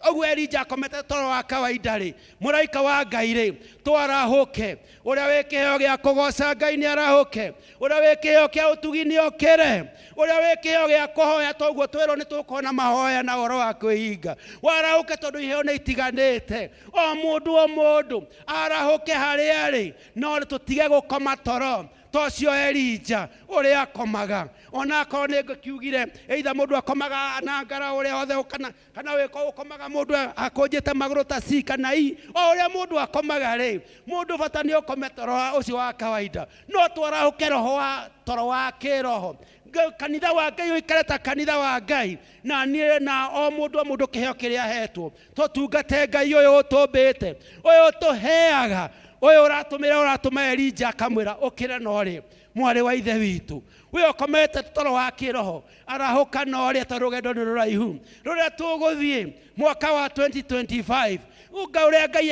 ũguo Elija akomete toro wa kawaida rĩ, mũraika wa Ngai rĩ, twarahũke. Ũrĩa wĩ kĩheo gĩa kũgoca Ngai nĩ arahũke, ũrĩa wĩ kĩheo kĩa ũtugi nĩ okĩre, ũrĩa wĩ kĩheo gĩa kũhoya toguo twĩrwo nĩ tũkona mahoya na ũhoro wa kwĩhinga, warahũke, tondũ iheo nĩ itiganĩte. O mũndũ o mũndũ arahũke harĩa arĩ, no tũtige gũkoma toro ta ũcio Elija ũrĩa akomaga. Ona akorwo nĩ ngĩkiugire either mũndũ akomaga na ngara ũrĩa hothe, kana wĩko ũkomaga mũndũ akũnjĩte magũrũ ta C kana E, o ũrĩa mũndũ akomaga rĩ, mũndũ bata nĩ ũkome toro ũcio wa kawaida, no twarahũke roho wa toro wa kĩroho. Kanitha wa Ngai ũikare ta kanitha wa Ngai, na niĩ na o mũndũ o mũndũ kĩheo kĩrĩa ahetwo, tũtungate Ngai ũyũ ũtũmbĩte, ũyũ ũtũheaga, ũyũ ũratũmĩra, ũratũma Elija akamwĩra ũkĩre na ũrĩe. Mwarĩ wa ithe witũ, we ũkomete toro wa kĩroho, arahũka na ũrĩa, tondũ rũgendo nĩ rũraihu rũrĩa tũgũthiĩ mwaka wa 2025. Ũnga ũrĩa Ngai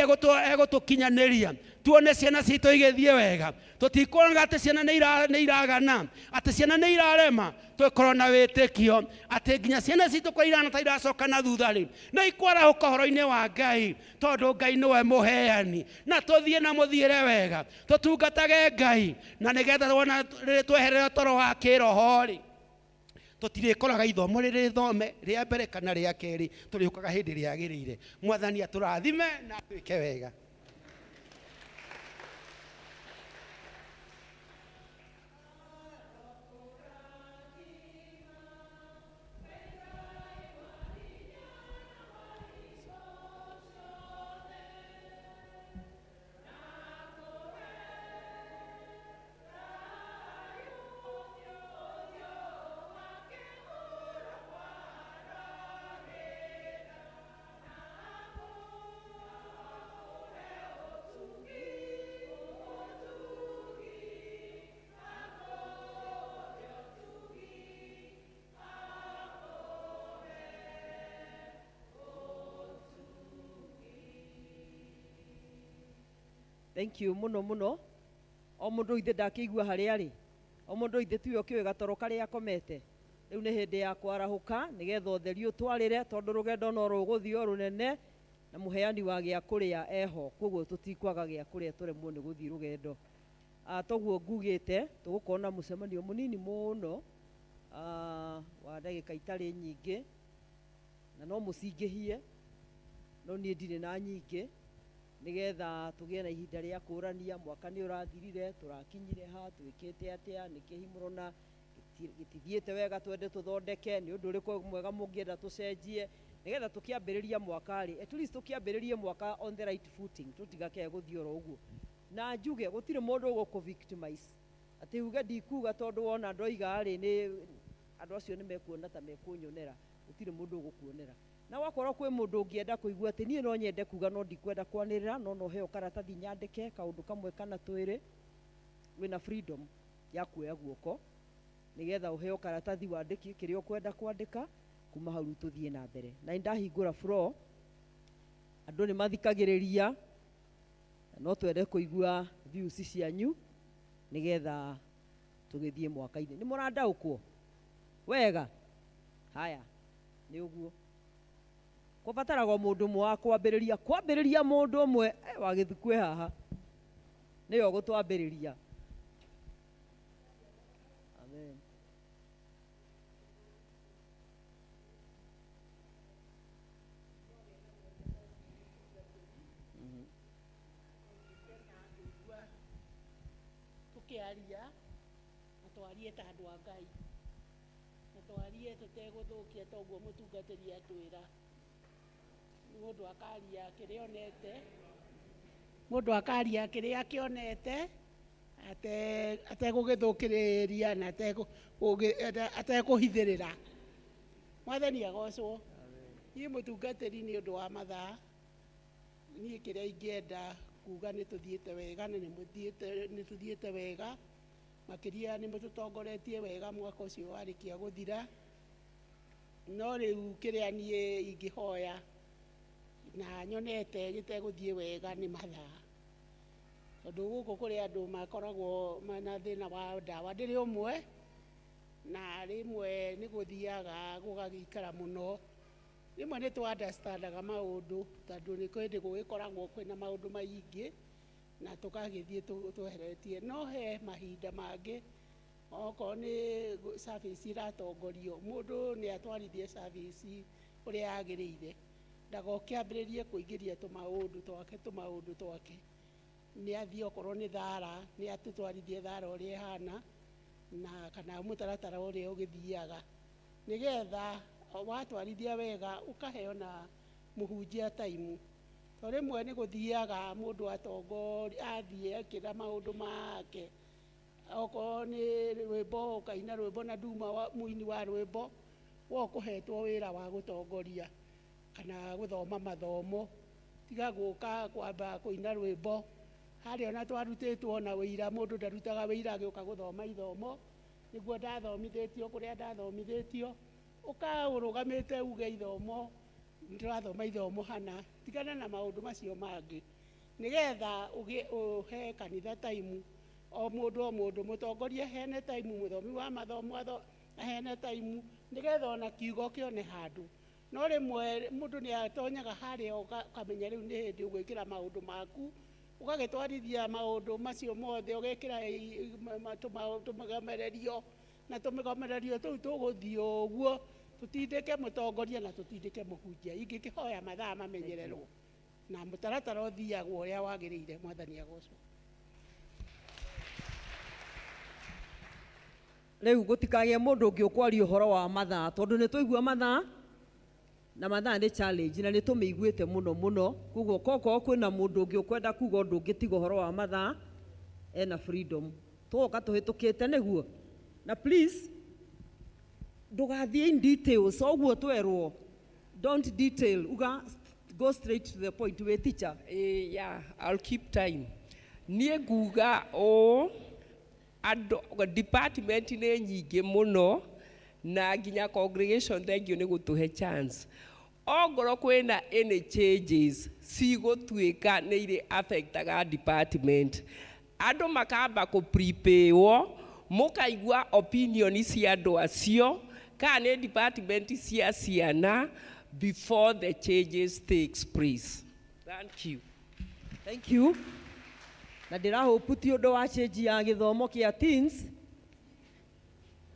egũtũkinyanĩria, tuone ciana citũ igĩthiĩ wega. Tũtikuonaga atĩ ciana nĩ iragana, atĩ ciana nĩ irarema. Tũkorwo na wĩtĩkio atĩ nginya ciana citũ kwa irana ta iracoka na thutha rĩ, nĩ ikwarahũka ũhoro-inĩ wa Ngai, tondũ Ngai nĩwe mũheani. Na tũthiĩ na mũthiĩre wega, tũtungatage Ngai, na nĩgetha wona rĩrĩ tweherera toro wa kĩroho rĩ, tũtirĩkoraga ithomo rĩrĩ thome rĩa mbere kana rĩa kerĩ, tũrĩũkaga hĩndĩ ĩrĩa yagĩrĩire. Mwathani atũrathime na atwĩke wega. Thank you muno muno. O mundu ithe ndakĩigua harĩa arĩ, o mundu ithe tiwe ũkĩũĩ gatoro karĩa akomete. Rĩu nĩ hĩndĩ ya kwarahũka nĩgetha ũtheri ũtwarĩre, tondũ rũgendo no rũgũthiĩ o rũnene, na mũheani wa gĩa kũrĩa eho, koguo tũtikwaga gĩa kũrĩa tũremwo nĩ gũthiĩ rũgendo. Toguo ngugĩte, tũgũkorwo na mũcemanio mũnini mũno, wa ndagĩka itarĩ nyingĩ, na no mũcingĩhie, no niĩ ndirĩ na nyingĩ, nĩgetha tũgĩe na ihinda rĩa kũrania mwaka nĩ ũrathirire, tũrakinyire ha, twĩkĩte atĩa, nĩkĩ hihi mũrona gĩtithiĩte wega twende tũthondeke, nĩ ũndũ ũrĩkũ mwega mũngĩenda tũcenjie, nĩgetha tũkĩambĩrĩria mwaka rĩ, at least tũkĩambĩrĩrie mwaka on the right footing, tũtigakĩae gũthiĩ oro ũguo. Na njuge gũtirĩ mũndũ ũgũkũ victimize atĩ uge ndikuga tondũ wona ndoiga rĩ, nĩ andũ acio nĩ mekuona ta mekũnyonera. Gũtirĩ mũndũ ũgũkuonera. Na wakorwo kwĩ mũndũ ũngĩenda kũigua atĩ niĩ no nyende kuga no ndikwenda kwanĩrĩra, no no heo karatathi nyandĩke kaũndũ kamwe kana twĩrĩ, wĩna freedom ya kuoya guoko nĩgetha ũheo karatathi wandĩke kĩrĩa ũkwenda kwandĩka. Kuma hau rĩu tũthiĩ na mbere. Na nĩndahingũra floor, andũ nĩ mathikagĩrĩria, na no twende kũigua views cianyu nĩgetha tũgĩthiĩ mwaka-inĩ. Nĩ mũrandaũkwo wega? Haya, nĩ ũguo. Kũbataraga o mũndũ ũmwe wa kwambĩrĩria, kwambĩrĩria mũndũ ũmwe, wa gĩthukue haha nĩwe ũgũtwambĩrĩria. Amen. Tũkĩaria na twarie ta andũ a Ngai, na twarie tũtegũthũkia, toguo mũtungatĩri atwĩra. Mũndũ akaria kĩrĩa onete, mũndũ akaria kĩrĩa akĩonete, ategũgĩthũkĩrĩria na atekũhithĩrĩra. Mwathani agocwo. Niĩ mũtungatĩri nĩ ũndũ wa mathaa, niĩ kĩrĩa ingĩenda kuga nĩ tũthiĩte wega, na nĩ tũthiĩte wega makĩria, nĩ mũtũtongoretie wega mwaka ũcio warĩkia gũthira. No rĩu kĩrĩa niĩ ingĩhoya na nyonete gĩtegũthiĩ wega nĩ mathaa, tondũ gũkũ kũrĩ andũ makoragwo mena thĩna wa ndawa. Ndĩrĩ ũmwe, na rĩmwe nĩ gũthiaga gũgagĩikara mũno. Rĩmwe nĩ tũ understandaga maũndũ, tondũ nĩ hĩndĩ gũgĩkoragwo kwĩna maũndũ maingĩ na tũgagĩthiĩ tweheretie. No he mahinda mangĩ, okorwo nĩ service iratongorio, mũndũ nĩ atwarithie service ũrĩa yagĩrĩire, ndagoke ambĩrĩrie kũingĩria tũmaũndũ twake, tũmaũndũ twake. Nĩ athiĩ okorwo nĩ thara, nĩ atũtwarithie thara ũrĩa ĩhana, na kana mũtaratara ũrĩa ũgĩthiaga, nĩgetha watwarithia wega ũkaheo na mũhunjia taimu. To rĩmwe nĩ gũthiaga mũndũ atongoria athiĩ ekĩra maũndũ make, okorwo nĩ rwĩmbo ũkaina rwĩmbo na nduma mũini wa rwĩmbo, we ũkũhetwo wĩra wa gũtongoria kana gũthoma mathomo, tiga gũka kwamba kũina rwĩmbo. Harĩa ona twarutĩtwo na wĩira, mũndũ ndarutaga wĩira agĩũka gũthoma ithomo, nĩguo ndathomithĩtio kũrĩa ndathomithĩtio, ũka ũrũgamĩte uge ithomo, ndĩrathoma ithomo hana, tigana na maũndũ macio mangĩ, nĩgetha ũhe kanitha taimu, o mũndũ o mũndũ, mũtongoria aheane taimu, mũthomi wa mathomo aheane taimu, nĩgetha ona kiugo kĩone handũ. No rĩmwe mũndũ nĩ atonyaga harĩa ũkamenya rĩu nĩ hĩndĩ ũgwĩkĩra maũndũ maku, ũgagĩtwarithia maũndũ macio mothe, ũgekĩra tũmĩgomererio, na tũmĩgomererio tũu tũgũthiĩ ũguo, tũtindĩke mũtongoria na tũtindĩke mũhunjia. Ingĩkĩhoya mathaa mamenyererwo na mũtaratara ũthiagwo ũrĩa wagĩrĩire. Mwathani agocwo. Rĩu gũtikagĩe mũndũ ũngĩ ũkwaria ũhoro wa mathaa, tondũ nĩ twaigua mathaa na mathaa nĩ challenge na nĩ tũmĩiguĩte mũno mũno. Koguo kokorwo kwĩna mũndũ ũngĩ ũkwenda kuga ũndũ ũngĩ tiga ũhoro wa mathaa, ena freedom. Tũgoka tũhĩtũkĩte nĩguo. Na please ndũgathiĩ in details, ũguo twerwo. Don't detail, uga go straight to the point. Wĩ teacher. Yeah, I'll keep time. Niĩ nguga ũũ, andũ department nĩ nyingĩ mũno na nginya congregation, thank you nĩ gũtũhe chance. Ongorwo kwĩna any changes cigũtuĩka nĩ irĩ affectaga department, andũ makamba kũ prepare, mũkaigua opinion cia andũ acio kana nĩ department cia ciana before the changes takes place. Thank you. Thank you. Na ndĩrahope ti ũndũ wa change ya gĩthomo kĩa teens,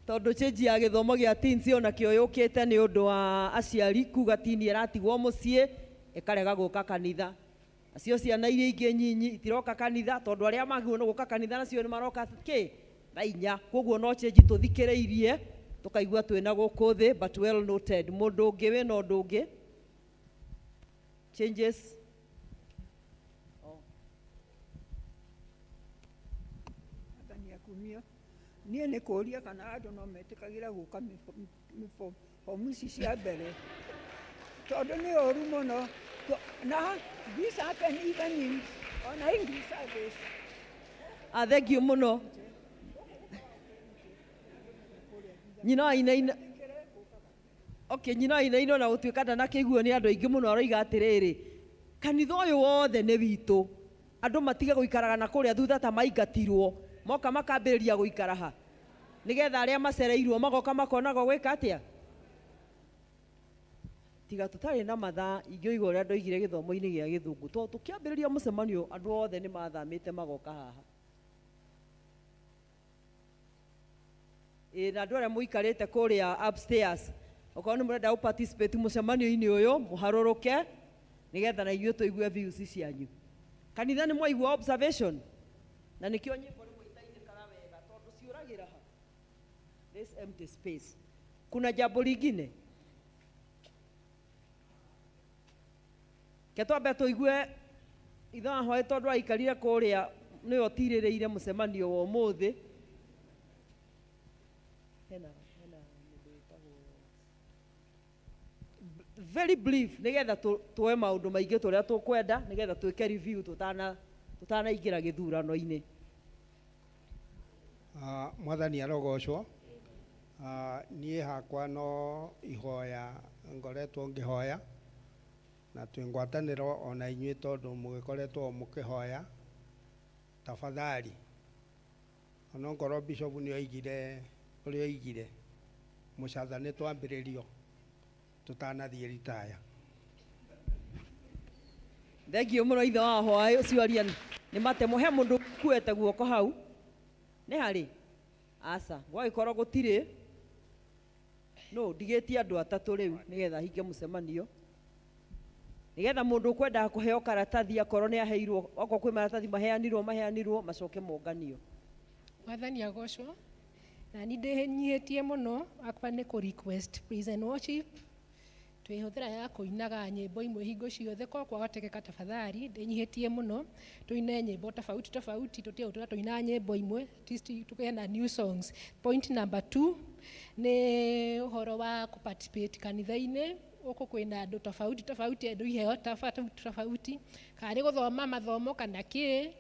tondũ change ya gĩthomo gĩa teens onakĩo yũkĩte nĩ ũndũ wa aciari kuga tini ĩratigwo mũciĩ ĩkarega gũka kanitha. Nacio ciana iria ingĩ nyinyi itiroka kanitha tondũ arĩa magĩrĩirwo nĩ gũka kanitha nacio nĩ maroka kĩ thaa inya. Koguo no change tũthikĩrĩirie tũkaigua twĩna gũkũ thĩ, but well noted. Mũndũ ũngĩ wĩna ũndũ ũngĩ? Changes? Mwathani akumio. Niĩ nĩ kũũria kana andũ no metĩkagĩra gũka fomu ici cia mbere, tondũ nĩ ũru mũno na this happen even in ona English service. Ah, thank you mũno. Nyina wa Inaina. Okay, nyina wa Inaina ona gũtuĩka ndanakĩiguo nĩ andũ aingĩ mũno, aroiga atĩrĩrĩ, kanitha ũyũ wothe nĩ witũ, andũ matige gũikaraga na kũrĩa thutha ta maingatirwo, moka makambĩrĩria gũikara ha, nĩgetha arĩa macereirwo magoka makonaga gwĩka atĩa. Tiga tũtarĩ na mathaa, ingĩoiga ũrĩa ndoigire gĩthomo-inĩ gĩa gĩthũngũ, tondũ tũkĩambĩrĩria mũcemanio andũ othe nĩ mathamĩte magoka haha. Ĩĩ, na andũ arĩa mũikarĩte kũrĩa upstairs, okorwo nĩ mũrenda gũ participate mũcemanio-inĩ ũyũ, mũharũrũke nĩgetha na inyuĩ tũigue views cianyu. Kanitha nĩ mwaigua observation, na nĩkĩo nyĩmbo rĩmwe itainĩkaga wega tondũ ciũragĩra ha this empty space. Kuna jambo lingine? Ke twambe tũigue ithe wa hwaĩ, tondũ aikarire kũrĩa nĩwe ũtirĩrĩire mũcemanio wa ũmũthĩ. Hena mũndũ wĩtagwo, very brief, nĩgetha tuoe maũndũ maingĩ tũrĩa tũkwenda, nĩgetha twĩke review tũtanaingĩra gĩthurano-inĩ. Mwathani arogocwo. Niĩ hakwa no ihoya ngoretwo ngĩhoya, na twĩ ngwatanĩro ona inyuĩ tondũ mũgĩkoretwo mũkĩhoya. Tafadhali, onokorwo bishop nĩ oigire ũrĩa oigire, mũcatha nĩ twambĩrĩrio tũtanathiĩ ritaya. Thank you mũno ithe wa hwaĩ ũcio aria nĩ matemo. He mũndũ kuete guoko hau nĩ harĩ aca gwagĩkorwo gũtirĩ no ndigĩtie andũ atatũ rĩu nĩgetha hinge mũcemanio, nĩgetha mũndũ ũkwendaga kũheo karatathi akorwo nĩ aheirwo, okorwo kwĩ maratathi maheanirwo macoke monganio. Mwathani agocwo. Na ni ndĩnyihĩtie mũno, akwa nĩ kũ request praise and worship twĩhũthĩra ya kũinaga nyĩmbo imwe hingo ciothe, ko kwahotekeka tafadhali ndĩnyihĩtie mũno tũine nyĩmbo tofauti tofauti, tũtige gũtũra tũina nyĩmbo imwe, at least tũgĩe na new songs. Point number 2 nĩ ũhoro wa kũ participate kanitha-inĩ. Gũkũ kwĩna andũ tofauti tofauti, andũ iheo tofauti tofauti, kana nĩ gũthoma mathomo kana kĩ.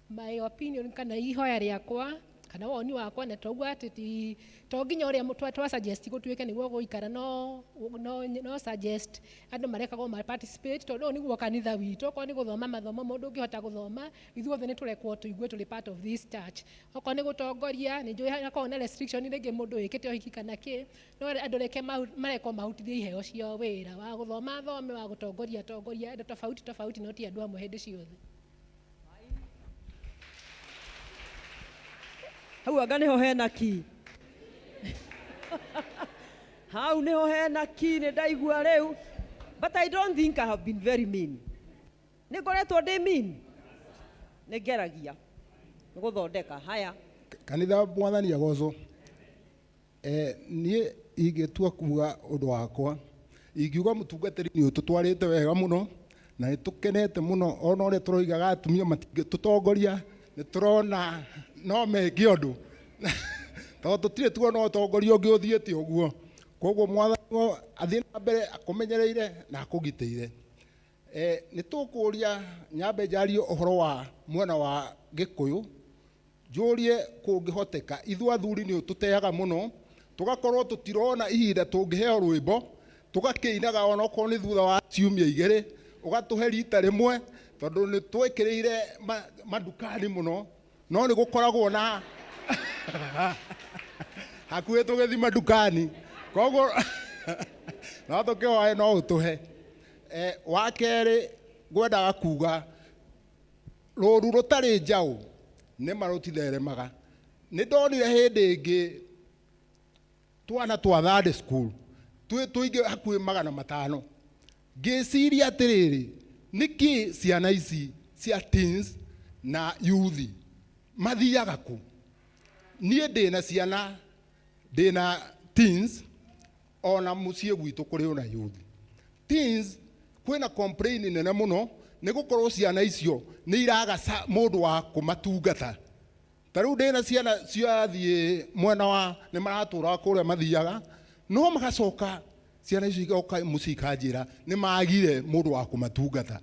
My opinion kana ihoya rĩakwa kana woni wakwa na toguo atĩ ti to nginya ũrĩa twa suggest gũtuĩke nĩguo gũikara, no no no suggest andũ marekagwo ma participate, tondũ ũyũ nĩguo kanitha witũ. Okorwo nĩ gũthoma mathomo, mũndũ ũngĩhota gũthoma, ithuothe nĩ tũrekwo tũigue tũrĩ part of this church. Okorwo nĩ gũtongoria, nĩ njũĩ hakoragwo na restriction rĩngĩ mũndũ wĩkĩte ũhiki kana kĩ, no andũ reke marekwo marutithie iheo ciao wĩra wa gũthoma, athome, wa gũtongoria atongoria, andũ tofauti tofauti, no ti andũ amwe hĩndĩ ciothe. Hau anga nĩho hena ki, hau nĩho hena ki. Nĩ ndaigua rĩu, but I don't think I have been very mean. Nĩ ngoretwo ndĩ mean? Nĩ ngeragia nĩ gũthondeka haya. Kanitha, mwathani agocwo. Niĩ ingĩtua kuga ũndũ wakwa, ingiuga mũtungatĩri nĩ ũtũtwarĩte wega mũno na nĩ tũkenete mũno. Ona ũrĩa tũroigaga atumia matingĩtũtongoria, nĩ tũrona no meke ũndũ, tondũ tũtirĩ tuona ũtongoria ũngĩ ũthiĩte ũguo. Koguo mwathani athiĩ na mbere akũmenyereire na akũgitĩire. Nĩ tũkũria nyambe njarie ũhoro wa mwena wa Gĩkũyũ, njũrie kũngĩhoteka ithuĩ athuri nĩ ũtũteaga mũno, tũgakorwo tũtirona ihinda tũngĩheo rwĩmbo tũgakĩinaga, onokorwo nĩ thutha wa ciumia 2 ũgatũhe rita rĩmwe, tondũ nĩ twĩkĩrĩire mandukani mũno, no nĩ gũkoragwo na hakuhĩ tũgĩthiĩ mandukani, koguo no tũkĩhoe no ũtũhe. Wa kerĩ, ngwendaga kuga rũru rũtarĩ njaũ nĩ ma rũtitheremaga. Nĩ ndonire hĩndĩ ĩngĩ twana twa third school twĩ tũingĩ hakuhĩ 500, ngĩciria atĩrĩrĩ, nĩkĩ ciana ici cia teens na youth mathiaga kũ? Niĩ ndĩna ciana, ndĩna teens, ona mũciĩ gwitũ kũrĩ ona youth. Teens kwĩna complain nene mũno, nĩ gũkorwo ciana icio nĩ iraga mũndũ wa kũmatungata. Ta rĩu ndĩna ciana ciathiĩ mwena wa nĩ maratũraga kũrĩa mathiaga, no magacoka ciana icio igoka mũciĩ ikanjĩra nĩ magire mũndũ wa kũmatungata.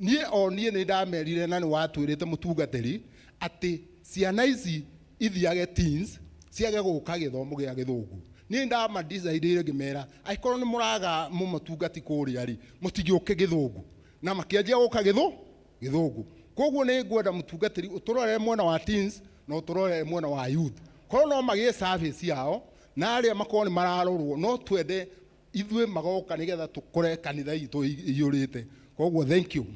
Niĩ o niĩ nĩ ndamerire, na nĩ watwĩrĩte mũtungatĩri atĩ ciana ici ithiage teens, ciage gũka gĩthomo gĩa Gĩthũngũ. Niĩ ndamadicaidĩire ngĩmera angĩkorwo nĩ mũraga mũmatungati kũrĩa rĩ, mũtigĩũke Gĩthũngũ, na makĩanjia gũka Gĩthũngũ. Koguo nĩ ngwenda mũtungatĩri ũtũrorere mwena wa teens na ũtũrorere mwena wa youth, korwo no magĩe service yao na arĩa makorwo nĩ mararorwo, no twende ithuĩ magoka nĩgetha tũkore kanitha itũ iyũrĩte. Koguo thank you.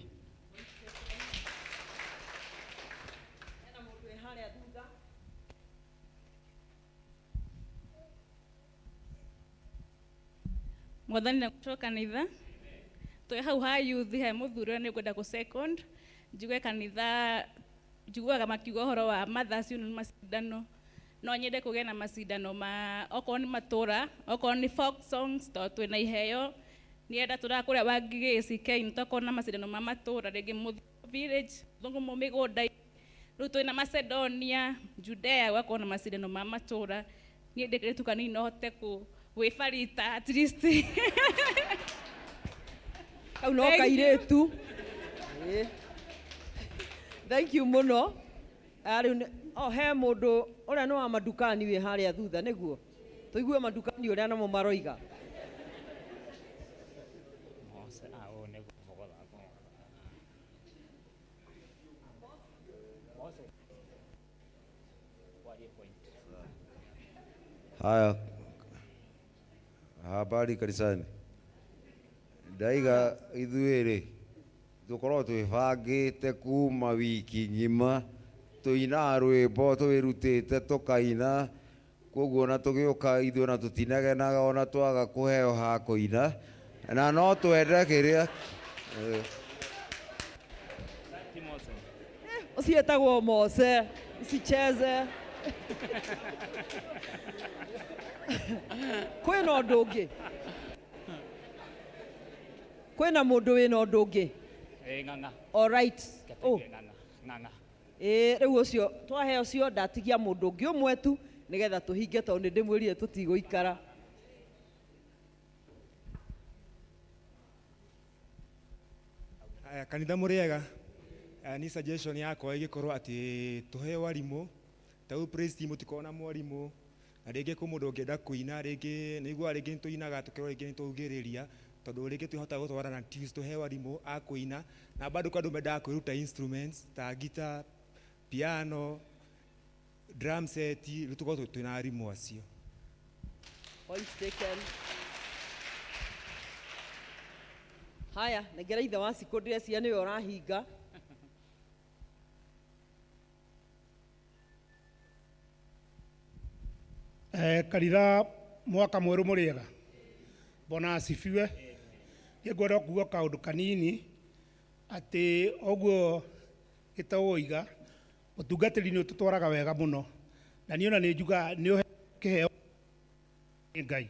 Mwathani na gũcoka kanitha twĩ hau ha youth, he mũthuri ũrĩa nĩ ngwenda gũ second njigue kanitha njiguaga makiuga ũhoro wa Mothers Union macindano. No nyende kũgĩa na macindano ma okorwo nĩ matũra, okorwo nĩ folk songs, tondũ twĩna iheo. Nienda tũraga kũrĩa Wangigĩ CK, nĩ twakorwo na macindano ma matũra, rĩngĩ Mũthũngũ village, Mũthũngũ mĩgũnda, rĩu twĩna Macedonia, Judea, gũgakorwo na macindano ma matũra. Niĩ ndĩ kairĩtu kanini, no hote gwĩbarita at least. Kau no Thank you. Kairĩtu. Ĩĩ. Thank you mũno. Rĩu oh, he mũndũ ũrĩa nĩ wa mandukani wĩ harĩa thutha, nĩguo tũigue mandukani ũrĩa namo maroiga. Mose, ũyũ nĩ gũthogotha. Mose. Kwarie point. Haya, habari kanisani. Ndaiga ithuĩ rĩ tũkorwo twĩbangĩte kuma wiki ng'ima, tũinaga rwĩmbo twĩrutĩte tũkaina, koguo ona tũgĩũka ithuĩ ona tũtinegenaga, ona twaga kũheo ha kũina, na no twende kĩrĩa Ti Mose. Ũcio etagwo Mose, usicheze. Kwĩna ũndũ ũngĩ? Kwĩna mũndũ wĩna ũndũ ũngĩ? Ng'ang'a. All right. Oh. Ng'ang'a. Ng'ang'a. Ĩĩ, rĩu ũcio twahe ũcio, ndatigia mũndũ ũngĩ ũmwe tu nĩgetha tũhinge, tondũ nĩ ndĩmwĩrire tũtigũikara. Haya, kanitha mũrĩega. Ni suggestion yakwa ĩgĩkorwo atĩ tũheo arimũ ta rĩu praise team tũtikoragwo na mwarimũ na rĩngĩ kwĩ mũndũ ũngĩenda kũina rĩngĩ nĩiguaga rĩngĩ nĩtũinaga tũkerwo rĩngĩ nĩtwaugĩrĩria tondũ rĩngĩ tũtihotaga gũtwarana na tunes tũheo arimũ a kũina na bado kwĩ andũ mendaga kwĩruta instruments ta guitar, piano, drum set rĩu tũkorwo twĩna arimũ acio. Point taken. Haya, nengera ithe wa cikũ ndĩreciria nĩwe ũrahinga. Kanitha mwaka mwerũ mũrĩega. Bwana asifiwe. Niĩ ngwenda kuuga kaũndũ kanini atĩ ũguo gĩtau oiga ũtungatĩri nĩ ũtũtwaraga wega mũno na niĩ ona nĩ njugaga nĩ ũhe kĩheo nĩ Ngai.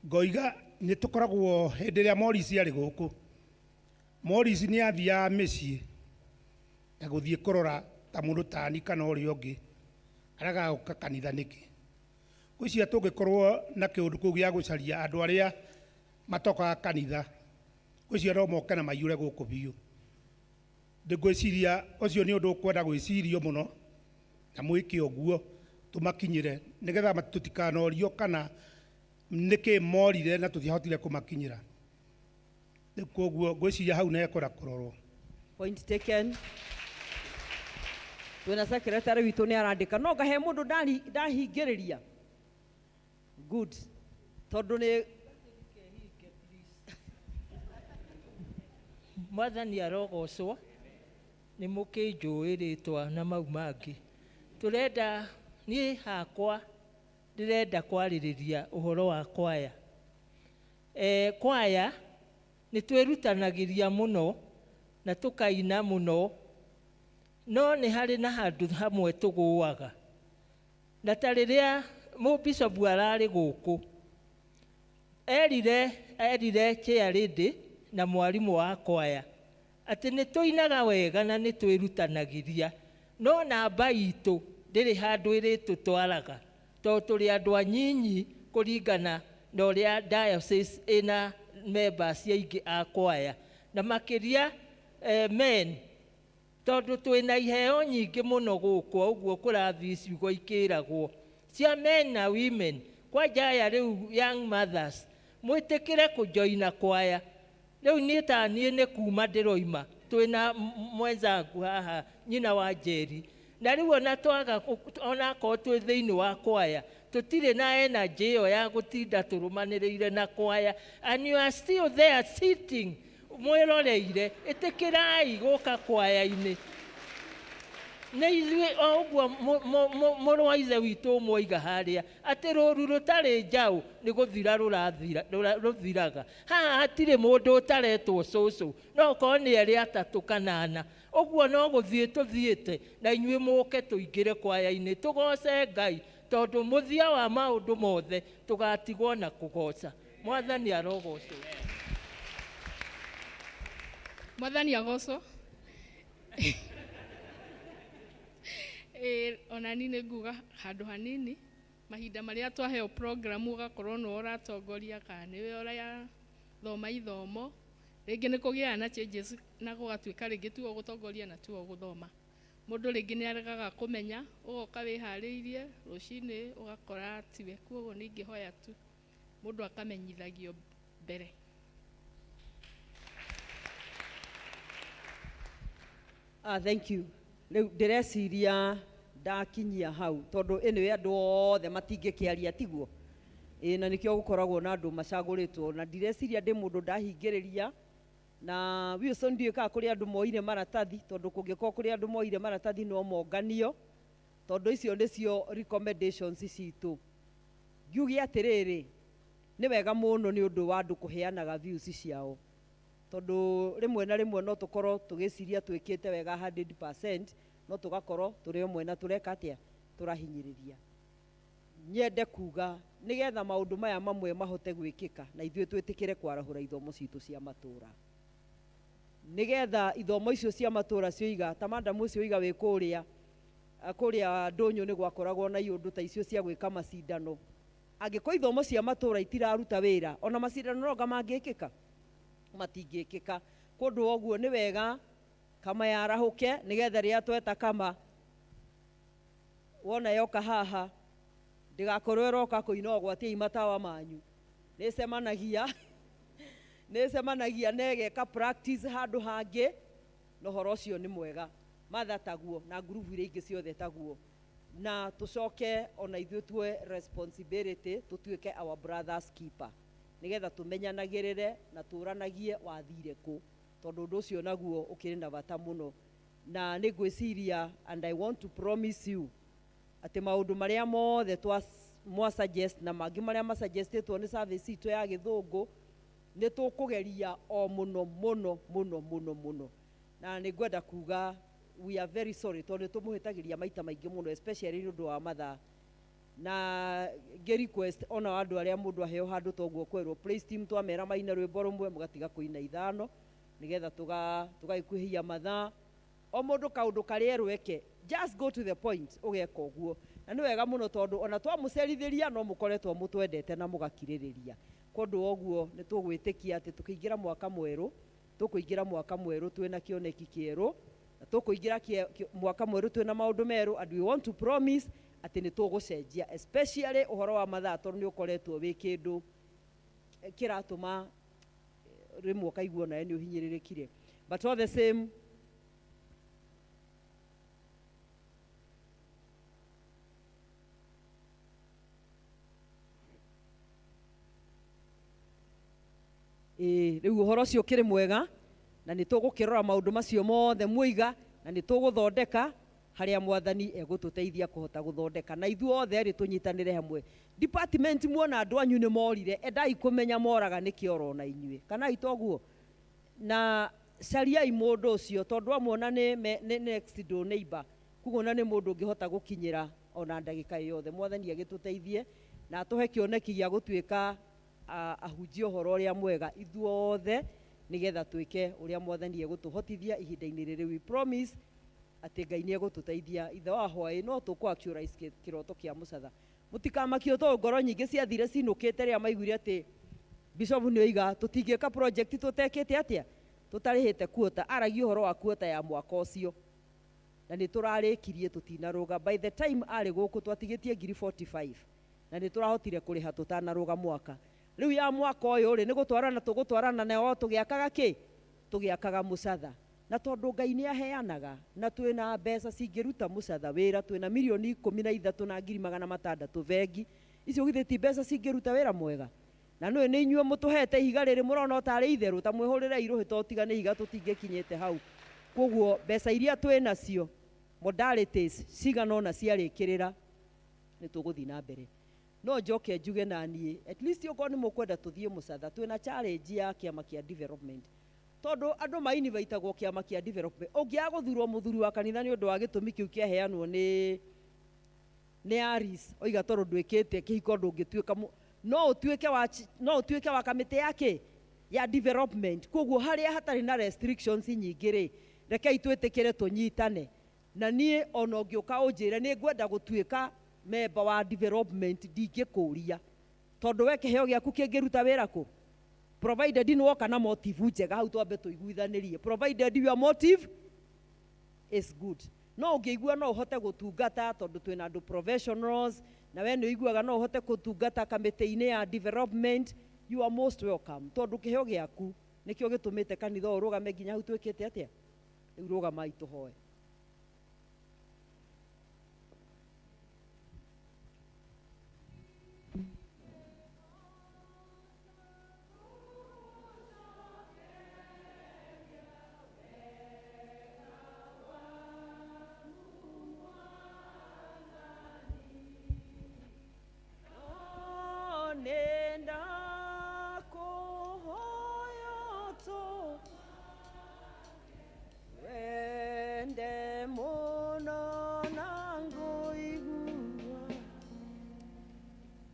Ngoiga nĩ tũkoragwo hĩndĩ ĩrĩa Morris arĩ gũkũ. Morris nĩ athiaga mĩciĩ na gũthiĩ kũrora ta mũndũ tani kana ũrĩa ũngĩ aragaga gũka kanitha nĩkĩ. Ngwĩciria tũngĩkorwo na kĩũndũ kĩu gĩa gũcaria andũ arĩa matokaga kanitha, ngwĩciria no moke na maiyũre gũkũ biũ. Ngwĩciria ũcio nĩ ũndũ ũkwenda gwĩcirio mũno na mwĩke ũguo tũmakinyĩre nĩgetha tũtikanorio kana nĩkĩ morire na tũtiahotire kũmakinyĩra. Rĩu koguo ngwĩciria hau nĩhekwenda kũrorwo. Point taken. Twĩna secretary witũ nĩ arandĩka no ngahe mũndũ ndahingĩrĩria. Good. Tondũ nĩ Mwathani arogocwo nĩ mũkĩnjũĩ rĩtwa na mau mangĩ. Tũrenda niĩ hakwa ndĩrenda kwarĩrĩria ũhoro wa kwaya. Kwaya nĩ twĩrutanagĩria mũno na tũkaina mũno, no nĩ harĩ na handũ hamwe tũgũaga. Na ta rĩrĩa mũbishopu ararĩ gũkũ, erire chair lady na mwarimũ wa kwaya atĩ nĩ tũinaga wega na nĩ twĩrutanagĩria, no namba itũ ndĩrĩ handũ ĩrĩtũtwaraga tondũ tũrĩ andũ anyinyi kũringana na ũrĩa diocese ĩna members aingĩ a kwaya na makĩria men, tondũ twĩna iheo nyingĩ mũno gũkũ ũguo kũrathiĩ ciugo ikĩragwo cia men na women. Kwanja aya rĩu young mothers mwĩtĩkĩre kũjoina kwaya. Rĩu niĩ ta niĩ nĩ kuma ndĩroima twĩna mwenzangu haha nyina wa Njeri, na rĩu ona twaga onakorwo twĩ thĩinĩ wa kwaya tũtirĩ na energy ĩyo ya gũtinda tũrũmanĩrĩire na kwaya, and you are still there sitting mwĩroreire. Ĩtĩkĩrai gũka kwaya-inĩ. Nĩ ithuĩ o ũguo mũrũ wa ithe witũ ũmwe oiga harĩa atĩ rũru rũtarĩ njaũ nĩ gũthira rũthiraga. Haha hatirĩ mũndũ ũtaretwo cũcũ, no okorwo nĩ erĩ atatũ kana ana. Ũguo no gũthiĩ tũthiĩte na inyuĩ mũke tũingĩre kwaya-inĩ tũgoce Ngai, tondũ mũthia wa maũndũ mothe tũgatigwo na kũgoca. Mwathani arogocwo. Mwathani agocwo. Ona niĩ nĩ nguga handũ hanini, mahinda marĩa twaheo program ũgakorwo nĩwe ũratongoria kana nĩwe ũrathoma ithomo, rĩngĩ nĩ kũgĩaga na changes na gũgatuĩka rĩngĩ tiwe ũgũtongoria na tiwe ũgũthoma. Mũndũ rĩngĩ nĩ aregaga kũmenya, ũgoka wĩharĩirie rũcinĩ ũgakora tiwe. Koguo nĩ ingĩhoya tu mũndũ akamenyithagio mbere. Thank you. Rĩu ndĩreciria ndakinyia hau tondũ anyway andũ othe matingĩkĩaria tiguo. Na nĩkĩo gũkoragwo na andũ macagũrĩtwo na ndireciria ndĩ mũndũ ndahingĩrĩria na Wilson ndiũĩ kana kũrĩ andũ moire maratathi, tondũ kũngĩkorwo kũrĩ andũ moire maratathi no monganio, tondũ icio nĩcio recommendations citũ. Ngiuge atĩrĩrĩ, nĩ wega mũno nĩ ũndũ wa andũ kũheanaga views ciao, tondũ rĩmwe na rĩmwe no tũkorwo tũgĩciria twĩkĩte wega 100%, no tũgakorwo tũrĩ o mwena tũreka atĩa, tũrahinyĩrĩria. Nyende kuga nĩgetha maũndũ maya mamwe mahote gwĩkĩka na ithuĩ twĩtĩkĩre kwarahũra ithomo citũ cia matũra, nĩgetha ithomo icio cia matũra cioiga ta madam ũcio oiga wĩ kũrĩa ndũnyũ nĩ gwakoragwo na iũndũ ta icio cia gwĩka macindano. Angĩkorwo ithomo cia matũra itiraruta wĩra, ona macindano no anga mangĩkĩka, matingĩkĩka. Kũndũ ũguo nĩ wega Kama yarahũke nĩgetha rĩrĩa tweta kama wona yoka haha ndĩgakorwo ĩroka kũina ũgwatiai matawa manyu. Nĩcemanagia nĩcemanagia na ĩgeka practice handũ hangĩ na ũhoro ũcio nĩ mwega. Matha taguo na ngurubu iria ingĩ ciothe taguo, na tũcoke ona ithuĩ tuoe responsibility tũtuĩke our brother's keeper nĩgetha tũmenyanagĩrĩre na tũranagie wathire kũ, tondũ ũndũ ũcio naguo ũkĩrĩ na bata mũno. Na nĩ ngwĩciria, and I want to promise you atĩ maũndũ marĩa mothe mwa suggest na mangĩ marĩa masuggestĩtwo nĩ service itũ ya gĩthũngũ nĩ tũkũgeria o mũno mũno mũno mũno mũno. Na nĩ ngwenda kuga we are very sorry tondũ nĩ tũmũhĩtagĩria maita maingĩ mũno, especially nĩ ũndũ wa mathaa. Na ngĩ request ona andũ arĩa mũndũ aheo handũ toguo kwerwo praise team twamera maine rwĩmbo rũmwe mũgatiga kũina ithano nĩgetha tũgagĩkuhĩhia mathaa. O mũndũ kaũndũ karĩa erwo eke, just go to the point ũgeka ũguo. Na nĩ wega mũno tondũ ona twamũcerithĩria no mũkoretwo mũtwendete na mũgakirĩrĩria. Kwa ũndũ wa ũguo nĩ tũgwĩtĩkia atĩ tũkĩingĩra mwaka mwerũ, tũkũingĩra mwaka mwerũ twĩna kĩoneki kĩerũ, na tũkũingĩra mwaka mwerũ twĩna maũndũ merũ, and we want to promise atĩ nĩ tũgũcenjia, especially ũhoro wa mathaa tondũ nĩ ũkoretwo wĩ kĩndũ kĩratũma rĩmwe ũkaigua onawe nĩ ũhinyĩrĩrĩkire. But all the same, ĩĩ rĩu ũhoro ũcio ũkĩrĩ mwega na nĩ tũgũkĩrora maũndũ macio mothe muoiga na nĩ tũgũthondeka harĩa mwathani egũtũteithia kũhota gũthondeka, na ithuothe rĩ tũnyitanĩre hamwe. Department muona andũ anyu nĩ morire, endai kũmenya moraga nĩkĩ orona inyuĩ, kana itoguo? Na cariai mũndũ ũcio tondũ amuona nĩ next door neighbor, koguo na nĩ mũndũ ũngĩhota gũkinyĩra ona ndagĩka yothe. Mwathani agĩtũteithie na atũhe kĩoneki gĩa gũtuĩka ahunjia ũhoro ũrĩa mwega ithuothe nĩgetha twĩke ũrĩa mwathani egũtũhotithia ihinda-inĩ rĩrĩ. We promise atĩ Ngai nĩ egũtũteithia. Ithe wa hwaĩ no tũkũ actualize kĩroto kĩa mũcatha. Mũtikamakio tondũ ngoro nyingĩ ciathire cinũkĩte rĩrĩa maiguire atĩ Bishop nĩ oiga tũtingĩka project tũtekĩte atĩa, tũtarĩhĩte quota. Aragia ũhoro wa quota ya mwaka ũcio na nĩ tũrarĩkirie tũtinarũga. By the time arĩ gũkũ twatigĩtie ngiri 45 na nĩ tũrahotire kũrĩha tũtanarũga mwaka. Rĩu ya mwaka ũyũ rĩ nĩ gũtwarana tũgũtwarana nayo tũgĩakaga kĩ? Tũgĩakaga mũcatha. Na tondũ Ngai nĩ aheanaga na twĩna mbeca cingĩruta mũcatha wĩra, twĩna mirioni ikũmi na ithatũ na ngiri magana matandatũ bengi. Icio githĩ ti mbeca cingĩruta wĩra mwega? Na nĩũĩ nĩ inyuĩ mũtũhete ihiga rĩrĩ mũrona o tarĩ itherũ, ta mwĩhũrĩrei rũhĩ tondũ tiga nĩ ihiga tũtingĩkinyĩte hau. Koguo mbeca iria twĩnacio modalities cigana ũna ciarĩkĩrĩra nĩ tũgũthiĩ na mbere. No njoke njuge na niĩ at least okorwo nĩ mũkwenda tũthiĩ mũcatha, twĩna challenge ya kĩama kĩa development. Tondũ andũ mainvaitagwo kĩama kĩa development. Ũngĩaga gũthurwo mũthuri wa kanitha nĩ ũndũ wa gĩtũmi kĩu kĩaheanwo nĩ Aris, oiga tondũ ndwĩkĩte kĩhiko ndũngĩtuĩka no ũtuĩke wa no ũtuĩke wa kamĩtĩ ya kĩ? Ya development. Koguo harĩa hatarĩ na restrictions nyingĩ rĩ, rekei twĩtĩkĩre tũnyitane. Na niĩ ona ũngĩũka ũnjĩre nĩ ngwenda gũtuĩka member wa development, ndingĩkũria tondũ we kĩheo gĩaku kĩngĩruta wĩra kũ? Provided nĩ woka na motive njega, hau twambe tũiguithanĩrie. Provided your motive is good. No ũngĩigua no ũhote gũtungata tondũ twĩna andũ professionals, na we nĩ ũiguaga no ũhote gũtungata kamĩtĩ-inĩ ya development, you are most welcome. Tondũ kĩheo gĩaku nĩkĩo gĩtũmĩte kanitha ũyũ ũrũgame nginya hau twĩkĩte atĩa? Rĩu rũgamai tũhoe.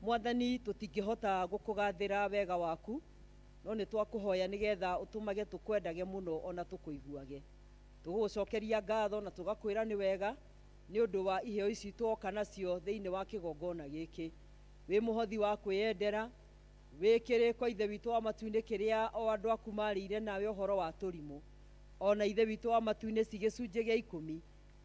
Mwathani tũtingĩhota gũkũgathĩra wega waku, no nĩ twakũhoya nĩgetha ũtũmage tũkwendage mũno ona tũkũiguage. Tũgũgũcokeria ngatho na tũgakwĩra nĩ wega nĩ ũndũ wa iheo ici twoka nacio thĩinĩ wa kĩgongona gĩkĩ. Wĩ mũhothi wa kwĩyendera, wĩ kĩrĩko Ithe witũ wa matu-inĩ kĩrĩa o andũ aku marĩire nawe ũhoro wa tũrimũ. Ona Ithe witũ wa matu-inĩ ci gĩcunjĩ gĩa ikũmi,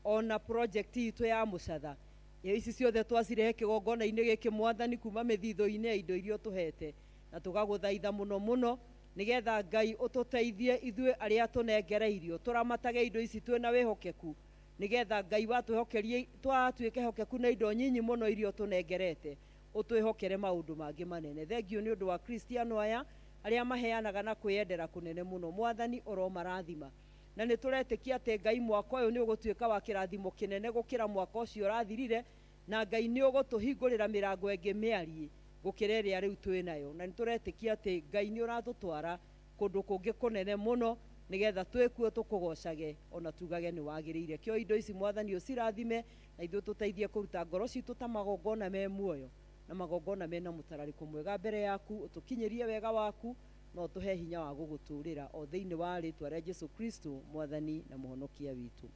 ona project itũ ya mũcatha, ici ciothe twacirehe kĩgongona-inĩ gĩkĩ, Mwathani, kuma mĩthithũ-inĩ ya indo iria ũtũhete, na tũgagũthaitha mũno mũno nĩgetha Ngai ũtũteithie ithuĩ arĩa tũnengereirio tũramatage indo ici twĩna wĩhokeku, nĩgetha Ngai watwĩhokerie twatuĩka ehokeku na indo nyinyi mũno iria ũtũnengerete, ũtwĩhokere maũndũ mangĩ manene. Thengiũ nĩ ũndũ wa Kristiano aya arĩa maheanaga na kwĩyendera kũnene mũno. Mwathani, ũromarathima, na nĩ tũretĩkia atĩ Ngai mwaka ũyũ nĩ ũgũtuĩka wa kĩrathimo kĩnene gũkĩra mwaka ũcio ũrathirire, na Ngai nĩ ũgũtũhingũrĩra mĩrango ĩngĩ mĩariĩ gũkĩra ĩrĩa rĩu twĩ nayo, na nĩ tũretĩkia atĩ Ngai nĩ ũratũtwara kũndũ kũngĩ kũnene mũno nĩgetha twĩkuo tũkũgocage ona tugage nĩ wagĩrĩire. Kĩo indo ici, Mwathani, ũcirathime, na ithuĩ tũteithie kũruta ngoro citũ ta magongona me muoyo na magongona mena mũtararĩko mwega mbere yaku. Ũtũkinyĩrie wega waku na ũtũhe hinya wa gũgũtũrĩra, o thĩinĩ wa rĩtwa rĩa Jesu Kristo, Mwathani na Mũhonokia witũ.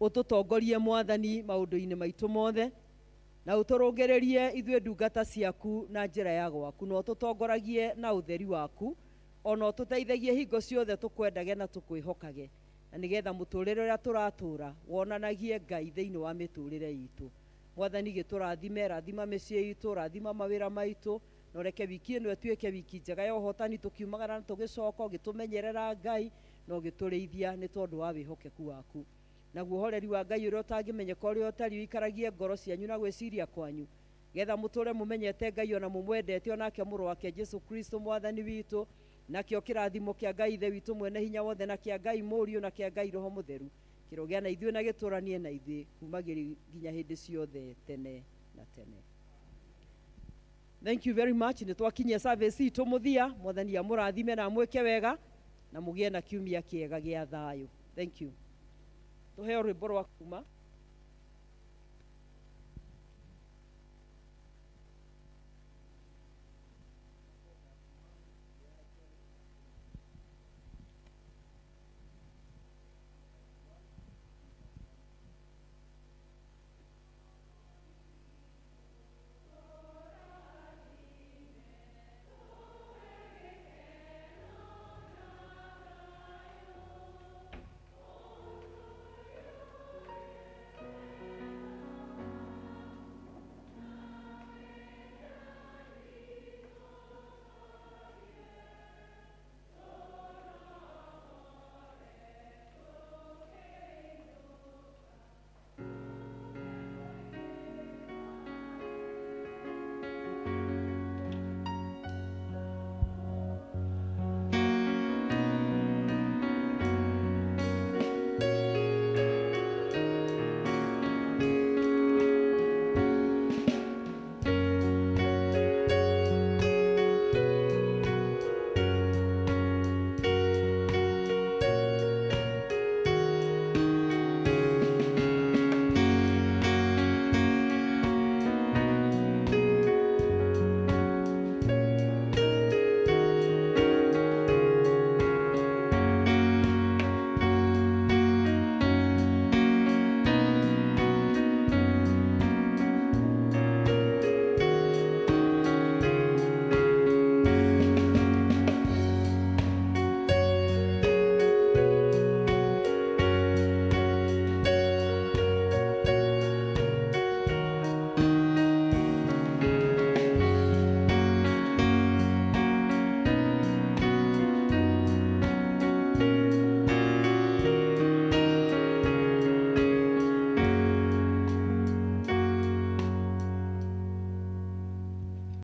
Ũtũtongorie, Mwathani, maũndũ-inĩ maitũ mothe, na ũtũrũngĩrĩrie ithuĩ ndungata ciaku na njĩra ya gwaku, na ũtũtongoragie na ũtheri waku, ona ũtũteithagie hingo ciothe tũkwendage na tũkwĩhokage, na nĩgetha mũtũrĩre ũrĩa tũratũra wonanagie Ngai thĩinĩ wa mĩtũrĩre itũ. Mwathani, gĩtũrathime, rathima mĩciĩ itũ, rathima mawĩra maitũ, na ũreke wiki ĩno ĩtuĩke wiki njega ya ũhotani, tũkiumagara na tũgĩcoka, ũgĩtũmenyerera Ngai na ũgĩtũrĩithia nĩ tondũ wa wĩhokeku waku. Naguo ũhoreri wa Ngai ũrĩa ũtangĩmenyeka ũrĩa ũtariĩ ũikaragie ngoro cianyu na gwĩciria kwanyu, getha mũtũre mũmenyete Ngai ona mũmwendete, onake mũrũ wake Jesu Kristo Mwathani witũ. Nakĩo kĩrathimo kĩa Ngai Ithe witũ mwene hinya wothe, na kĩa Ngai Mũriũ, na kĩa Ngai Roho Mũtheru kĩrogĩa na ithuĩ na gĩtũranie na ithuĩ kuma nginya hĩndĩ ciothe tene na tene. Thank you very much. Nĩ twakinyia service itũ mũthia. Mwathani amũrathime na amwĩke wega, na mũgĩe na kiumia kĩega gĩa thayũ. Thank you. Tũheo rwĩmbo rwa kuma.